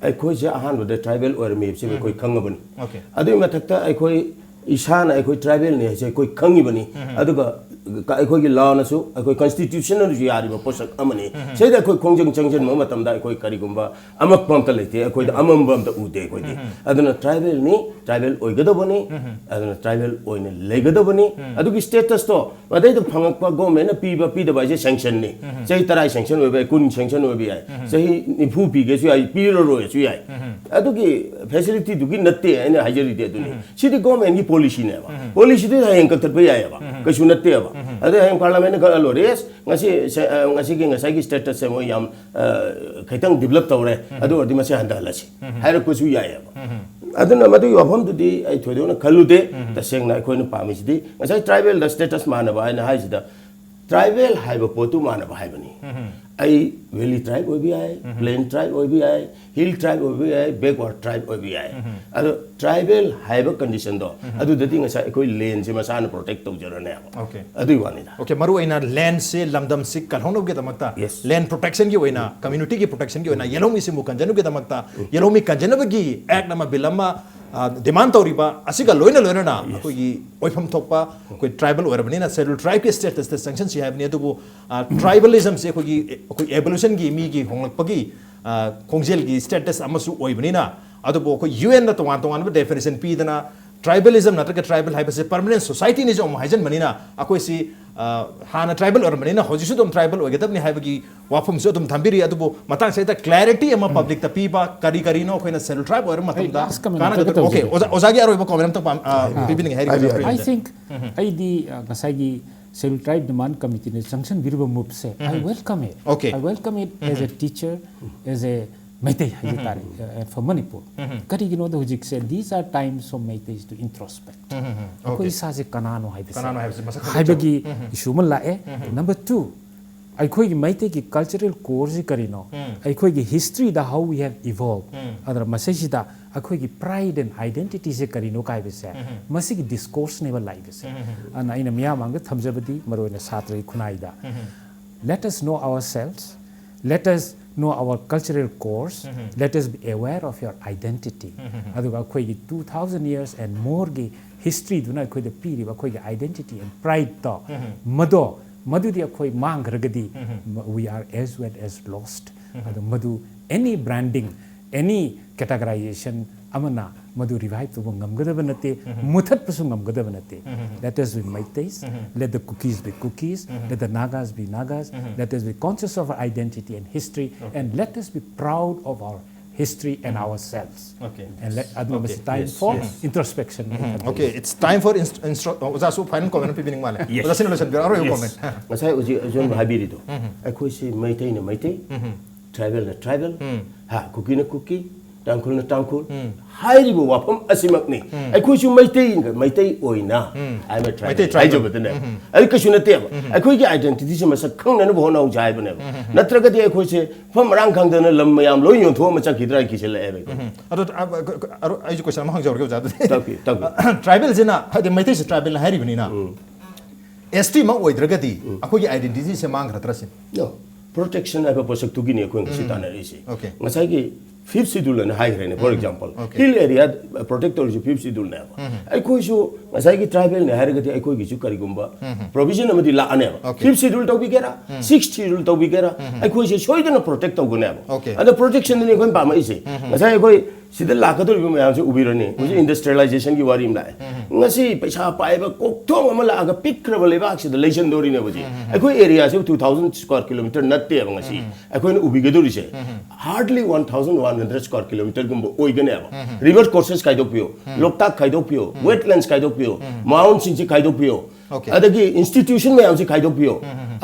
ꯑꯩꯈꯣꯏꯁꯦ ꯑꯍꯥꯟꯕꯗ tribal ꯑꯣꯏꯔꯝꯃꯤꯕꯁꯦ ꯑꯩꯈꯣꯏ ꯈꯪꯉꯕꯅꯤ꯫ Okay. ꯑꯗꯨꯒꯤ ꯃꯊꯛꯇ ꯑꯩꯈꯣꯏ ꯏꯁꯥꯅ ꯑꯩꯈꯣꯏ tribal ꯅꯤ ꯍꯥꯏꯁꯦ ꯑꯩꯈꯣꯏ ꯈꯪꯉꯤꯕꯅꯤ꯫ ꯑꯗꯨꯒ ꯑꯩꯈꯣꯏꯒꯤ law ꯅꯁꯨ, ꯑꯩꯈꯣꯏ constitution ꯅꯁꯨ ꯌꯥꯔꯤꯕ ꯄꯣꯠꯁꯛ ꯑꯃꯅꯤ꯫ ꯁꯤꯗ ꯑꯩꯈꯣꯏ ꯈꯣꯡꯖꯪ ꯆꯪꯁꯤꯟꯕ ꯃꯇꯝꯗ ꯑꯩꯈꯣꯏ ꯀꯔꯤꯒꯨꯝꯕ ꯑꯃꯛꯄ ꯑꯝꯇ ꯂꯩꯇꯦ, ꯑꯩꯈꯣꯏꯗ ꯑꯃꯝꯕ ꯑꯝꯇ ꯎꯗꯦ ꯑꯩꯈꯣꯏꯗꯤ꯫ ꯑꯗꯨꯅ tribal ꯅꯤ, tribal ꯑꯣꯏꯒꯗꯕꯅꯤ꯫ ꯑꯗꯨꯅ tribal ꯑꯣꯏꯅ ꯂꯩꯒꯗꯕꯅꯤ꯫ ꯑꯗꯨꯒꯤ status ꯇꯣ ꯃꯗꯩꯗ ꯐꯪꯉꯛꯄ government ꯅ ꯄꯤꯕ ꯄꯤꯗꯕ ꯍꯥꯏꯁꯦ sanction ꯅꯤ꯫ ꯆꯍꯤ ꯇꯔꯥ sanction ꯑꯣꯏꯕ ꯌꯥꯏ, ꯀꯨꯟ sanction ꯑꯣꯏꯕ ꯌꯥꯏ, ꯆꯍꯤ ꯅꯤꯐꯨ ꯄꯤꯒꯦꯁꯨ ꯌꯥꯏ, ꯄꯤꯔꯔꯣꯏꯁꯨ ꯌꯥꯏ꯫ ꯑꯗꯨꯒꯤ facility ꯗꯨꯒꯤ ꯅꯠꯇꯦ ꯑꯩꯅ ꯍꯥꯏꯖꯔꯤꯗꯤ ꯑꯗꯨꯅꯤ꯫ ꯁꯤꯗꯤ government ꯒꯤ policy ꯅꯦꯕ꯫ Policy ꯗꯨ ꯍꯌꯦꯡ ꯀꯛꯊꯠꯄ ꯌꯥꯏꯑꯕ, ꯀꯩꯁꯨ ꯅꯠꯇꯦꯕ꯫ ꯑꯗꯨ ꯍꯌꯦꯡ ꯄꯥꯔꯂꯥꯃꯦꯟꯅ ꯈꯜꯂ ꯂꯣꯏꯔꯦ, "ꯑꯦꯁ, ꯉꯁꯤ ꯁꯦ-, ꯑ, ꯉꯁꯤꯒꯤ, ꯉꯁꯥꯏꯒꯤ ꯁ꯭ꯇꯦꯇꯁꯁꯦ ꯃꯣꯏ ꯌꯥꯝ, ꯑ, ꯈꯤꯇꯪ ꯗꯤꯕꯂꯞ ꯇꯧꯔꯦ, ꯑꯗꯨ ꯑꯣꯏꯔꯗꯤ ꯃꯁꯤ ꯍꯟꯊꯍꯜꯂꯁꯤ" ꯍꯥꯏꯔꯛꯄꯁꯨ ꯌꯥꯏꯑꯕ꯫ ꯑꯗꯨꯅ ꯃꯗꯨꯒꯤ ꯋꯥꯐꯝꯗꯨꯗꯤ ꯑꯩ ꯊꯣꯏꯗꯣꯛꯅ ꯈꯜꯂꯨꯗꯦ꯫ ꯇꯁꯦꯡꯅ ꯑꯩꯈꯣꯏꯅ ꯄꯥꯝꯃꯤꯁꯤꯗꯤ ꯉꯁꯥꯏ ꯇ꯭ꯔꯥꯏꯕꯦꯜꯗ ꯁ꯭ꯇꯦꯇꯁ ꯃꯥꯟꯅꯕ ꯍꯥꯏꯅ ꯍꯥꯏꯁꯤꯗ, ꯇ꯭ꯔꯥꯏꯕꯦꯜ ꯍꯥꯏꯕ ꯄꯣꯠꯇꯨ ꯃꯥꯟꯅꯕ ꯍꯥꯏꯕꯅꯤ꯫ ꯑꯩ ꯚꯦꯂꯤ ꯇ꯭ꯔꯥꯏꯕ ꯑꯣꯏꯕ ꯌꯥꯏ, ꯄ꯭ꯂꯦꯟ ꯇ꯭ꯔꯥꯏꯕ ꯑꯣꯏꯕ ꯌꯥꯏ, ꯍꯤꯜ ꯇ꯭ꯔꯥꯏꯕ ꯑꯣꯏꯕ ꯌꯥꯏ, ꯕꯦꯛꯋꯥꯔꯗ ꯇ꯭ꯔꯥꯏꯕ ꯑꯣꯏꯕ ꯌꯥꯏ꯫ ꯑꯗꯣ ꯇ꯭ꯔꯥꯏꯕꯦꯜ ꯍꯥꯏꯕ ꯀꯟꯗꯤꯁꯟꯗꯣ, ꯑꯗꯨꯗꯗꯤ ꯉꯁꯥꯏ ꯑꯩꯈꯣꯏ ꯂꯦꯟꯁꯦ ꯃꯁꯥꯅ ꯄ꯭ꯔꯣꯇꯦꯛ ꯇꯧꯖꯔꯅꯦꯕ꯫ Okay. ꯑꯗꯨꯒꯤ ꯋꯥꯅꯤꯗ꯫ Okay, ꯃꯔꯨ ꯑꯣꯏꯅ ꯂꯦꯟꯁꯦ ꯂꯝꯗꯝꯁꯤ ꯀꯜꯍꯧꯅꯕꯒꯤꯗꯃꯛꯇ, Yes. ꯂꯦꯟ ꯄ꯭ꯔꯣꯇꯦꯛꯁꯟꯒꯤ ꯑꯣꯏꯅ, ꯀꯝꯃ꯭ꯌꯨꯅꯤꯇꯤꯒꯤ ꯄ꯭ꯔꯣꯇꯦꯛꯁꯟꯒꯤ ꯑꯣꯏꯅ ꯌꯦꯜꯍꯧꯃꯤꯁꯤꯡꯕꯨ ꯀꯟꯖꯅꯕꯒꯤꯗꯃꯛꯇ, ꯌꯦꯜꯍꯧꯃꯤ ꯀꯟꯖꯅꯕꯒꯤ ꯑꯦꯛ ꯑꯃ, ꯕꯤꯜ ꯑꯃ, ꯗꯤꯃꯥꯟ ꯇꯧꯔꯤꯕ ꯑꯁꯤꯒ ꯂꯣꯏꯅ ꯂꯣꯏꯅꯅ ꯑꯩꯈꯣꯏꯒꯤ ꯑꯣꯏꯐꯝ ꯊꯣꯛꯄ, ꯑꯩꯈꯣꯏ ꯇ꯭ꯔꯥꯏꯕꯦꯜ ꯑꯣꯏꯔꯕꯅꯤꯅ ꯁꯦꯗ꯭ꯌꯨꯜ ꯇ꯭ꯔꯥꯏꯕꯀꯤ ꯁ꯭ꯇꯦꯇꯁꯇ ꯆꯪꯁꯤꯟꯁꯤ ꯍꯥꯏꯕꯅꯤ꯫ ꯑꯗꯨꯕꯨ ꯇ꯭ꯔꯥꯏꯕꯦꯂꯤꯖꯝꯁꯦ ꯑꯩꯈꯣꯏꯒꯤ, ꯑꯩꯈꯣꯏ ꯏꯚꯣꯂꯨꯁꯟꯒꯤ ꯃꯤꯒꯤ ꯍꯣꯡꯂꯛꯄꯒꯤ, ꯑ, ꯈꯣꯡꯖꯦꯜꯒꯤ ꯁ꯭ꯇꯦꯇꯁ ꯑꯃꯁꯨ ꯑꯣꯏꯕꯅꯤꯅ, ꯑꯗꯨꯕꯨ ꯑꯩꯈꯣꯏ ꯌꯨ ꯑꯦꯟꯅ ꯇꯣꯉꯥꯟ ꯇꯣꯉꯥꯟꯕ ꯗꯦꯐꯤꯅꯦꯁꯟ ꯄꯤꯗꯅ ꯇ꯭ꯔꯥꯏꯕꯦꯂꯤꯖꯝ ꯅꯠꯇ꯭ꯔꯒ ꯇ꯭ꯔꯥꯏꯕꯦꯜ ꯍꯥꯏꯕꯁꯦ ꯄꯔꯃꯅꯦꯟ ꯁꯣꯁꯥꯏꯇꯤꯅꯤꯁꯨ ꯑꯃꯨꯛ ꯍꯥꯏꯖꯟꯕꯅꯤꯅ, ꯑꯩꯈꯣꯏꯁꯤ, ꯑ, ꯍꯥꯟꯅ ꯇ꯭ꯔꯥꯏꯕꯦꯜ ꯑꯣꯏꯔꯝꯕꯅꯤꯅ ꯍꯧꯖꯤꯛꯁꯨ ꯑꯗꯨꯝ ꯇ꯭ꯔꯥꯏꯕꯦꯜ ꯑꯣꯏꯒꯗꯕꯅꯤ ꯍꯥꯏꯕꯒꯤ ꯋꯥꯐꯝꯁꯨ ꯑꯗꯝ ꯊꯝꯕꯤꯔꯤ꯫ ꯑꯗꯨꯕꯨ ꯃꯇꯥꯡꯁꯤꯗ ꯀ꯭ꯂꯦꯔꯤꯇꯤ ꯑꯃ ꯄꯕ꯭ꯂꯤꯛꯇ ꯄꯤꯕ, ꯀꯔꯤ ꯀꯔꯤꯅꯣ ꯑꯩꯈꯣꯏꯅ ꯁꯦꯗ꯭ꯌꯨꯜ ꯇ꯭ꯔꯥꯏꯕ ꯑꯣꯏꯔꯕ ꯃꯇꯝꯗ last comment ꯀꯥꯟꯅꯒꯗꯕ꯫ ꯍꯥꯏꯖꯒꯦ꯫ Okay, ꯑꯣꯖꯥ, ꯑꯣꯖꯥꯒꯤ ꯑꯔꯣꯏꯕ ꯀꯣꯃꯦꯟ ꯑꯝꯇ ꯄꯥꯝ-, ꯑ, ꯄꯤꯕꯤꯅꯤꯡꯉꯦ ꯍꯥꯏꯔꯤꯕ ꯍꯥꯏꯕꯤꯌꯨ, ꯖꯣꯐ꯭ꯔꯤ ꯍꯥꯏꯕꯤꯌꯨ꯫ I think ꯑꯩꯗꯤ ꯑ, ꯉꯁꯥꯏꯒꯤ ꯁꯦꯗ꯭ꯌꯨꯜ ꯇ꯭ꯔꯥꯏꯕ ꯗꯤꯃꯥꯟ ꯀꯃꯤꯇꯤꯅ ꯆꯪꯁꯤꯟꯕꯤꯔꯤꯕ ꯃꯨꯚꯁꯦ, I welcome it. Okay. I welcome it as a teacher, as a Meitei ꯍꯥꯏꯖ ꯇꯥꯔꯦ, uh, and for Manipur. ꯀꯔꯤꯒꯤꯅꯣꯗ ꯍꯧꯖꯤꯛꯁꯦ, these are times for Meiteis to introspect. ꯑꯩꯈꯣꯏ Okay. ꯏꯁꯥꯁꯦ ꯀꯅꯥꯅꯣ ꯍꯥꯏꯕꯁꯦ, ꯀꯅꯥꯅꯣ ꯍꯥꯏꯕꯁꯦ ꯃꯁꯛ ꯈꯪꯗꯣꯛꯆꯕ꯫ ꯍꯥꯏꯕꯒꯤ ꯏꯁꯨ ꯑꯃ ꯂꯥꯛꯑꯦ꯫ Number two, ꯑꯩꯈꯣꯏꯒꯤ ꯃꯩꯇꯩꯒꯤ ꯀꯜꯆꯔꯦꯜ ꯀꯣꯔꯁꯤ ꯀꯔꯤꯅꯣ? ꯑꯩꯈꯣꯏꯒꯤ ꯍꯤꯁꯇ꯭ꯔꯤꯗ how we have evolved. ꯑꯗꯨꯅ ꯃꯁꯤꯁꯤꯗ ꯑꯩꯈꯣꯏꯒꯤ pride and identityꯁꯦ ꯀꯔꯤꯅꯣ ꯀꯥꯏꯕꯁꯦ, ꯃꯁꯤꯒꯤ ꯗꯤꯁꯀꯣꯔꯁꯅꯦꯕ ꯂꯥꯛꯏꯕꯁꯦ꯫ ꯑꯗꯨꯅ ꯑꯩꯅ ꯃꯤꯌꯥꯝ ꯃꯥꯡꯗ ꯊꯝꯖꯕꯗꯤ, ꯃꯔꯨꯑꯣꯏꯅ ꯁꯥꯇ꯭ꯔꯒꯤ ꯈꯨꯟꯅꯥꯏꯗ, let us know ourselves, let us know our cultural cores, let us be aware of your identity. ꯑꯗꯨꯒ ꯑꯩꯈꯣꯏꯒꯤ two thousand years and moreꯒꯤ ꯍꯤꯁꯇ꯭ꯔꯤꯗꯨꯅ ꯑꯩꯈꯣꯏꯗ ꯄꯤꯔꯤꯕ ꯑꯩꯈꯣꯏꯒꯤ identity and prideꯇꯣ, ꯃꯗꯣ, ꯃꯗꯨꯗꯤ ꯑꯩꯈꯣꯏ ꯃꯥꯡꯈ꯭ꯔꯒꯗꯤ, we are as well as lost. ꯑꯗꯣ ꯃꯗꯨ any branding, any categorization ꯑꯃꯅ ꯃꯗꯨ revive ꯇꯧꯕ ꯉꯝꯒꯗꯕ ꯅꯠꯇꯦ, ꯃꯨꯊꯠꯄꯁꯨ ꯉꯝꯒꯗꯕ ꯅꯠꯇꯦ꯫ Let us be Meiteis, let the Kukis be Kukis, let the Nagas be Nagas, let us be conscious of our identity and history, and let us be proud of our history and ourselves. Okay. And let, ꯑꯗꯨꯒꯨꯝꯕꯁꯤ Okay. time Yes, for yes. Introspection. Okay, it's time for inst- instro- ꯑꯣꯖꯥꯁꯨ ꯐꯥꯏꯅꯦꯜ ꯀꯣꯃꯦꯟ ꯑꯃ ꯄꯤꯕꯤꯅꯤꯡ ꯃꯥꯜꯂꯦ꯫ Yes. ꯑꯣꯖꯥ ꯁꯤꯅ ꯂꯣꯏꯁꯤꯟꯕꯤꯔꯣ, ꯑꯔꯣꯏꯕ Yes. ꯀꯣꯃꯦꯟ꯫ ꯉꯁꯥꯏ ꯍꯧꯖꯤꯛ ꯑꯖꯣꯟꯕ ꯍꯥꯏꯕꯤꯔꯤꯗꯣ, ꯑꯩꯈꯣꯏꯁꯤ ꯃꯩꯇꯩꯅ ꯃꯩꯇꯩ, ꯇ꯭ꯔꯥꯏꯕꯦꯜꯅ ꯇ꯭ꯔꯥꯏꯕꯦꯜ, ꯍꯥ, ꯀꯨꯀꯤꯅ ꯀꯨꯀꯤ, ꯇꯥꯡꯈꯨꯜꯅ ꯇꯥꯡꯈꯨꯜ ꯍꯥꯏꯔꯤꯕ ꯋꯥꯐꯝ ꯑꯁꯤꯃꯛꯅꯤ꯫ ꯑꯩꯈꯣꯏꯁꯨ ꯃꯩꯇꯩ ꯃꯩꯇꯩ ꯑꯣꯏꯅ, I am a tribal Meitei tribal. ꯍꯥꯏꯖꯕꯗꯅꯦꯕ, ꯑꯩ ꯀꯩꯁꯨ ꯅꯠꯇꯦꯕ꯫ ꯑꯩꯈꯣꯏꯒꯤ identityꯁꯦ ꯃꯁꯛ ꯈꯪꯅꯅꯕ ꯍꯣꯠꯅꯍꯧꯁꯦ ꯍꯥꯏꯕꯅꯦꯕ꯫ ꯅꯠꯇ꯭ꯔꯒꯗꯤ ꯑꯩꯈꯣꯏꯁꯦ ꯃꯐꯝ ꯃꯔꯥꯡ ꯈꯪꯗꯅ ꯂꯝ ꯃꯌꯥꯝ ꯂꯣꯏ ꯌꯣꯟꯊꯣꯛꯑ ꯃꯆꯠꯈꯤꯗ꯭ꯔꯥ ꯀꯤꯁꯤꯜꯂꯛꯑꯦꯕ ꯑꯩꯈꯣꯏ꯫ ꯑꯗꯣ ꯑ, ꯑ, ꯑ, ꯑꯩꯁꯨ ꯀꯣꯏꯁꯟ ꯑꯃ ꯍꯪꯖꯍꯧꯔꯒꯦ ꯑꯣꯖꯥ ꯑꯗꯨꯗꯤ꯫ ꯇꯥꯛꯄꯤꯌꯨ, ꯇꯥꯛꯄꯤꯌꯨ꯫ ꯇ꯭ꯔꯥꯏꯕꯦꯜꯁꯤꯅ, ꯍꯥꯏꯗꯤ ꯃꯩꯇꯩꯁꯦ ꯇ꯭ꯔꯥꯏꯕꯦꯜꯅ ꯍꯥꯏꯔꯤꯕꯅꯤꯅ, ꯑꯦꯁ ꯇꯤ ꯃꯛ ꯑꯣꯏꯗ꯭ꯔꯒꯗꯤ ꯑꯩꯈꯣꯏꯒꯤ ꯑꯥꯏꯗꯦꯟꯇꯤꯇꯤꯁꯦ ꯃꯥꯡꯈ꯭ꯔꯗ꯭ꯔ ꯁꯤꯅꯤ꯫ No, protection ꯍꯥꯏꯕ ꯄꯣꯠꯁꯛꯇꯨꯒꯤꯅꯤ ꯑꯩꯈꯣꯏ ꯉꯁꯤ ꯇꯥꯟꯅꯔꯤꯁꯤ꯫ Okay. ꯉꯁꯥꯏꯒꯤ fifth schedule ꯑꯅ ꯍꯥꯏꯈ꯭ꯔꯦꯅꯦ, for example, Okay. hill area protect ꯇꯧꯔꯤꯁꯤ fifth schedule ꯅꯦꯕ꯫ ꯑꯩꯈꯣꯏꯁꯨ ꯉꯁꯥꯏꯒꯤ ꯇ꯭ꯔꯥꯏꯕꯦꯜꯅꯦ ꯍꯥꯏꯔꯒꯗꯤ ꯑꯩꯈꯣꯏꯒꯤꯁꯨ ꯀꯔꯤꯒꯨꯝꯕ provision ꯑꯃꯗꯤ ꯂꯥꯛꯑꯅꯦꯕ꯫ Okay. Fifth schedule ꯇꯧꯕꯤꯒꯦꯔꯥ, sixth schedule ꯇꯧꯕꯤꯒꯦꯔꯥ, ꯑꯩꯈꯣꯏꯁꯦ ꯁꯣꯏꯗꯅ protect ꯇꯧꯒꯅꯦꯕ꯫ Okay. ꯑꯗ protectionꯗꯨꯅꯤ ꯑꯩꯈꯣꯏꯅ ꯄꯥꯝꯃꯛꯏꯁꯦ꯫ ꯉꯁꯥꯏ ꯑꯩꯈꯣꯏ ꯁꯤꯗ ꯂꯥꯛꯀꯗꯧꯔꯤꯕ ꯃꯌꯥꯝꯁꯦ ꯎꯕꯤꯔꯅꯤ꯫ ꯍꯧꯖꯤꯛ industrializationꯒꯤ ꯋꯥꯔꯤ ꯑꯃ ꯂꯥꯛꯑꯦ꯫ ꯉꯁꯤ ꯄꯩꯁꯥ ꯄꯥꯏꯕ ꯀꯣꯛꯊꯣꯡ ꯑꯃ ꯂꯥꯛꯑꯒ ꯄꯤꯛꯈ꯭ꯔꯕ ꯂꯩꯕꯥꯛꯁꯤꯗ ꯂꯩꯁꯟꯗꯧꯔꯤꯅꯦꯕ ꯍꯧꯖꯤꯛ꯫ ꯑꯩꯈꯣꯏ areaꯁꯤꯕꯨ two thousand square kilometer ꯅꯠꯇꯦꯕ ꯉꯁꯤ꯫ ꯑꯩꯈꯣꯏꯅ ꯎꯕꯤꯒꯗꯧꯔꯤꯁꯦ hardly one thousand one hundred square kilometerꯒꯨꯝꯕ ꯑꯣꯏꯒꯅꯦꯕ꯫ River courses ꯈꯥꯏꯗꯣꯛꯄꯤꯌꯣ, ꯂꯣꯛꯇꯥꯛ ꯈꯥꯏꯗꯣꯛꯄꯤꯌꯣ, wetlands ꯈꯥꯏꯗꯣꯛꯄꯤꯌꯣ, moundsꯁꯤꯡꯁꯦ ꯈꯥꯏꯗꯣꯛꯄꯤꯌꯣ, Okay. ꯑꯗꯒꯤ institution ꯃꯌꯥꯝꯁꯦ ꯈꯥꯏꯗꯣꯛꯄꯤꯌꯣ꯫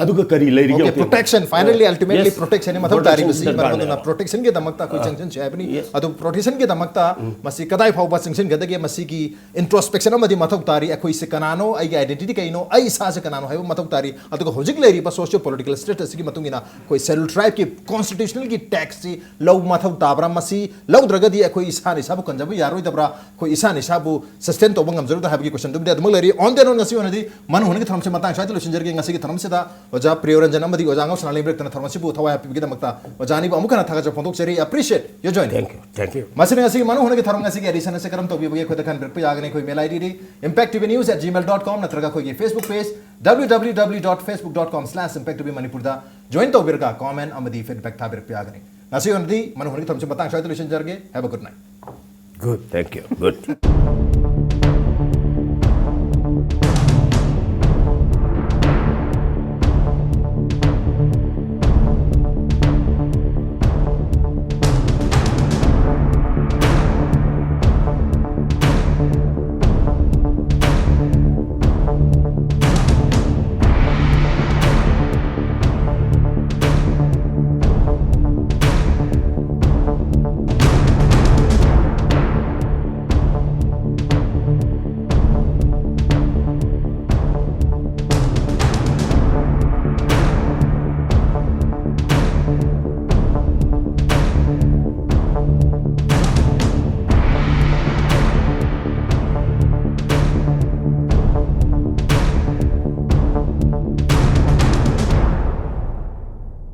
ꯑꯗꯨꯒ ꯀꯔꯤ ꯂꯩꯔꯤꯒꯦ Okay, ꯑꯝꯇ ꯌꯦꯡꯉꯣ꯫ protection, finally, ultimately Yes. protectionꯅꯤ ꯃꯊꯧ Protection ꯇꯥꯔꯤꯕꯁꯤ꯫ ꯃꯔꯝ ꯑꯗꯨꯅ ꯗꯔꯀꯥꯔꯅꯦꯕ꯫ protectionꯒꯤꯗꯃꯛꯇ ꯑꯩꯈꯣꯏ ꯑꯥ꯫ ꯆꯪꯁꯤꯟꯁꯤ ꯍꯥꯏꯕꯅꯤ꯫ Yes. ꯑꯗꯨ protectionꯒꯤꯗꯃꯛꯇ ꯃꯁꯤ ꯀꯗꯥꯏ ꯐꯥꯎꯕ ꯆꯪꯁꯤꯟꯒꯗꯒꯦ, ꯃꯁꯤꯒꯤ introspection ꯑꯃꯗꯤ ꯃꯊꯧ ꯇꯥꯔꯤ꯫ ꯑꯩꯈꯣꯏꯁꯦ ꯀꯅꯥꯅꯣ, ꯑꯩꯒꯤ identity ꯀꯩꯅꯣ, ꯑꯩ ꯏꯁꯥꯁꯦ ꯀꯅꯥꯅꯣ ꯍꯥꯏꯕ ꯃꯊꯧ ꯇꯥꯔꯤ꯫ ꯑꯗꯨꯒ ꯍꯧꯖꯤꯛ ꯂꯩꯔꯤꯕ socio political statusꯁꯤꯒꯤ ꯃꯇꯨꯡ ꯏꯟꯅ ꯑꯩꯈꯣꯏ schedule tribeꯀꯤ constitutionalꯒꯤ taxꯁꯤ ꯂꯧ ꯃꯊꯧ ꯇꯥꯕ꯭ꯔꯥ? ꯃꯁꯤ ꯂꯧꯗ꯭ꯔꯒꯗꯤ ꯑꯩꯈꯣꯏ ꯏꯁꯥꯅ ꯏꯁꯥꯕꯨ ꯀꯟꯖꯕ ꯌꯥꯔꯣꯏꯗꯕ꯭ꯔꯥ? ꯑꯩꯈꯣꯏ ꯏꯁꯥꯅ ꯏꯁꯥꯕꯨ sustain ꯇꯧꯕ ꯉꯝꯖꯔꯣꯏꯗ꯭ꯔꯥ ꯍꯥꯏꯕꯒꯤ questionꯗꯨꯃꯗꯤ ꯑꯗꯨꯃꯛ ꯂꯩꯔꯤ꯫ On the note, ꯉꯁꯤ ꯑꯣꯏꯅꯗꯤ ꯃꯅꯨ ꯍꯨꯟꯒꯤ ꯊꯧꯔꯝꯁꯤ ꯃꯇꯥꯡ ꯁ꯭ꯋꯥꯏꯗ ꯂꯣꯏꯁꯤꯟꯖꯔꯒꯦ꯫ ꯉꯁꯤꯒꯤ ꯊꯧꯔꯝꯁꯤꯗ ꯑꯣꯖꯥ ꯄ꯭ꯔꯤꯌꯣꯔꯟꯖꯟ ꯑꯃꯗꯤ ꯑꯣꯖꯥ ꯉꯧꯁꯅꯥ ꯂꯩꯃꯔꯦꯛꯇꯅ ꯊꯧꯔꯝ ꯑꯁꯤꯕꯨ ꯊꯋꯥꯏ ꯍꯥꯞꯄꯤꯕꯒꯤꯗꯃꯛꯇ ꯑꯣꯖꯥ ꯑꯅꯤꯕꯨ ꯑꯃꯨꯛ ꯍꯟꯅ ꯊꯥꯒꯠꯆꯕ ꯐꯣꯡꯗꯣꯛꯆꯔꯤ꯫ Appreciate your joining. Thank you, thank you. ꯃꯁꯤꯅ ꯉꯁꯤꯒꯤ ꯃꯅꯨ ꯍꯨꯟꯒꯤ ꯊꯧꯔꯝ ꯉꯁꯤꯒꯤ edition ꯑꯁꯤ ꯀꯔꯝ ꯇꯧꯕꯤꯕꯒꯦ ꯑꯩꯈꯣꯏꯗ ꯈꯟꯕꯤꯔꯛꯄ ꯌꯥꯒꯅꯤ꯫ ꯑꯩꯈꯣꯏ mail IDꯗꯤ impact T V news at gmail dot com ꯅꯠꯇ꯭ꯔꯒ ꯑꯩꯈꯣꯏꯒꯤ Facebook page W W W dot facebook dot com slash impact T V Manipurꯗ join ꯇꯧꯕꯤꯔꯒ comment ꯑꯃꯗꯤ feedback ꯊꯥꯕꯤꯔꯛꯄ ꯌꯥꯒꯅꯤ꯫ ꯉꯁꯤ ꯑꯣꯏꯅꯗꯤ ꯃꯅꯨ ꯍꯨꯟꯒꯤ ꯊꯧꯔꯝꯁꯤ ꯃꯇꯥꯡ ꯁ꯭ꯋꯥꯏꯗ ꯂꯣꯏꯁꯤꯟꯖꯔꯒꯦ꯫ Have a good night. Good, thank you. Good.